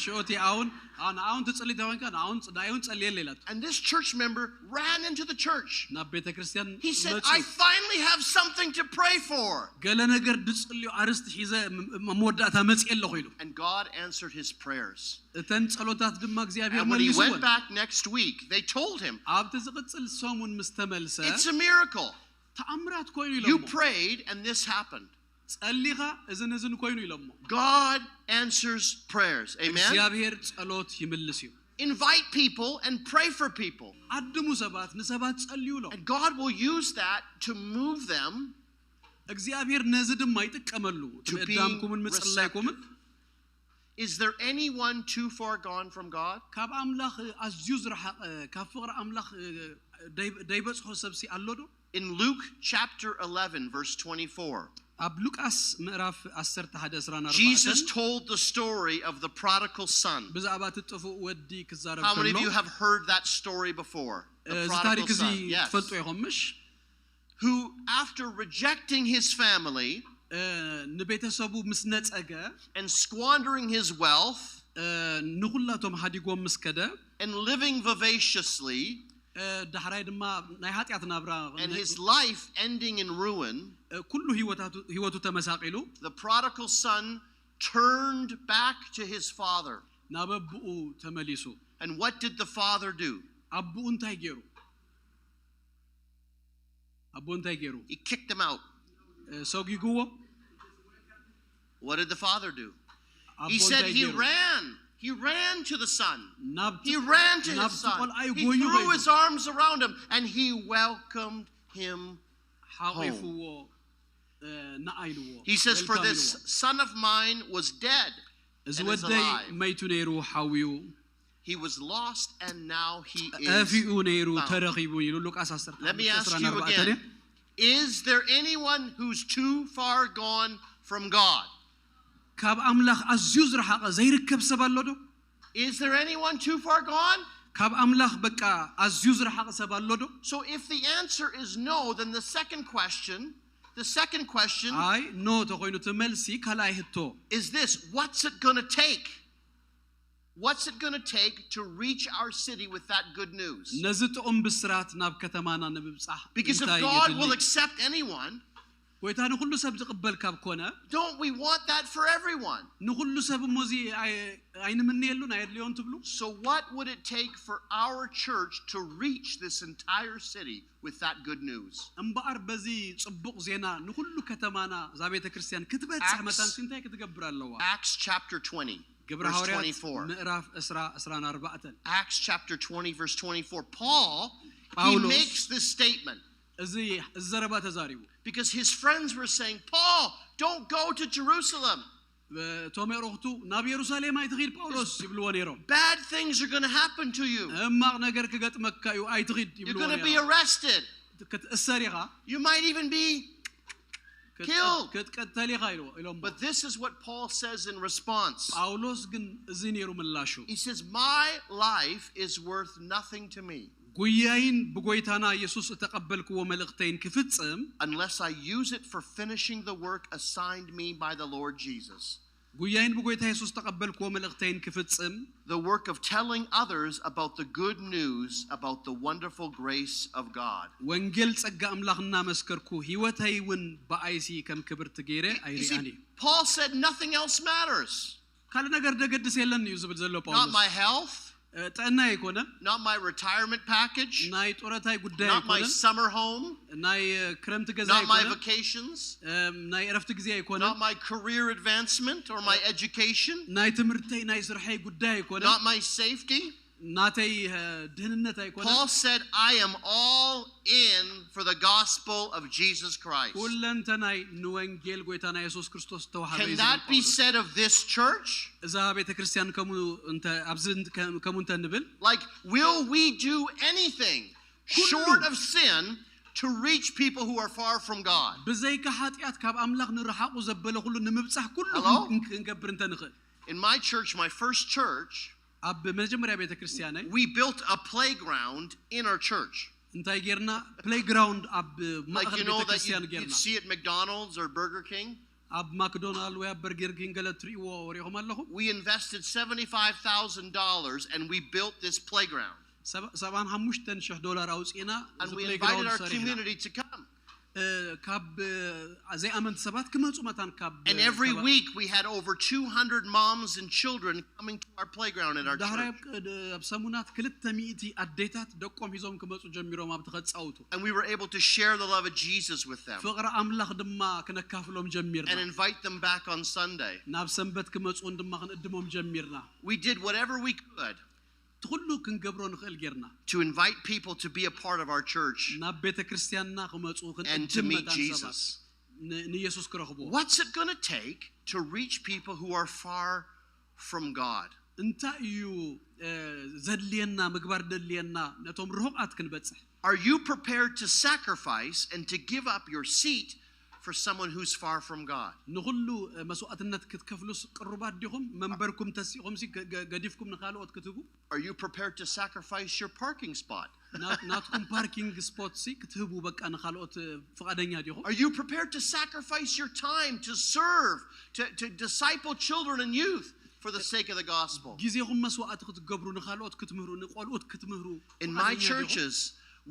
ሽኦቲ ኣውን ኣን ኣውን ትጽሊ ተኮንካ ንኣውን ንኣይውን ጸልየለ ኢላቶ። And this church member ran into the church. ናብ ቤተ ክርስቲያን He said, መጹ። I finally have something to pray for. ገለ ነገር ድጽልዩ ኣርስቲ ሒዘ ም- ም- መወዳእታ መጽእ ኣለኹ ኢሉ። And God answered his prayers. እተን ጸሎታት ድማ እግዚኣብሔር And when he መሊስወን። Went back next week, they told him, ኣብቲ ዝቕጽል ሰሙን ምስ ተመልሰ it's a miracle. ተኣምራት ኮይኑ You ኢሎሞ። Prayed and this happened. ጸሊኻ እዝን እዝን ኮይኑ ኢሎሞ። God answers prayers. Amen. እግዚኣብሔር ጸሎት ይምልስ እዩ። Invite people and pray for people. ዓድሙ ሰባት ንሰባት ጸልዩ ኢሎም። And God will use that to move them. እግዚኣብሔር ነዚ ድማ ይጥቀመሉ። To ምእዳምኩምን being ምጽላይኩምን receptive. Is there anyone too far gone from God? ካብ ኣምላኽ ኣዝዩ ዝረሓቐ ካብ ፍቕሪ ኣምላኽ ደይ- ደይበጽሖ ሰብሲ ኣሎ ዶ? In Luke chapter eleven, verse twenty-four, ኣብ ሉቃስ ምዕራፍ ዓሰርተ ሓደ ዕስራን ኣርባዕተን Jesus told the story of the prodigal son. ብዛዕባ እቲ ጥፉእ ወዲ ክዛረብ How many of ከሎ you have heard that story before? The እዚ prodigal ታሪክ እዚ Son. Yes. ትፈልጡ ኢኹም ምሽ? Who, after rejecting his family እ፣ ንቤተሰቡ ምስ ነጸገ and squandering his wealth እ፣ ንኹላቶም ሓዲጎም ምስ ከደ and living vivaciously, እ፣ ዳሕራይ ድማ ናይ ሓጢኣት ናብራ and his life ending in ruin, እ፣ ኩሉ ህይወታቱ ህይወቱ ተመሳቂሉ the prodigal son turned back to his father. ናብ ኣቦኡ ተመሊሱ። And what did the father do? ኣቦኡ እንታይ ገይሩ? ኣቦኡ እንታይ ገይሩ? He kicked him out. እ፣ ሰጒግዎ። What did the father do? ኣቦ He said እንታይ he ገይሩ? Ran. He ran to the son. ናብ He ran to his ናብቲ son. ቆልዓ እዩ He ጎዩ threw ገይሩ። His arms around him and he welcomed him. ሓቂፍዎ፣ እ፣ ንዓ ኢልዎ። He says, "For Welcome this ኢልዎ። Son of mine was dead እዚ and is ወደይ alive. መይቱ ነይሩ ሓውዩ፣ He was lost and now he is ጠፊኡ ነይሩ found." ተረኺቡ ኢሉ ሉቃስ ዓሰርተ Let me ሓሙሽተ ask ዕስራን you ኣርባዕተን again. Is there anyone who's too far gone from God? ካብ ኣምላኽ ኣዝዩ ዝረሓቐ ዘይርከብ ሰብ ኣሎ ዶ? Is there anyone too far gone? ካብ ኣምላኽ በቃ ኣዝዩ ዝረሓቐ ሰብ ኣሎ ዶ? So if the answer is no, then the second question, the second question ኣይ፣ ኖ ተኾይኑ እቲ መልሲ ካልኣይ ህቶ is this: What's it going to take? What's it going to take to reach our city with that good news? ነዚ ጥዑም ብስራት ናብ ከተማና ንምብጻሕ Because if እንታይ God will የድሊ? Accept anyone, ጎይታ ንኹሉ ሰብ ዝቕበል ካብ ኮነ don't we want that for everyone? ንኹሉ ሰብ እሞ እዚ ኣይ- ኣይንምንየሉን ኣየድልዮን ትብሉ? So what would it take for our church to reach this entire city with that good news? እምበኣር በዚ ጽቡቕ ዜና ንኹሉ ከተማና እዛ ቤተ ክርስቲያን ክትበጽሕ Acts- መታንሲ እንታይ ክትገብር ኣለዋ? Acts chapter twenty, ግብረ verse ሃዋርያት twenty-four. ምዕራፍ ዕስራ ዕስራን ኣርባዕተን Acts chapter twenty, verse twenty-four. Paul, he Paulus- makes this statement እዚ እዚ ዘረባ ተዛሪቡ because his friends were saying, "Paul, don't go to Jerusalem. እቶም የዕሩኽቱ ናብ የሩሳሌም ኣይትኺድ ጳውሎስ ይብልዎ ነይሮም። Bad things are going to happen to you. ሕማቕ ነገር ክገጥመካ እዩ ኣይትኺድ You're ይብልዎ going to be ነይሮም። Arrested. ክትእሰር ኢኻ You might even be ክት- killed." ክትቀተል ኢኻ ኢልዎ ኢሎም። But this is what Paul says in response. ጳውሎስ ግን እዚ ነይሩ ምላሹ። He says, "My life is worth nothing to me ጉያይን ብጎይታና ኢየሱስ እተቐበልክዎ መልእኽተይን ክፍጽም unless I use it for finishing the work assigned me by the Lord Jesus." ጉያይን ብጎይታ የሱስ ተቐበልክዎ መልእኽተይን ክፍጽም The work of telling others about the good news about the wonderful grace of God. ወንጌል ጸጋ ኣምላኽ እናመስከርኩ ህይወተይ እውን ብኣይሲ ከም ክብርቲ ገይረ You ኣይርኣን እዩ። see, Paul said nothing else matters. ካልእ ነገር ደገድስ የለን እዩ ዝብል ዘሎ Not ጳውሎስ። my health, እ፣ ጥዕና ኣይኮነን፣ not my retirement package, ናይ ጡረታይ ጉዳይ not my ኣይኮነን፣ summer home, ናይ እ፣ ክረምቲ ገዛ not my ኣይኮነን፣ vacations, እም፣ ናይ እረፍቲ ግዜ ኣይኮነን፣ not my career advancement or my education, ናይ ትምህርተይ ናይ ስርሐይ ጉዳይ ኣይኮነን፣ not my safety. ናተይ እ፣ ድህንነት ኣይኮነን። Paul said, "I am all in for the gospel of Jesus Christ." ኩለንተናይ ንወንጌል ጎይታና የሱስ ክርስቶስ ዝተዋህበ እዩ Can ዝብል that be ጳውሎስ። Said of this church? እዛ ቤተ ክርስቲያን ከምኡ እንተ ኣብዚ እንተ- ከም- ከምኡ እንተ ንብል Like, will we do anything ኩሉ- short of sin to reach people who are far from God? ብዘይካ ሓጢኣት ካብ ኣምላኽ ንረሓቑ ዘበለ ኩሉ ንምብጻሕ ኩሉ Hello? ክን- ክንገብር እንተ ንኽእል። In my church, my first church, ኣብ መጀመርያ ቤተ ክርስቲያነይ we built a playground in our church. እንታይ ጌርና? ፕሌይግራውንድ ኣብ Like, ማእኸል you know ቤተ that ክርስቲያን you, you'd ጌርና። See at McDonald's or Burger King. ኣብ ማክዶናልድ ወይ ኣብ በርገር ኪንግ ገለ ትርእይዎ ሪኢኹም ኣለኹም። We invested seventy-five thousand dollars and we built this playground. ሰባ- ሰብዓን ሓሙሽተን ሽሕ ዶላር ኣውፂእና እዚ And we invited ፕሌይግራውንድ our ሰሪሕና። Community to come. እ፣ ካብ እ፣ ዘይኣመንቲ ሰባት ክመፁ መታን ካብ And እ፣ every ከባቢ- week we had over two hundred moms and children coming to our playground at our ዳሕራይ church. ኣብ ቅ- ድ- ኣብ ሰሙናት ክልተ ሚእቲ ኣዴታት ደቆም ሒዞም ክመፁ ጀሚሮም ኣብቲ ከፃውቱ። And we were able to share the love of Jesus with them ፍቕሪ ኣምላኽ ድማ ክነካፍሎም ጀሚርና። and invite them back on Sunday. ናብ ሰንበት ክመፁ እውን ድማ ክንእድሞም ጀሚርና። We did whatever we could እቲ ኩሉ ክንገብሮ ንኽእል ጌርና። To invite people to be a part of our church ናብ ቤተ ክርስቲያንና ክመፁ and to ክንእድም meet መታን ሰባት Jesus. ን- ንየሱስ ክረኽብዎ። What's it going to take to reach people who are far from God? እንታይ እዩ እ፣ ዘድልየና ምግባር ደድልየና ነቶም ርሑቓት ክንበፅሕ? Are you prepared to sacrifice and to give up your seat for someone who's far from God? ንኹሉ እ፣ መስዋዕትነት ክትከፍሉስ ቅሩባት ዲኹም? መንበርኩም ተሲኹም ሲ ገ- ገ- ገዲፍኩም ንካልኦት ክትህቡ? Are you prepared to sacrifice your parking spot? ና- ናትኩም ፓርኪንግ ስፖት ሲ ክትህቡ በቃ ንካልኦት እ፣ ፍቓደኛ ዲኹም? Are you prepared to sacrifice your time to serve, to, to disciple children and youth? for the sake of the gospel. ግዜኹም መስዋዕቲ ክትገብሩ፣ ንኻልኦት ክትምህሩ፣ ንቆልኡት ክትምህሩ In my ፍቓደኛ ዲኹም? Churches,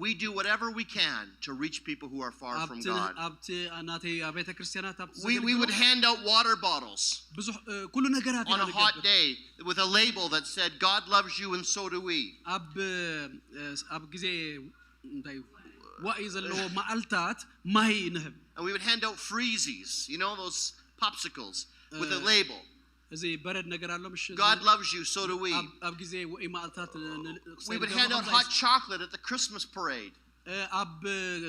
we do whatever we can to reach people who are far from ኣብቲ God. ኣብቲ ናተይ ቤተ ክርስቲያናት ኣብቲ We, we would ዘገልግሎ hand out water bottles ብዙሕ እ፣ ኩሉ ነገራት ኢና on a hot ንገብር። Day with a label that said, "God loves you and so do we." ኣብ እ፣ ኣብ ግዜ እንታይ እዩ ዋኢ ዘለዎ መዓልታት ማይ ንህብ። And we would hand out freezies, you know, those popsicles with a Uh, label. እዚ በረድ ነገር ኣሎ ምሽ God loves you, so do we. ኣብ ግዜ ውዒ መዓልታት ን- ን- We would ንገብሮ hand out ከምዚ hot chocolate at the Christmas parade እ፣ ኣብ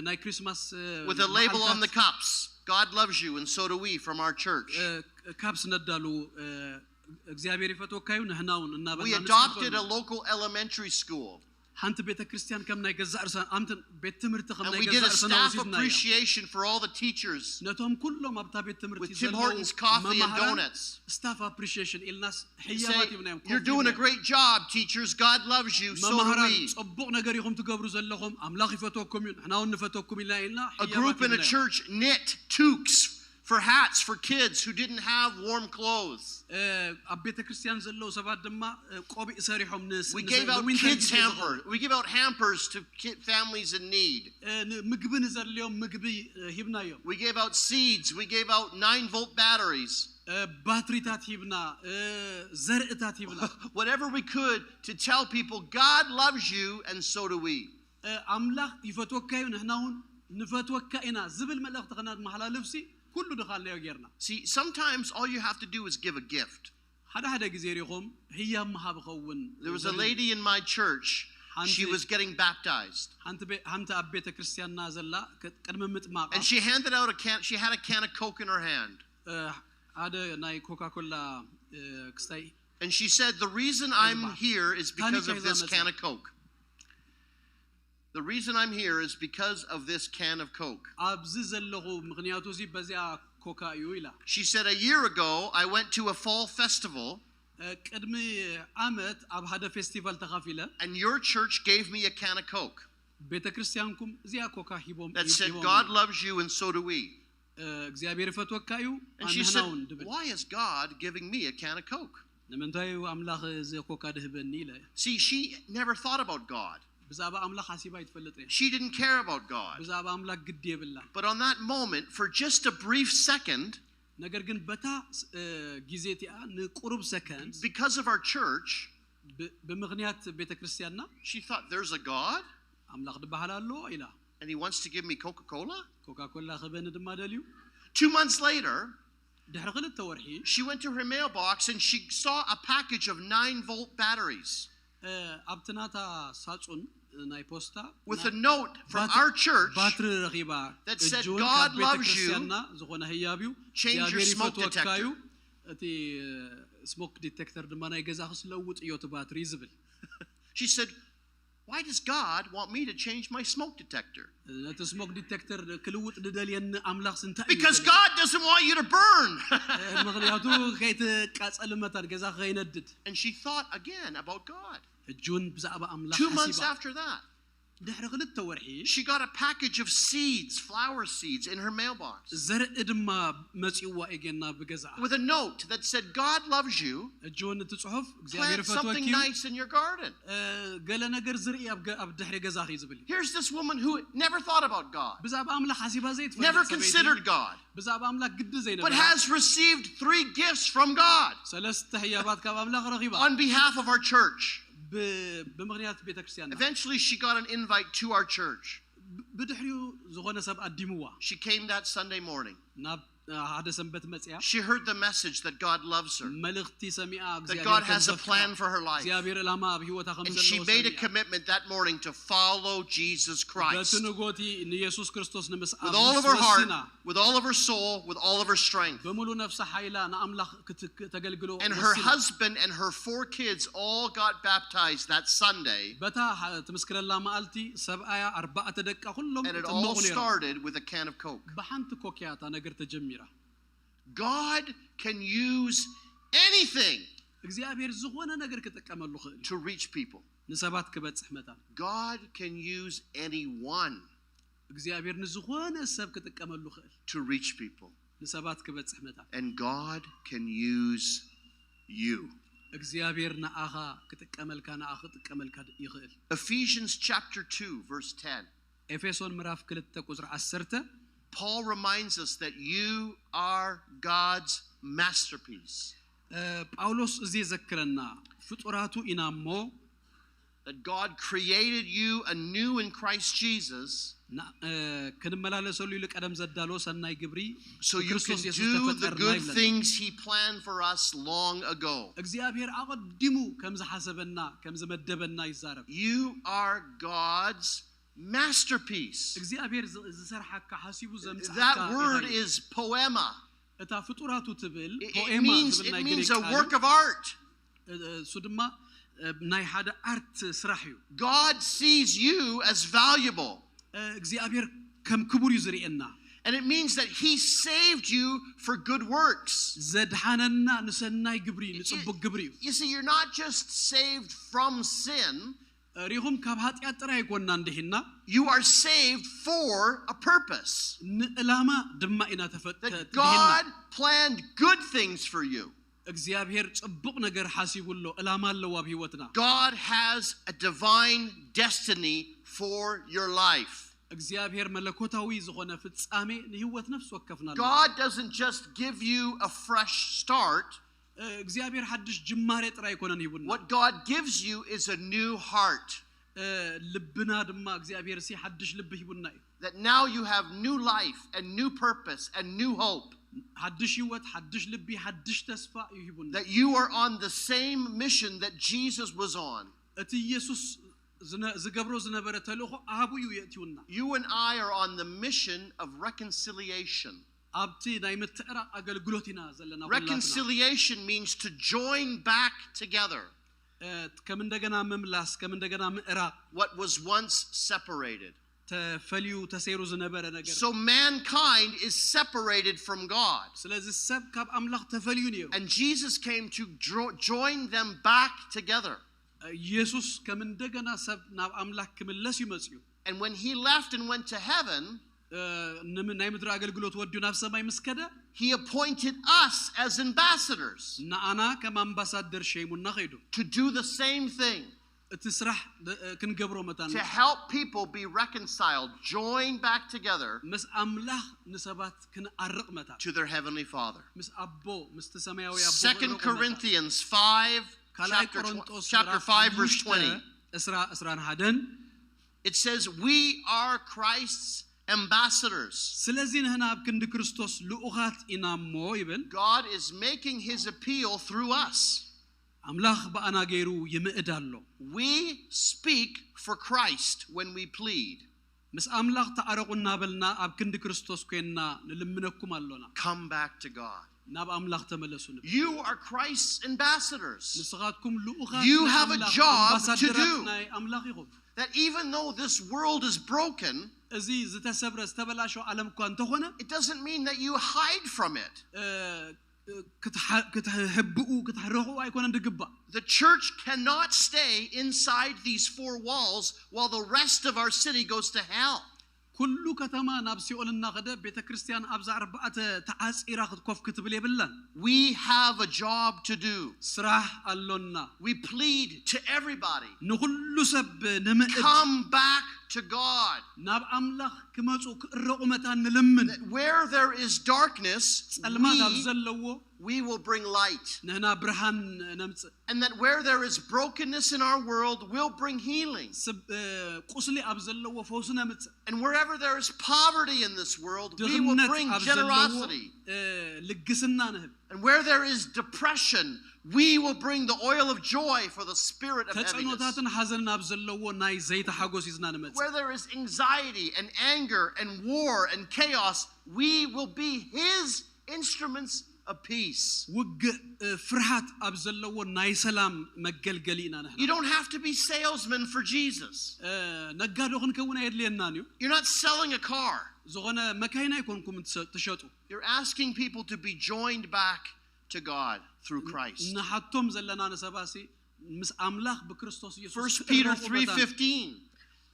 ናይ ክሪስማስ እ፣ with a label on the መዓልታት፣ cups. "God loves you and so do we," from our church. እ፣ ካፕስ ነዳሉ እ፣ እግዚኣብሔር ይፈትወካ እዩ ንሕና እውን We እናበልና adopted a ንጽሕፈሉ። Local elementary school ሓንቲ ቤተ ክርስቲያን ከም ናይ ገዛእ ርእሳ ኣምትን ቤት ትምህርቲ ከም and ናይ we did a ገዛእ ርእስና staff ወሲድና Appreciation for all the teachers ነቶም ኩሎም ኣብታ ቤት ትምህርቲ with Tim ዘለዉ Hortons coffee and መማህራን donuts. Staff Appreciation ኢልናስ We say, ሕያባት ይብናዮም "You're doing a great job, teachers. God loves you. So do መማህራን we." ጽቡቕ ነገር ኢኹም ትገብሩ ዘለኹም ኣምላኽ ይፈትወኩም እዩ ንሕና እውን ንፈትወኩም ኢልና A group in a church knit toques for hats for kids who didn't have warm clothes. ኣብ ቤተ ክርስቲያን ዘለዉ ሰባት ድማ እ፣ ቆቢእ ሰሪሖም ንስ- We ንሰ- gave out ንዊንተር kids ጊዜ ዝኸውን። hampers. We give out hampers to ki- families in need. እ፣ ን- ምግቢ ንዘድልዮም ምግቢ እ፣ ሂብናዮም We gave out seeds. We gave out nine volt batteries. እ፣ ባትሪታት ሂብና እ፣ ዘርእታት ሂብና Whatever we could to tell people God loves you and so do we. እ፣ ኣምላኽ ይፈትወካ እዩ ንሕና እውን ንፈትወካ ኢና ዝብል መልእኽቲ ከነመሓላልፍ ሲ ኩሉ ድኻልናዮ ጌርና See, sometimes all you have to do is give a gift. ሓደ ሓደ ግዜ ሪኹም ህያብ ምሃብ ኸውን There was a lady in my church. She ሓንቲ was getting baptized. ሓንቲ ቤ- ሓንቲ ኣብ ቤተ ክርስቲያንና ዘላ ከ- ቅድሚ ምጥማቓ And she handed out a can. She had a can of Coke in her hand. እ፣ ሓደ ናይ ኮካ ኮላ እ፣ ክስታይ And she said, "The reason I'm Alma. Here is because Tani of this kaiza can meza. Of Coke. The reason I'm here is because of this can of Coke." ኣብዚ ዘለኹ ምኽንያቱ እዚ በዚኣ ኮካ እዩ ኢላ She said, "A year ago, I went to a fall festival, እ፣ ቅድሚ ዓመት ኣብ ሓደ ፌስቲቫል ተኻፊለ and your church gave me a can of Coke ቤተ ክርስቲያንኩም እዚኣ ኮካ ሂቦም that said, ሂቦም "God እዮም። loves you and so do we." እ፣ እግዚኣብሔር ይፈትወካ እዩ And she ንሕና said, እውን ድብል "Why is God giving me a can of Coke?" ንምንታይ እዩ ኣምላኽ እዚ ኮካ ድህበኒ ኢለ See, she never thought about God. ብዛዕባ ኣምላኽ ሓሲባ ይትፈልጥ እየ She didn't care about God. ብዛዕባ ኣምላኽ ግዲ የብላን But on that moment, for just a brief second, ነገር ግን በታ እ፣ ግዜ እቲኣ ንቁሩብ ሰከንድ because of our church, ብ- ብምኽንያት ቤተ ክርስቲያንና she thought, "There's a God, ኣምላኽ ድበሃል ኣሎ ኢላ and he wants to give me Coca Cola?" ኮካ ኮላ ክበኒ ድማ ደልዩ Two months later, ድሕሪ ክልተ ወርሒ she went to her mailbox and she saw a package of nine volt batteries እ፣ ኣብቲ ናታ ሳጹን ናይ ፖስታ with a note from our church ባትሪ ረኺባ that said, እጁን "God ካብ ቤተ loves you. ክርስቲያንና ዝኾነ ህያብ እዩ Change your እግዚኣብሔር smoke ይፈትወካ detector." እዩ እቲ ስሞክ ዲቴክተር ድማ ናይ ገዛኺ ስለውጥ እዮ እቲ ባትሪ ዝብል She said, "Why does God want me to change my smoke detector?" ነቲ ስሞክ ዲቴክተር ክልውጥ ድደልየኒ ኣምላኽ ስንታይ እዩ Because ዝደልየኒ? God doesn't want you to burn. ምኽንያቱ ከይትቃጸል መታን ገዛ ከይነድድ And she thought again about God. እጁን ብዛዕባ ኣምላኽ Two months ሓሲባ after that, ድሕሪ ክልተ ወርሒ she got a package of seeds, flower seeds, in her mailbox ዘርኢ ድማ መጺዋ እየና ብገዛኣ with a note that said, "God loves you. እጅውን እቲ ጽሑፍ እግዚኣብሔር Plant something ፈትወኪ እዩ nice in your garden." እ፣ ገለ ነገር ዝርኢ ኣብ ገ- ኣብ ድሕሪ ገዛኺ ዝብል እዩ Here's this woman who never thought about God, ብዛዕባ ኣምላኽ ሓሲባ never ዘይትፈልጥ ሰበይቲ considered God, ብዛዕባ ኣምላኽ ግዲ but ዘይነበራ has received three gifts from God. ሰለስተ ህያባት ካብ ኣምላኽ ረኺባ On behalf of our church. ብ- ብምኽንያት ቤተክርስትያን Eventually, she got an invite to our church. ብድሕሪኡ ዝኾነ ሰብ ኣዲምዋ She came that Sunday morning. ናብ ሓደ ሰንበት መፅያ She heard the message that God loves her, መልእኽቲ ሰሚኣ that God has a plan for her life. እግዚኣብሔር ዕላማ ኣብ ህይወታ ከም And she ዘለዎ made a ሰሚኣ። Commitment that morning to follow Jesus በቲ Christ ንጎቲ ንየሱስ ክርስቶስ ንምስኣል with all of her heart, ወሲና with all of her soul, with all of her strength. ብምሉ ነፍሳ ሓይላ ንኣምላኽ ክት- ከተገልግሎ And her ወሲና። Husband and her four kids all got baptized that Sunday. በታ ሓ- ትምስክረላ መዓልቲ ሰብኣያ ኣርባዕተ ደቃ ኩሎም And it ጥመቑ all ነይሮም started with a can of Coke. ብሓንቲ ኮክያ እታ ነገር ተጀሚራ God can use anything እግዚኣብሔር ዝኾነ ነገር ክጥቀመሉ ክእል እዩ። To reach people. ንሰባት ክበፅሕ መታን God can use anyone እግዚኣብሔር ንዝኾነ ሰብ ክጥቀመሉ ክእል to reach people. ንሰባት ክበፅሕ መታን And God can use you. እግዚኣብሔር ንኣኻ ክጥቀመልካ፣ ንኣኻ ክጥቀመልካ ይኽእል። Ephesians chapter two, verse ten. ኤፌሶን ምዕራፍ ክልተ ቁፅሪ ዓሰርተ Paul reminds us that you are God's masterpiece. እ፣ ጳውሎስ እዚ የዘክረና፣ ፍጡራቱ ኢና እሞ That God created you anew in Christ Jesus ና- እ፣ ክንመላለሰሉ ኢሉ ቀደም ዘዳለዎ ሰናይ ግብሪ so you ብክርስቶስ can የሱስ do the ተፈጠርና good ይብለና። Things He planned for us long ago. እግዚኣብሔር ኣቐዲሙ ከም ዝሓሰበና ከም ዝመደበና ይዛረብ። You are God's masterpiece. እግዚኣብሔር ዝ- ዝሰርሓካ ሓሲቡ ዘምፅኣካ That word ኢኻ። is poema. እታ ፍጡራቱ ትብል It, it ፖኤማ means ዝብል it ናይ means ግሪክ a ቃል work እዩ። Of art. እ- እሱ ድማ እ፣ ናይ ሓደ ኣርት ስራሕ እዩ። God sees you as valuable. እ፣ እግዚኣብሔር ከም ክቡር እዩ ዝርእየና። And it means that He saved you for good works. ዘድሓነና ንሰናይ ግብሪ እዩ፣ ንፅቡቅ ግብሪ እዩ። You see, you're not just saved from sin, እ፣ ሪኹም ካብ ኃጢኣት ጥራይ ኣይኮንና እንድሒና፣ you are saved for a purpose. ንዕላማ ድማ ኢና ተፈ- That ተ- ድሒና። God planned good things for you. እግዚኣብሔር ፅቡቅ ነገር ሓሲቡ ኣሎ፣ ዕላማ ኣለዎ ኣብ ህይወትና። God has a divine destiny for your life. እግዚኣብሔር መለኮታዊ ዝኾነ ፍጻሜ ንህይወት ነፍሲ ወከፍና ኣሎ። God doesn't just give you a fresh start. እ፣ እግዚኣብሔር ሓድሽ ጅማሬ ጥራይ ኣይኮነን ሂቡና። What God gives you is a new heart. እ፣ ልብና ድማ እግዚኣብሔር ሲ ሓድሽ ልቢ ሂቡና እዩ። That now you have new life and new purpose and new hope. ሓድሽ ህይወት፣ ሓድሽ ልቢ፣ ሓድሽ ተስፋ እዩ ሂቡና። That you are on the same mission that Jesus was on. እቲ ኢየሱስ ዝነ- ዝገብሮ ዝነበረ ተልእኾ ኣብኡ እዩ የእትዩና። You and I are on the mission of reconciliation. ኣብቲ ናይ ምትዕራቕ ኣገልግሎት ኢና ዘለና። ኩላትና። Reconciliation means to join back together እ፣ ከም እንደገና ምምላስ፣ ከም እንደገና ምዕራቕ፣ what was once separated. ተፈልዩ ተሰይሩ ዝነበረ ነገር። So mankind is separated from God. ስለዚ ሰብ ካብ ኣምላኽ ተፈልዩ ነይሩ። And Jesus came to dro- join them back together. ኢየሱስ ከም እንደገና ሰብ ናብ ኣምላኽ ክምለስ እዩ መፅዩ። And when He left and went to heaven, እ፣ ንም- ናይ ምድሪ ኣገልግሎት ወዲኡ ናብ ሰማይ ምስ ከደ፣ He appointed us as ambassadors ንኣና ከም ኣምባሳደር ሸይሙና ኸይዱ። To do the same thing, እቲ ስራሕ እ፣ ክንገብሮ መታን to help people be reconciled, joined back together ምስ ኣምላኽ ንሰባት ክንዓርቕ መታን to their Heavenly Father. ምስ ኣቦ ምስቲ ሰማያዊ ኣቦ Second ክንዕረቕ መታን። Corinthians five, ካልኣይ chapter, tw- ቆሮንጦስ chapter ምዕራፍ five, verse ሓሙሽተ twenty. ዕስራ ዕስራን ሓደን It says, "We are Christ's ambassadors." ስለዚ ንሕና ኣብ ክንዲ ክርስቶስ ልኡኻት ኢና እሞ ይብል። God is making His appeal through us. ኣምላኽ ብኣና ገይሩ ይምእድ ኣሎ። We speak for Christ when we plead. ምስ ኣምላኽ ተዓረቑ እናበልና ኣብ ክንዲ ክርስቶስ ኮይንና ንልምነኩም ኣሎና። Come back to God. ናብ ኣምላኽ ተመለሱ ንብል። You are Christ's ambassadors. ንስኻትኩም ልኡኻት You ናይ have a ኣምላኽ፣ job to ኣምባሳደራት do. ናይ ኣምላኽ ኢኹም። That even though this world is broken, እዚ ዝተሰብረ ዝተበላሸው ዓለም እኳ እንተኾነ it doesn't mean that you hide from it. እ፣ ክትሓ- ክትሕብኡ ክትሕረቑ ኣይኮነን ድግባእ። The church cannot stay inside these four walls while the rest of our city goes to hell. ኩሉ ከተማ ናብ ሲኦል እናኸደ ቤተ ክርስቲያን ኣብዛ ኣርባዕተ ተዓፂራ ክትኮፍ ክትብል የብላን። We have a job to do. ስራሕ ኣሎና። We plead to everybody, ንኹሉ ሰብ ንምእድ "Come back to God." ናብ ኣምላኽ ክመፁ ክእረቑ መታን ንልምን። That where there is darkness, ጸልማት ኣብ we, ዘለዎ we will bring light. ንሕና ብርሃን ነምፅእ። And that where there is brokenness in our world, we'll bring healing. ስብ- እ፣ ቁስሊ ኣብ ዘለዎ ፈውሲ ነምፅእ። And wherever there is poverty in this world, we will ድኽነት bring ኣብ ዘለዎ generosity. እ፣ ልግስና ንህብ። And where there is depression, we will bring the oil of joy for the spirit of heaviness. ተጸዕኖታትን ሓዘንን ኣብ ዘለዎ ናይ ዘይተ ሓጎስ ሒዝና ንመጽእ። Where there is anxiety and anger and war and chaos, we will be His instruments of peace. ውግእ፣ እ፣ ፍርሃት ኣብ ዘለዎ ናይ ሰላም መገልገሊ ኢና ንሕና። You don't have to be salesmen for Jesus. እ፣ ነጋዶ ክንከውን ኣየድልየናን እዩ። You're not selling a car. ዝኾነ መካይን ኣይኮንኩም ትሰ- ትሸጡ። You're asking people to be joined back to God through Christ. ንሓቶም ዘለና ንሰባሲ ምስ ኣምላኽ ብክርስቶስ ኢየሱስ First ክእረቑ Peter መታን። three fifteen.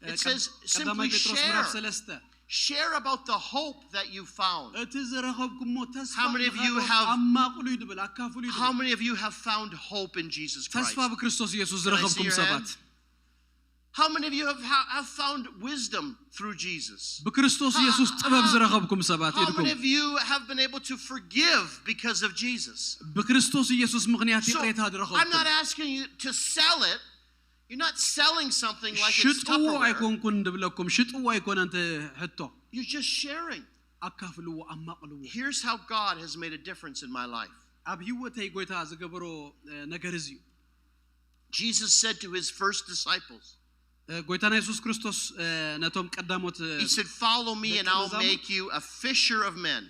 እ፣ It says ቀዳማይ simply ጴጥሮስ ምዕራፍ share. ሰለስተ Share about the hope that you found. እቲ ዝረኸብኩሞ ተስፋ How many of you ንኻልኦት have- ኣማቕሉ ይድብል፣ ኣካፍሉ How ይድብል። many of you have found hope in Jesus Christ? ተስፋ ብክርስቶስ ኢየሱስ Can I see ዝረኸብኩም your hand? ሰባት? How many of you have, ha- have found wisdom through Jesus? ብክርስቶስ ኢየሱስ ጥበብ ዝረኸብኩም ሰባት How ኢድኩም። Many of you have been able to forgive because of Jesus? ብክርስቶስ ኢየሱስ ምኽንያት So, ይቕሬታ I'm ዝረኸብኩም። Not asking you to sell it. You're not selling something like it's ሽጥዎ Tupperware. ኣይኮንኩን ድብለኩም፣ ሽጥዎ ኣይኮነን እቲ ሕቶ። You're just sharing. ኣካፍልዎ፣ ኣማቕልዎ። Here's how God has made a difference in my life. ኣብ ህይወተይ ጎይታ ዝገበሮ እ፣ ነገር እዚ እዩ። Jesus said to his first disciples, እ፣ ጎይታና የሱስ ክርስቶስ እ፣ ነቶም ቀዳሞት እ፣ He said, "Follow me, and I'll ደቀ መዛሙርት- make you a fisher of men."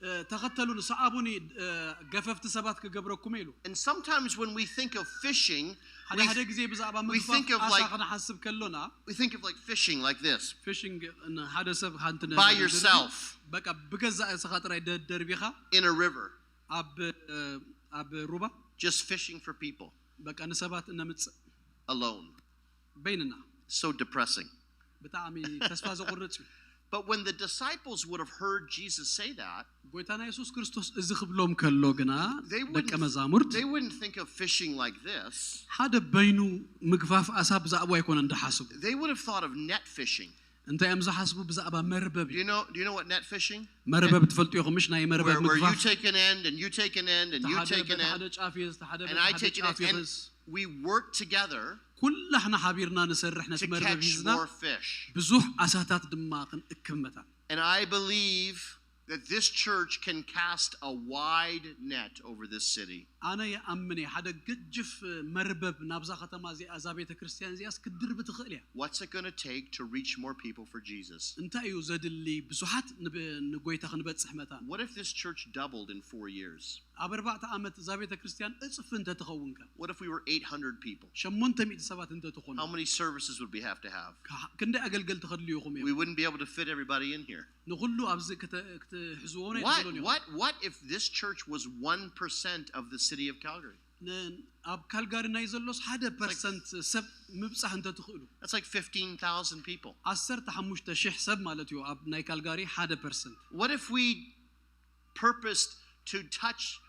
እ፣ ተኸተሉኒ፣ ሰዓቡኒ፣ እ፣ ገፈፍቲ ሰባት ክገብረኩም ኢሉ። And sometimes when we think of fishing, ሓደ we, ሓደ ግዜ ብዛዕባ we ምግፋፍ think of ኣሳ like- ክንሓስብ ከሎና we think of like fishing like this. ፊሽንግ ን- ሓደ ሰብ ሓንቲ ነገር By ደርቢ- yourself. በቃ ብገዛእ እስኻ ጥራይ ደ- ደርቢኻ In a river, ኣብ እ፣ ኣብ ሩባ just fishing for people በቃ ንሰባት እነምጽእ alone. በይንና። So depressing. ብጣዕሚ ተስፋ ዘቑርጽ እዩ። But when the disciples would have heard Jesus say that, ጎይታና የሱስ ክርስቶስ እዚ ክብሎም ከሎ ግና they ደቀ wouldn't, መዛሙርት they wouldn't think of fishing like this. ሓደ በይኑ ምግፋፍ ኣሳ ብዛዕባ ኣይኮነን ዝሓስቡ። They would have thought of net fishing. እንታይ እዮም ዝሓስቡ? ብዛዕባ መርበብ እዩ። Do you know? Do you know what net fishing? መርበብ ትፈልጡ ኢኹም ምሽ? ናይ መርበብ Where, where you ምግፋፍ take an end and you take an end and you ሓደ take an በቲ ሓደ end, ጫፍ ይዝ ሓደ and በቲ I ሓደ take an ጫፍ end, and ይዝ we work together ኩላሕና ሓቢርና ንሰርሕ ነቲ to መርበብ catch ሂዝና more fish. ብዙሕ ኣሳታት ድማ ክንእክብ መታን። And I believe that this church can cast a wide net over this city. ኣነ ይኣምን እየ ሓደ ገጅፍ መርበብ ናብዛ ከተማ እዚኣ እዛ ቤተ ክርስቲያን እዚኣስ ክድርቢ ትኽእል እያ። What's it going to take to reach more people for Jesus? እንታይ እዩ ዘድሊ ብዙሓት ንብ- ንጎይታ ክንበፅሕ መታን? What if this church doubled in four years? ኣብ ኣርባዕተ ዓመት እዛ ቤተ ክርስቲያን እፅፊ እንተትኸውን ከ? What if we were eight hundred people? ሸሞንተ ሚእቲ ሰባት እንተትኾኑ How many services would we have to have? ከ- ክንደይ ኣገልገልቲ ከድልዩኹም እዮም? We wouldn't be able to fit everybody in here. ንኹሉ ኣብዚ ክተ- ክትሕዝዎ What, ኣይትኽእሉን እዮም። What, what if this church was one percent of the city of Calgary? ን- ኣብ ካልጋሪ ናይ ዘሎስ ሓደ ፐርሰንት ሰብ ምብፃሕ እንተትኽእሉ That's like fifteen thousand people. ዓሰርተ ሓሙሽተ ሺሕ ሰብ ማለት እዩ ኣብ ናይ ካልጋሪ ሓደ ፐርሰንት። What if we purposed to touch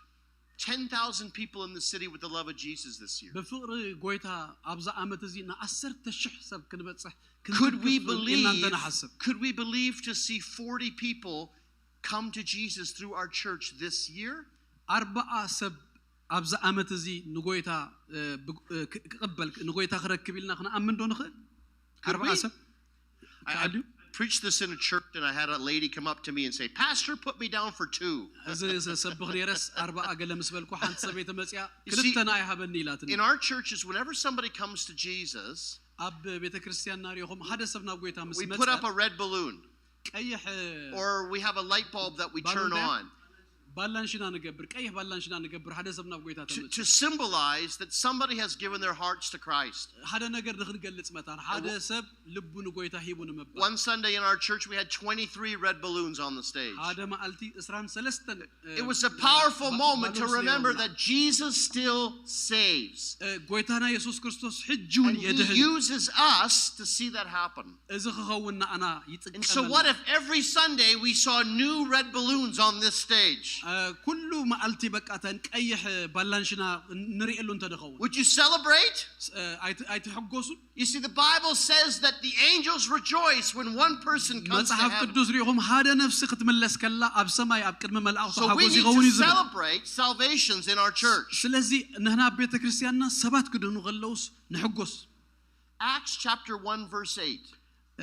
ten thousand people in the city with the love of Jesus this year? ብፍቕሪ ጎይታ ኣብዛ ዓመት እዚ ንዓሰርተ ሺሕ ሰብ ክንበፅሕ Could we ክንክፍል ኢልና believe? እንተንሓስብ Could we believe to see forty people come to Jesus through our church this year? ኣርባዓ ሰብ ኣብዚ ዓመት እዚ ንጎይታ እ፣ ብ- እ፣ ክ- ክቕበል ንጎይታ ክረክብ ኢልና ክንኣምን ዶ ንኽእል? Could ኣርባዓ we? ሰብ I, I ይከኣል ድዩ? preached this in a church, and I had a lady come up to me and say, "Pastor, put me down for two." እዚ ሰብኽ ነረስ ኣርባዓ ገለ ምስ በልኩ ሓንቲ ሰበይቲ መፅያ You see, ክልተ ንኣይ ሃበኒ ኢላትኒ። In our churches, whenever somebody comes to Jesus, ኣብ ቤተ ክርስቲያን ናሪኹም ሓደ ሰብ ናብ ጎይታ ምስ we መፀ put up a red balloon, ቀይሕ or we have a light bulb that we ባሉን turn እንታይ? On. ባላንሽና ንገብር፣ ቀይሕ ባላንሽና ንገብር ሓደ ሰብ ናብ ጎይታ To, ተመፅእ። to symbolize that somebody has given their hearts to Christ. ሓደ ነገር ንክንገልፅ መታን ሓደ ሰብ ልቡ ንጎይታ ሂቡ ንምባል። One Sunday in our church, we had twenty-three red balloons on the stage. ሓደ መዓልቲ ዕስራን ሰለስተን እ፣ It was a powerful ባ- moment to ባሉንስ remember ነይሮምና። That Jesus still saves. እ፣ ጎይታና የሱስ ክርስቶስ ሕጂ እውን And he የድህን። Uses us to see that happen. እዚ ክኸውን ንኣና And so, what ይጥቀመና። If every Sunday we saw new red balloons on this stage? እ፣ ኩሉ መዓልቲ በቃ ተን ቀይሕ ባላንሽና ንርእየሉ እንተደኸውን Would you celebrate? እ፣ ኣይት- ኣይትሕጎሱን? You see, the Bible says that the angels rejoice when one person comes to መጽሓፍ heaven. ቅዱስ ሪኢኹም ሓደ ነፍሲ ክትምለስ ከላ ኣብ ሰማይ ኣብ ቅድሚ መላእኽቱ So we ሓጎስ need ይኸውን to እዩ ዝብል። Celebrate salvations in our church. ስለዚ ንሕና ኣብ ቤተ ክርስቲያንና ሰባት ክድህኑ ከለውስ ንሕጎስ። Acts chapter one, verse eight.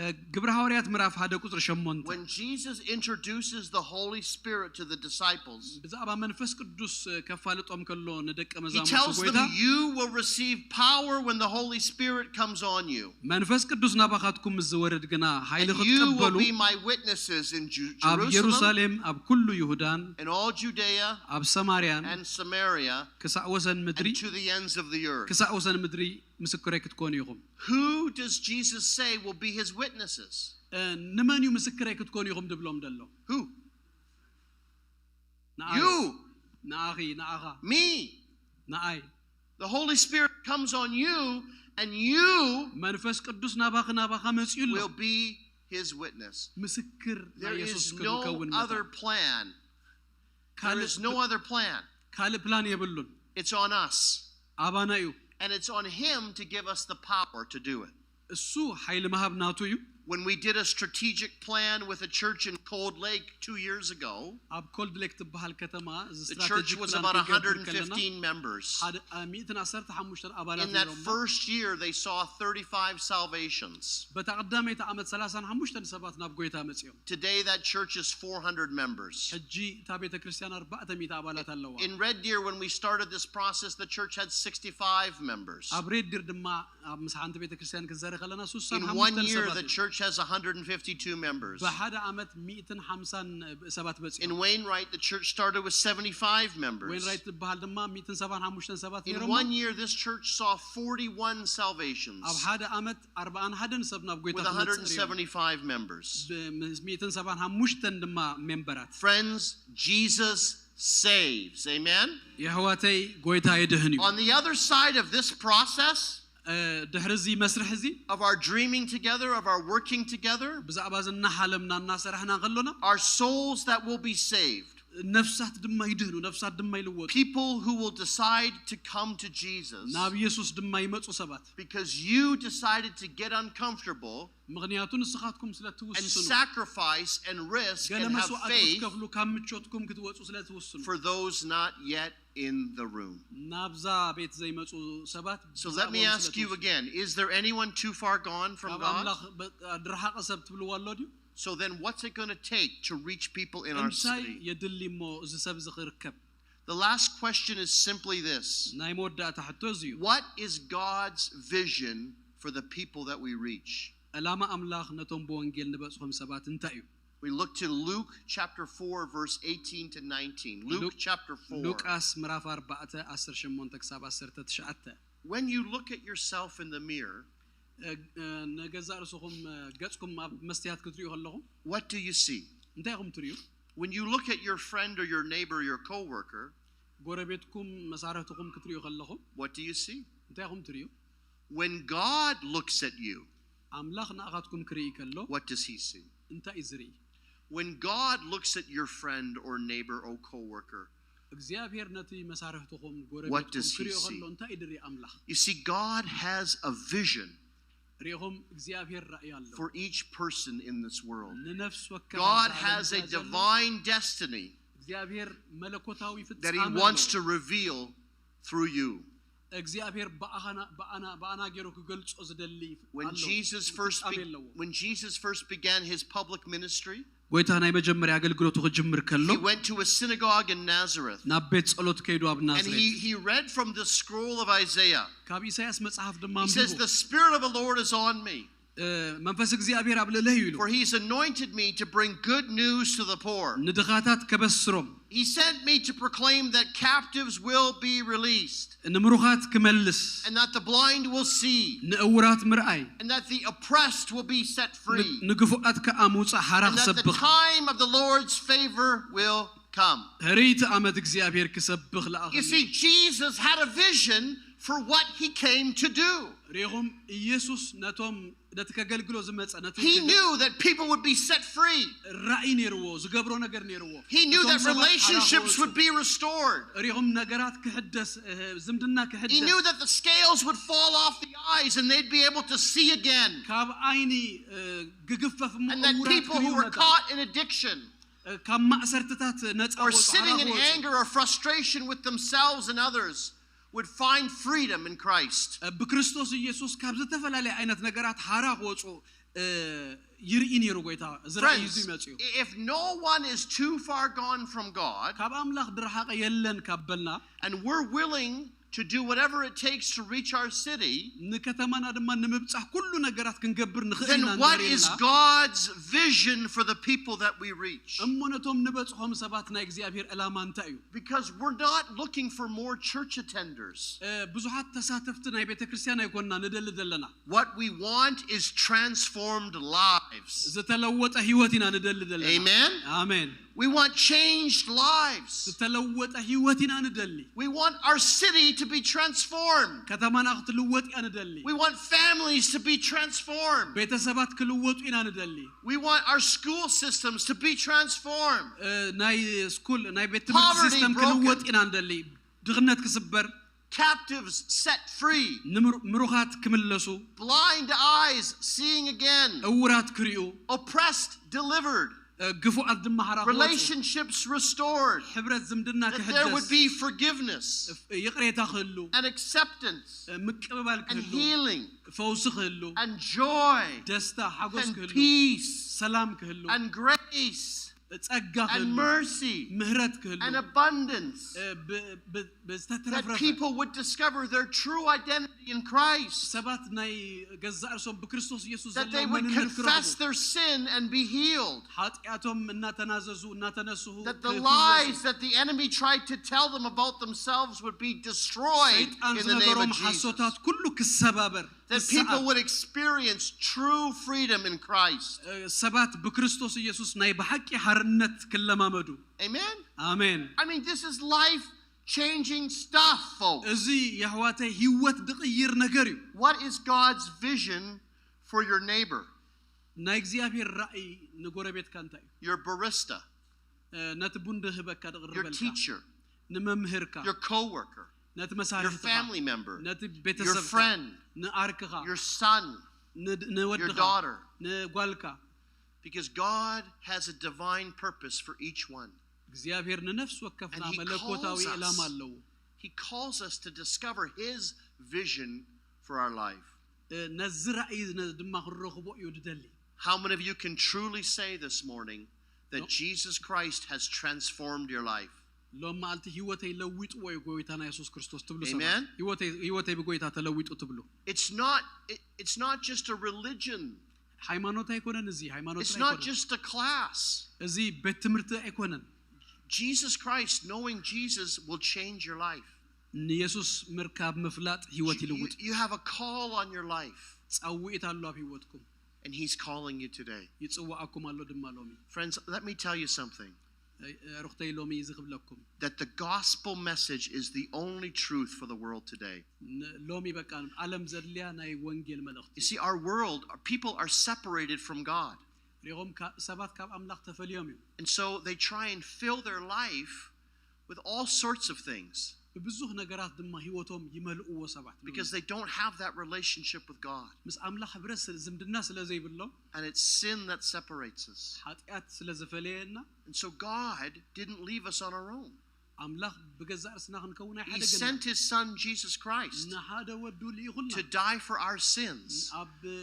እ፣ ግብረ ሃዋርያት ምዕራፍ ሓደ ቁፅሪ ሸሞንተ When Jesus introduces the Holy Spirit to the disciples, ብዛዕባ መንፈስ ቅዱስ እ፣ ከፋልጦም ከሎ ንደቀ he መዛሙርቱ tells ጎይታ them, "You will receive power when the Holy Spirit comes on you. መንፈስ ቅዱስ ናባኻትኩም ምስ ዝወርድ ግና ሓይሊ And you will ክትቀበሉ be my witnesses in Ju- ኣብ Jerusalem, ኢየሩሳሌም ኣብ ኩሉ ይሁዳን in all Judea, ኣብ ሰማርያን and Samaria, ክሳዕ ወሰን ምድሪ and to the ends of the earth." ክሳዕ ወሰን ምድሪ ምስክረይ ክትኮኑ ኢኹም። Who does Jesus say will be his witnesses? እ፣ ንመን እዩ ምስክረይ ክትኮኑ ኢኹም ድብሎም ደሎ? Who? ንኣይ። You. ንኣኺ፣ ንኣኻ፣ Me. ንኣይ። The Holy Spirit comes on you, and you መንፈስ ቅዱስ ናባኺ ናባኻ መፂኡ ኣሎ። Will be his witness. ምስክር ናይ There የሱስ is ክንከውን no other መታን plan. There is no other plan. ካልእ ፕላን የብሉን። It's on us. ኣባና እዩ። And it's on him to give us the power to do it. እሱ ሓይሊ ምሃብ ናቱ እዩ። When we did a strategic plan with a church in Cold Lake two years ago, ኣብ ኮልድ ሌክ ትበሃል ከተማ እዚ the church ስትራቴጂክ was ፕላን about ክንገብር one hundred fifteen ከለና members. ሓደ ሚእትን ዓሰርተ ሓሙሽተ ኣባላት In that ነይሮም። first year, they saw thirty-five salvations. በታ ቀዳመይቲ ዓመት ሰላሳን ሓሙሽተን ሰባት ናብ ጎይታ መጺኦም። Today, that church is four hundred members. ሕጂ እታ ቤተ ክርስቲያን ኣርባዕተ ሚእቲ ኣባላት ኣለዋ። In Red Deer, when we started this process, the church had sixty-five members. ኣብ ሬድ ዲር ድማ ኣብ ምስ ሓንቲ ቤተ ክርስቲያን ክንዘሪ ከለና ሱሳን In one ሓሙሽተን year, ሰባት the እዩ። church has one hundred fifty-two members. ብሓደ ዓመት ሚእትን ሓምሳን ሰባት በጺሑ። In Wainwright, the church started with seventy-five members. ወይንራይት ትበሃል ድማ ሚእትን ሰባን ሓሙሽተን ሰባት In ነይሮም። one year, this church saw forty-one salvations ኣብ ሓደ ዓመት ኣርባዓን ሓደን ሰብ ናብ ጎይታ with ክመጽእ ርእዮም። one hundred seventy-five members. ብ- ምስ ሚእትን ሰባን ሓሙሽተን ድማ ሜምበራት። Friends, Jesus saves. Amen? የሕዋተይ፣ ጎይታ የድህን እዩ። On the other side of this process, እ፣ ድሕሪ እዚ መስርሕ እዚ of our dreaming together, of our working together, ብዛዕባ እዚ እናሓለምና እናሰራሕና ከሎና are souls that will be saved. ነፍሳት ድማ ይድህኑ፣ ነፍሳት ድማ ይልወጡ። People who will decide to come to Jesus ናብ የሱስ ድማ ይመጹ ሰባት። because you decided to get uncomfortable ምኽንያቱ ንስኻትኩም ስለ and ትውስኑ፣ sacrifice and risk ገለ and have መስዋዕቲ faith ክትከፍሉ ካብ ምቾትኩም ክትወጹ ስለ ትውስኑ፣ for those not yet in the room. ናብዛ ቤት ዘይመጹ ሰባት So let me ብዛዕባኦም ask ስለ you ትውስኑ። again, is there anyone too far gone from ካብ God? ኣምላኽ በቃ ድርሓቐ ሰብ ትብልዎ ኣሎ ድዩ? So then, what's it going to take to reach people in our እንታይ city? የድሊ እሞ እዚ ሰብ እዚ ክርከብ? The last question is simply this. ናይ መወዳእታ ሕቶ እዚ እዩ። What is God's vision for the people that we reach? ዕላማ ኣምላኽ ነቶም ብወንጌል ንበጽሖም ሰባት እንታይ እዩ? We look to Luke chapter four, verse eighteen to nineteen. Luke Luke- chapter four. ሉቃስ ምዕራፍ ኣርባዕተ ዓሰርተ ሸሞንተ ክሳብ ዓሰርተ ትሽዓተ። When you look at yourself in the mirror, እ፣ እ፣ ንገዛእ ርእስኹም፣ እ፣ ገጽኩም ኣብ መስትያት ክትሪኡ ከለኹም what do you see? እንታይ ኢኹም ትሪኡ? When you look at your friend or your neighbor, your coworker, ጎረቤትኩም፣ መሳርሕትኹም ክትሪኡ ከለኹም what do you see? እንታይ ኢኹም ትሪኡ? When God looks at you, ኣምላኽ ንኣኻትኩም ክርኢ ከሎ what does he see? እንታይ እዩ ዝርኢ? When God looks at your friend or neighbor or coworker, እግዚኣብሔር ነቲ መሳርሕትኹም What ጎረቤትኩም does he ክሪኦ see? ከሎ እንታይ እዩ ድርኢ ኣምላኽ? You see, God has a vision ሪኹም እግዚኣብሔር ራእይ ኣሎ for each person in this world. ንነፍስ ወከፍ God ኣብዚ has a ዓለም ዘሎ divine destiny እግዚኣብሔር መለኮታዊ that he ፍጻሜ wants ኣለዎ። To reveal through you. እግዚኣብሔር ብኣኻና ብኣና ብኣና ገይሩ ክገልጾ ዝደሊ When ኣሎ። Jesus first ፍጻሜ be- ኣለዎ። When Jesus first began his public ministry, ጎይታ ናይ መጀመርያ ኣገልግሎቱ ክጅምር ከሎ he went to a synagogue in Nazareth. ናብ ቤት ጸሎት ከይዱ ኣብ And ናዝሬት he, he read from the scroll of Isaiah. ካብ ኢሳያስ መጽሓፍ ድማ He says, ኣንብቡ። The Spirit of the Lord is on me, እ፣ መንፈስ እግዚኣብሔር ኣብ ልዕለይ እዩ ኢሉ for he's anointed me to bring good news to the poor. ንድኻታት ከበስሮም He sent me to proclaim that captives will be released, ንምሩኻት ክመልስ and that the blind will see, ንእውራት ምርኣይ and that the oppressed will be set free, ን- ንግፉኣት ከኣ ምውጻእ ሓራ and that the ክሰብኽ time of the Lord's favor will come. ህርይቲ ኣመት እግዚኣብሔር ክሰብኽ ለኣኸ You see, Jesus had a vision for what he came to do. ሪኹም ኢየሱስ ነቶም ነቲ ከገልግሎ ዝመጸ ነቲ He knew that people would be set free. ራእይ ነይርዎ ዝገብሮ ነገር ነይርዎ He knew እቶም that ሰባት ሓራ relationships ክወጹ። Would be restored. ሪኹም ነገራት ክሕደስ እ፣ ዝምድና He ክሕደስ knew that the scales would fall off the eyes and they'd be able to see again. ካብ ዓይኒ እ፣ ክግፈፍ እሞ And that እውራት people who ክርእዩ were መታን። Caught in addiction እ፣ ካብ ማእሰርትታት ነጻ or ክወጹ፣ sitting ሓራ in ክወጹ። Anger or frustration with themselves and others would find freedom in Christ. እ፣ ብክርስቶስ ኢየሱስ ካብ ዝተፈላለየ ዓይነት ነገራት ሓራ ክወጹ እ፣ ይርኢ ነይሩ ጎይታ። እዚ ራእይ እዚ Friends, ይመጽኡ if no one is too far gone from God, ካብ ኣምላኽ ድርሓቐ የለን ካብ በልና and we're willing to do whatever it takes to reach our city, ንከተማና ድማ ንምብጻሕ ኩሉ ነገራት ክንገብር ንኽእል ኢና then what is እንተሪእና፣ God's vision for the people that we reach? እሞ ነቶም ንበጽሖም ሰባት ናይ እግዚኣብሔር ዕላማ እንታይ እዩ? Because we're not looking for more church attenders. እ፣ ብዙሓት ተሳተፍቲ ናይ ቤተ ክርስቲያን ኣይኮንና ንደሊ ዘለና። What we want is transformed lives. ዝተለወጠ ህይወት ኢና ንደሊ ዘለና። Amen? ኣሜን። We want changed lives. ዝተለወጠ ህይወት ኢና ንደሊ። We want our city to be transformed. ከተማና ክትልወጥ ኢና ንደሊ። We want families to be transformed. ቤተሰባት ክልወጡ ኢና ንደሊ። We want our school systems to be transformed. እ፣ ናይ ስኩል ናይ ቤት ትምህርቲ Poverty ሲስተም broken. ክልወጥ ኢና ንደሊ። ድኽነት ክስበር፣ Captives set free. ንምሩ- ምሩኻት ክምለሱ፣ Blind eyes seeing again. እውራት ክሪኡ፣ Oppressed delivered. እ፣ ግፉዓት ድማ ሓራ ክወፁ፣ Relationships restored. ሕብረት ዝምድና That there would ክሕደስ፣ be forgiveness ይቕሬታ ክህሉ፣ and acceptance እ፣ ምቅብባል and ክህሉ፣ healing ፈውሲ ክህሉ፣ and joy ደስታ ሓጎስ and ክህሉ፣ peace ሰላም ክህሉ፣ and grace ጸጋ and ክህሉ፣ mercy ምህረት ክህሉ፣ and abundance. እ፣ ብ- ብ- That ብዝተትረፍረፈ people would discover their true identity in Christ. ሰባት ናይ ገዛእ ርእሶም ብክርስቶስ ኢየሱስ That ዘለዎም they would መንነት confess ክረኽቡ፣ their sin and be healed. ሓጢኣቶም እናተናዘዙ እናተነስሁ That the ክፍወሱ፣ lies that the enemy tried to tell them about themselves would be destroyed ሰይጣን in the name ዝነገሮም of Jesus. ሓሶታት ኩሉ ክሰባበር፣ That ክሰዓር፣ people would experience true freedom in Christ. እ፣ ሰባት ብክርስቶስ ኢየሱስ ናይ ብሓቂ ሓርነት ክለማመዱ። Amen? ኣሜን። I mean, this is life changing stuff, folks. እዚ የሕዋተይ ህይወት ድቕይር ነገር እዩ። What is God's vision for your neighbor, ናይ እግዚኣብሔር ራእይ ንጎረቤትካ እንታይ እዩ? your barista, እ፣ ነቲ ቡን ድህበካ your ድቕርበልካ፣ teacher, ንመምህርካ፣ your coworker, ነቲ your መሳርሕትኻ፣ family member, ነቲ your ቤተሰብካ፣ friend, ንኣርክኻ፣ your son, ንድ- your ንወድኻ፣ daughter? ንጓልካ። Because God has a divine purpose for each one. እግዚኣብሔር ንነፍሲ ወከፍና And he መለኮታዊ calls us. ዕላማ ኣለዎ። He calls us to discover his vision for our life. እ፣ ነዚ ራእይ ነ- ድማ ክንረኽቦ እዩ ድደሊ። How many of you can truly say this morning that No. Jesus Christ has transformed your life? ሎም መዓልቲ ህይወተይ ለዊጥዎ እዩ ጎይታና የሱስ ክርስቶስ ትብሉ ሰባት። Amen. ህይወተይ ህይወተይ ብጎይታ ተለዊጡ ትብሉ። It's not it, it's not just a religion. ሃይማኖት ኣይኮነን፣ እዚ ሃይማኖት It's not ኣይኮነን። Just a class. እዚ ቤት ትምህርቲ ኣይኮነን። Jesus Christ, knowing Jesus will change your life. ንየሱስ ምርካብ ምፍላጥ ህይወት You, you, ይልውጥ። You have a call on your life, ጻውዒት ኣሎ ኣብ ህይወትኩም። And he's calling you today. ይጽውዓኩም ኣሎ ድማ ሎሚ። Friends, let me tell you something. እ፣ ኣሩኽተይ ሎሚ እዚ ክብለኩም። That the gospel message is the only truth for the world today. ን- ሎሚ በቃ ዓለም ዘድልያ ናይ ወንጌል መልእኽቲ። You see, our world, our people are separated from God. ሪኹም ካ- ሰባት ካብ ኣምላኽ ተፈልዮም እዮም። And so they try and fill their life with all sorts of things ብብዙሕ ነገራት ድማ ህይወቶም ይመልእዎ ሰባት። Because they don't have that relationship with God. ምስ ኣምላኽ ህብረት ስለ- ዝምድና ስለ ዘይብሎም፣ And it's sin that separates us. ሓጢኣት ስለ ዝፈለየና፣ And so God didn't leave us on our own. ኣምላኽ ብገዛእ ርእስና ክንከውን He ኣይሓደገና። Sent his son Jesus Christ ንሓደ ወዱ ልኢኹልና to die for our sins, ኣብ እ፣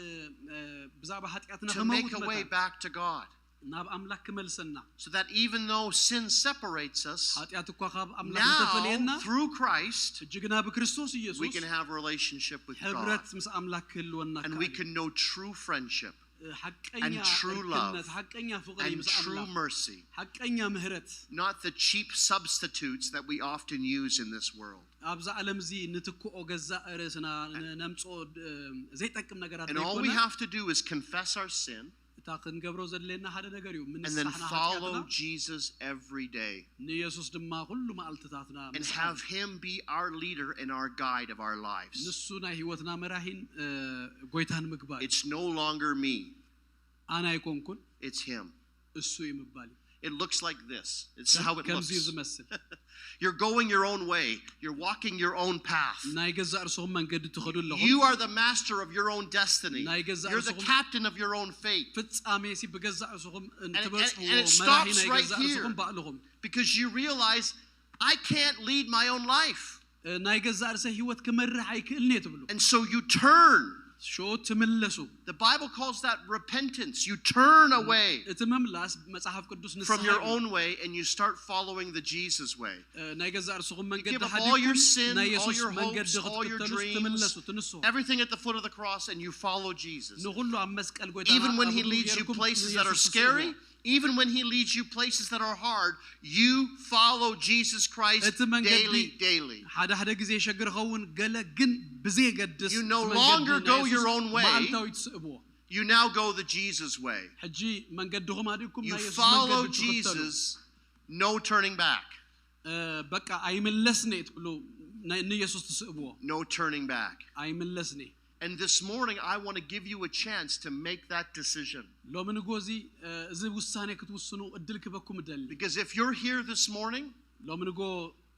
ብዛዕባ ሓጢኣትና to make ክመውት a way መታን back to God. ናብ ኣምላኽ ክመልሰና። So that even though sin separates us, ሓጢኣት እኳ ካብ ኣምላኽ እንተፈለየና፣ now through Christ, ሕጂ ግና ብክርስቶስ we ኢየሱስ can have relationship with God. ሕብረት ምስ ኣምላኽ ክህልወና And we ይከኣል። Can know true friendship ሓቀኛ and true እርክነት፣ love ሓቀኛ ፍቕሪ and ምስ true ኣምላኽ፣ Mercy. ሓቀኛ ምህረት። Not the cheap substitutes that we often use in this world. ኣብዛ ዓለም እዚ ንትክኦ ገዛእ ርእስና ን- ነምጽኦ እ፣ ዘይጠቅም ነገራት And all we ዘይኮነ፣ have to do is confess our sin እታ ክንገብሮ ዘድልየና ሓደ ነገር እዩ። and then ምንሳሕና follow ሓጢኣትና፣ Jesus every day ንየሱስ ድማ ኩሉ መዓልትታትና and ምስዓብ። Have him be our leader and our guide of our lives. ንሱ ናይ ህይወትና መራሂን እ፣ ጎይታን ምግባር። It's no longer me, ኣነ ኣይኮንኩን፣ It's him. እሱ እዩ ምባል እዩ። It looks like this. It's how it ከምዚ እዩ looks. ዝመስል። You're going your own way. You're walking your own path. ናይ ገዛእ ርእስኹም መንገዲ ትኸዱ ኣለኹም። You are the master of your own destiny. ናይ ገዛእ You're the ርእስኹም captain of your own fate. ፍጻሜ ሲ ብገዛእ ርእስኹም and- ትበጽሕዎ and it መራሒ stops ናይ right ገዛእ here. ርእስኹም ባዕልኹም። Because you realize I can't lead my own life. እ፣ ናይ ገዛእ ርእሰ ህይወት ክመርሕ ኣይክእልን እየ ትብሉ። And so you turn. ሽዑ ትምለሱ። The Bible calls that repentance. You turn away እቲ ምምላስ መጽሓፍ ቅዱስ ንስሓ from your ይብሉ። Own way and you start following the Jesus way. እ፣ ናይ ገዛእ ርእስኹም You መንገዲ give up all your ሓዲግኩም sin, ናይ all የሱስ your መንገዲ hopes, all your ክትክተሉ dreams, ትምለሱ፣ ትንስሑ። Everything at the foot of the cross, and you follow Jesus. ንኹሉ ኣብ መስቀል ጎይታ Even when he leads you places that are scary, even when he leads you places that are hard, you follow Jesus Christ እቲ መንገዲ daily, daily. ሓደ ሓደ ግዜ ሸግር ኸውን ገለ ግን ብዘየገድስ You no እቲ መንገዲ longer ናይ go የሱስ your own way. መዓልታዊ ትስእብዎ። You now go the Jesus way. ሕጂ መንገድኹም ኣዲግኩም You ናይ የሱስ follow መንገዲ ትኽተሉ። Jesus No turning back. በቃ ኣይመለስኒ ትብሉ ንኢየሱስ ትስእብዎ። No turning back. ኣይመለስኒ። And this morning, I want to give you a chance to make that decision. ሎሚ ንጎ እዚ እዚ ውሳኔ ክትውስኑ እድል ክበኩም እደሊ። Because if you're here this morning ሎሚ ንጎ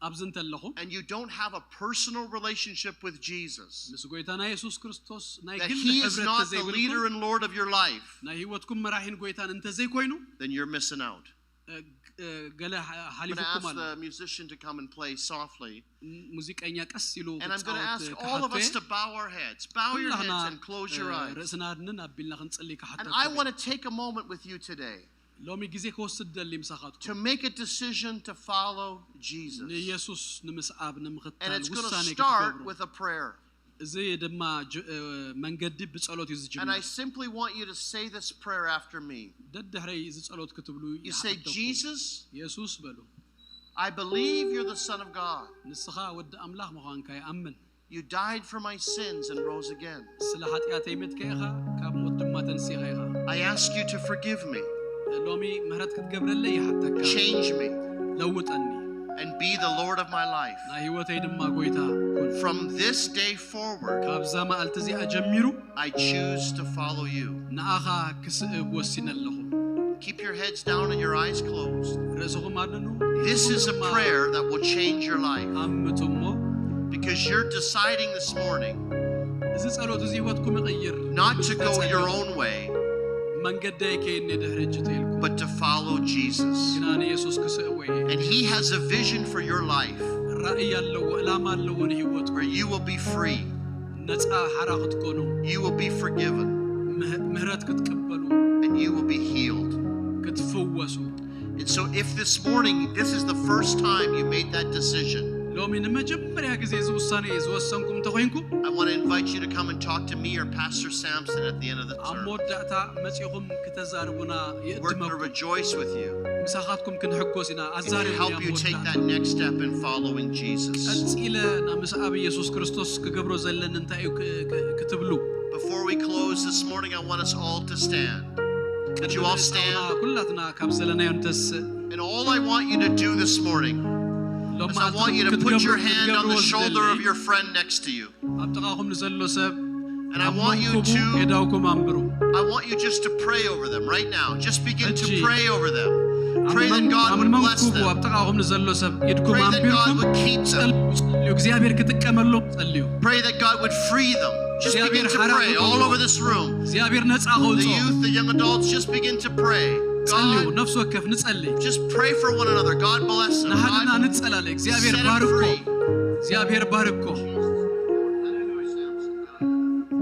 ኣብዚ እንተለኹም and you don't have a personal relationship with Jesus, ምስ ጎይታና የሱስ ክርስቶስ ናይ that ግል He is ሕብረት not the ተዘይብልኩም leader and Lord of your life, ናይ ህይወትኩም መራሒን ጎይታን እንተዘይኮይኑ then you're missing out. እ፣ እ፣ ገለ ሓ- I'm going to ሓሊፉኩም ask ኣሎ። The musician to come and play softly. ሙዚቀኛ ቀስ ኢሉ And I'm going to ask ክጻወት all of ክሓቶ us to bow our heads. Bow your ኩላህና heads and close your እ፣ eyes. ርእስና ኣድንን ኣቢልና ክንጽሊ And ክሓተኩም I እየ። want to take a moment with you today ሎሚ ግዜ ክወስድ ደሊ ምሳኻትኩም to make a decision to follow Jesus. ንኢየሱስ ንምስዓብ And ንምኽታል it's going to ውሳኔ start ክትገብሩ። With a prayer. እዚ ድማ ጅ- እ፣ መንገዲ ብጸሎት እዩ And I ዝጅምር። Simply want you to say this prayer after me. ደድሕረይ እዚ ጸሎት ክትብሉ You say, ይሓተኩም። Jesus, የሱስ በሉ። I believe you're the Son of God. ንስኻ ወዲ ኣምላኽ ምዃንካ ይኣምን። You died for my sins and rose again. ስለ ሓጢኣተይ መትከ ኢኻ፣ ካብ ሞት ድማ ተንሲኻ ኢኻ። I ask you to forgive me, ሎሚ ምህረት ክትገብረለይ ይሓተካ። Change me, ለውጠኒ። And be the Lord of my life. ናይ ህይወተይ ድማ ጎይታ ኩን። From this day forward, ካብዛ መዓልቲ እዚኣ ጀሚሩ I choose to follow you. ንኣኻ ክስእብ ወሲነ ኣለኹ። Keep your heads down and your eyes closed. ርእስኹም ኣድንኑ። This is a prayer that will change your life. ኣምቱ እሞ Because you're deciding this morning እዚ ጸሎት እዚ ህይወትኩም ይቕይር። not to go your own way, መንገደይ ከይኒ ድሕሪ እጅ ተይልኩም but to follow Jesus. ግና ንየሱስ ክስእዎ እየ። And He has a vision for your life ራእይ ኣለዎ፣ ዕላማ ኣለዎ ንህይወትኩም። Where you will be free, ነፃ ሓራ ክትኮኑ You will be forgiven, ምህ- ምህረት ክትቅበሉ And you will be healed. ክትፍወሱ። And so, if this morning this is the first time you made that decision, ሎሚ ንመጀመርያ ግዜ እዚ ውሳኔ ዝወሰንኩም እንተኮይንኩም I want to invite you to come and talk to me or Pastor Samson at the end of the ኣብ service. መወዳእታ መጺኹም ክተዛርቡና We're going to ይእድመኩም። Rejoice with you ምሳኻትኩም ክንሕጎስ ኢና። and ኣዛርብ help you take that next step in following Jesus. ቀጺለ ናብ ምስኣብ ኢየሱስ ክርስቶስ ክገብሮ ዘለኒ እንታይ እዩ ክ- ክ- ክትብሉ Before we close this morning, I want us all to stand. Would you all stand? ኩላትና ካብ ዘለናዮ ንተስእ And all I want you to do this morning ሎም is I want you to put your hand on the shoulder of your friend next to you. ኣብ ጥቓኹም ንዘሎ ሰብ And I want you to የዳውኩም ኣንብሩ። I want you just to pray over them right now. Just begin to Achi. Pray over them. Pray that God would bless ኣመንኩቡ them. ኣብ ጥቓኹም ንዘሎ ሰብ ኢድኩም Pray that God ኣንቢርኩም would keep them. ጸልዩ። ጸልዩ። እግዚኣብሔር ክጥቀመሎም ጸልዩ። Pray that God would free them. Just begin to pray all over this room. እግዚኣብሔር ነጻ The ከውጽኦ youth, the young adults, just begin to pray. ጸልዩ። God, ነፍሲ ወከፍ ንጸልይ። Just pray for one another. God bless them. ንሓድና God, ንጸላለ። እግዚኣብሔር set them ባርኮ። Free. እግዚኣብሔር ባርኮ።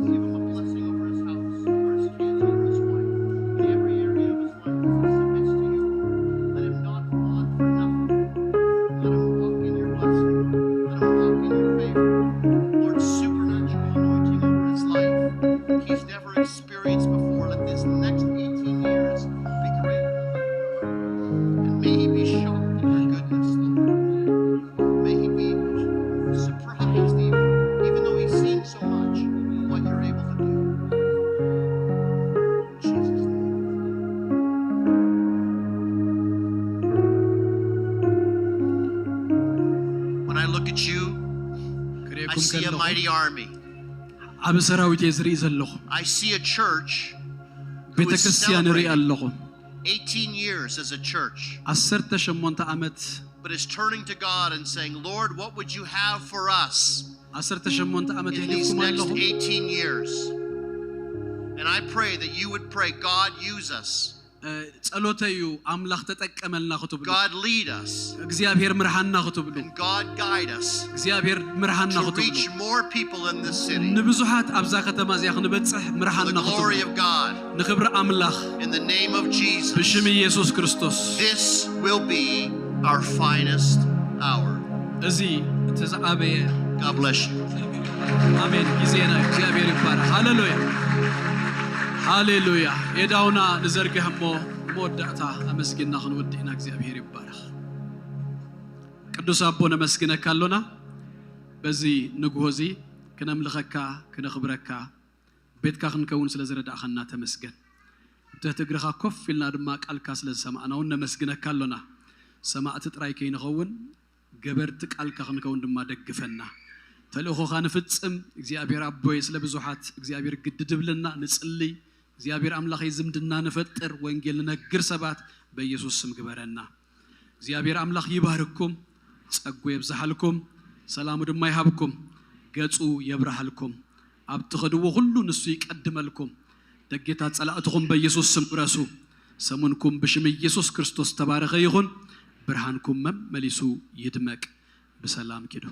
Give him a blessing over his house, over his kids, over his wife, in every area of his life as he submits to you. Let him not want for nothing. Let him walk in your blessing. Let him walk in your favor. Lord, supernatural anointing over his life. He's never experienced before. Let this next eighteen years be greater than that. And may he be shocked at your goodness, Lord. May he be surprised, even, even though he's seen so much, what you're able to do. In Jesus' name. When I look at you, I ክርእየኩም see a ከለኹ mighty army. ዓቢ ሰራዊት እየ ዝርኢ ዘለኹ። I see a church ቤተ ክርስቲያን እርኢ ኣለኹ። eighteen years as a church. ዓሰርተ ሸሞንተ ዓመት But is turning to God and saying, Lord, what would you have for us ዓሰርተ ሸሞንተ ዓመት in these የሕሊፍኩም next ኣለኹ። eighteen years? And I pray that you would pray, God, use us. እ፣ ጸሎተይ እዩ ኣምላኽ ተጠቀመልና ክትብሉ። God, lead us. እግዚኣብሔር ምርሃና ክትብሉ። And God, guide us እግዚኣብሔር ምርሃና to ክትብሉ። Reach more people in this city. ንብዙሓት ኣብዛ ከተማ እዚኣ ክንበጽሕ For ምርሃና the glory ክትብሉ። Of God. ንክብሪ ኣምላኽ In the name of Jesus. ብሽም ኢየሱስ ክርስቶስ። This will be our finest hour. እዚ እቲ ዝዓበየ God bless you. ኣሜን። ግዜና እዩ። እግዚኣብሔር ይባረክ። ሃሌሉያ፣ ሃሌሉያ። የዳውና ንዘርግሕ እሞ መወዳእታ ኣመስጊንና ክንወድእና። እግዚኣብሔር ይባረክ። ቅዱስ ኣቦ ነመስግነካ ኣሎና። በዚ ንግሆ እዚ ክነምልኸካ፣ ክነኽብረካ፣ ቤትካ ክንከውን ስለ ዝረዳእኻና ተመስገን። ትሕቲ እግርኻ ኮፍ ኢልና ድማ ቃልካ ስለ ዝሰማዕና እውን ነመስግነካ ኣሎና። ሰማዕቲ ጥራይ ከይንኸውን፣ ገበርቲ ቃልካ ክንከውን ድማ ደግፈና። ተልእኾኻ ንፍጽም እግዚኣብሔር ኣቦይ፣ ስለ ብዙሓት እግዚኣብሔር ግድድ እብለና። ንጽልይ። እግዚኣብሔር ኣምላኸይ ዝምድና ንፈጥር፣ ወንጌል ንነግር ሰባት በኢየሱስ ስም ግበረና። እግዚኣብሔር ኣምላኽ ይባርኩም፣ ጸጉ የብዝሓልኩም፣ ሰላሙ ድማ ይሃብኩም፣ ገጹ የብርሃልኩም። ኣብ ትኸድዎ ሁሉ ንሱ ይቀድመልኩም። ደጌታት ጸላእትኹም በኢየሱስ ስም ፍረሱ። ሰሙንኩም ብሽም ኢየሱስ ክርስቶስ ተባረኸ ይኹን። ብርሃንኩም መመሊሱ ይድመቅ። ብሰላም ኪዱ።